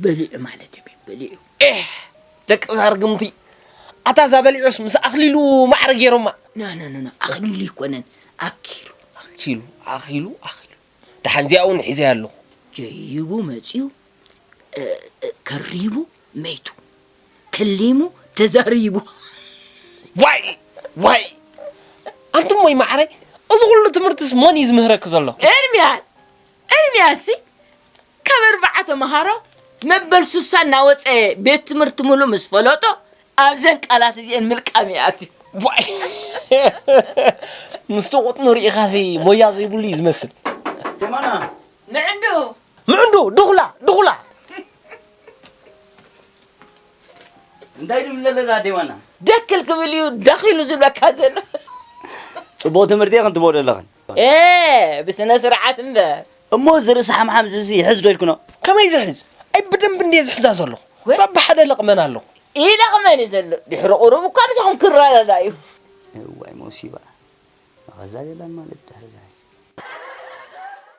በሊዑ ማለት እዩ በሊዑ ኤህ ደቂ ዛርግምቲ ኣታ እዛ በሊዑስ ምስ ኣኽሊሉ ማዕረ ገይሮማ ናናናና ኣኽሊሉ ይኮነን ኣኪሉ ኣኪሉ ኣኺሉ ኣኺሉ ደሓን እዚኣ እውን ሒዘ ኣለኹ ጀይቡ መፅዩ ከሪቡ መይቱ ከሊሙ ተዛሪቡ ዋይ ዋይ ኣንቱም ወይ ማዕረ እዚ ኩሉ ትምህርትስ መን እዩ ዝምህረክ ዘሎ ኤርሚያስ ኤርሚያስ ካብ ኣርባዓ ተምሃሮ መበል ሱሳ እናወፀ ቤት ትምህርቲ ሙሉ ምስ ፈለጦ ኣብዘን ቃላት እዚአን ምልቃም ይኣትዩ ዋይ ምስቲ ቁጥኑ ርኢኻሲ ሞያ ዘይብሉ እዩ ዝመስል ደማና ምዕንዱ ምዕንዱ ድኹላ ድኹላ እንታይ ድብል ኣለና ደማና ደክል ክብል እዩ ደኺሉ ዝብለካ ዘሎ ፅቡቅ ትምህርቲ ኢኽን ትቦ ዘለኽን ኤ ብስነ ስርዓት እምበር እሞ እዚ ርእሲ ሓምሓም ዝዚ ይሕዝ ዶ ኢልክኖ ከመይ ዝሕዝ ኣይ ብደንብ እንድየ ዝሕዛ ዘለኹ በብሓደ ለቕመን ኣለኹ ኢለቕመን እዩ ዘሎ ድሕሪ ቁሩብ እኳ ምሳኹም ክረዳዳ እዩ ዋይ ሞሲባ መኸዛ የላን ማለት ድሕሪ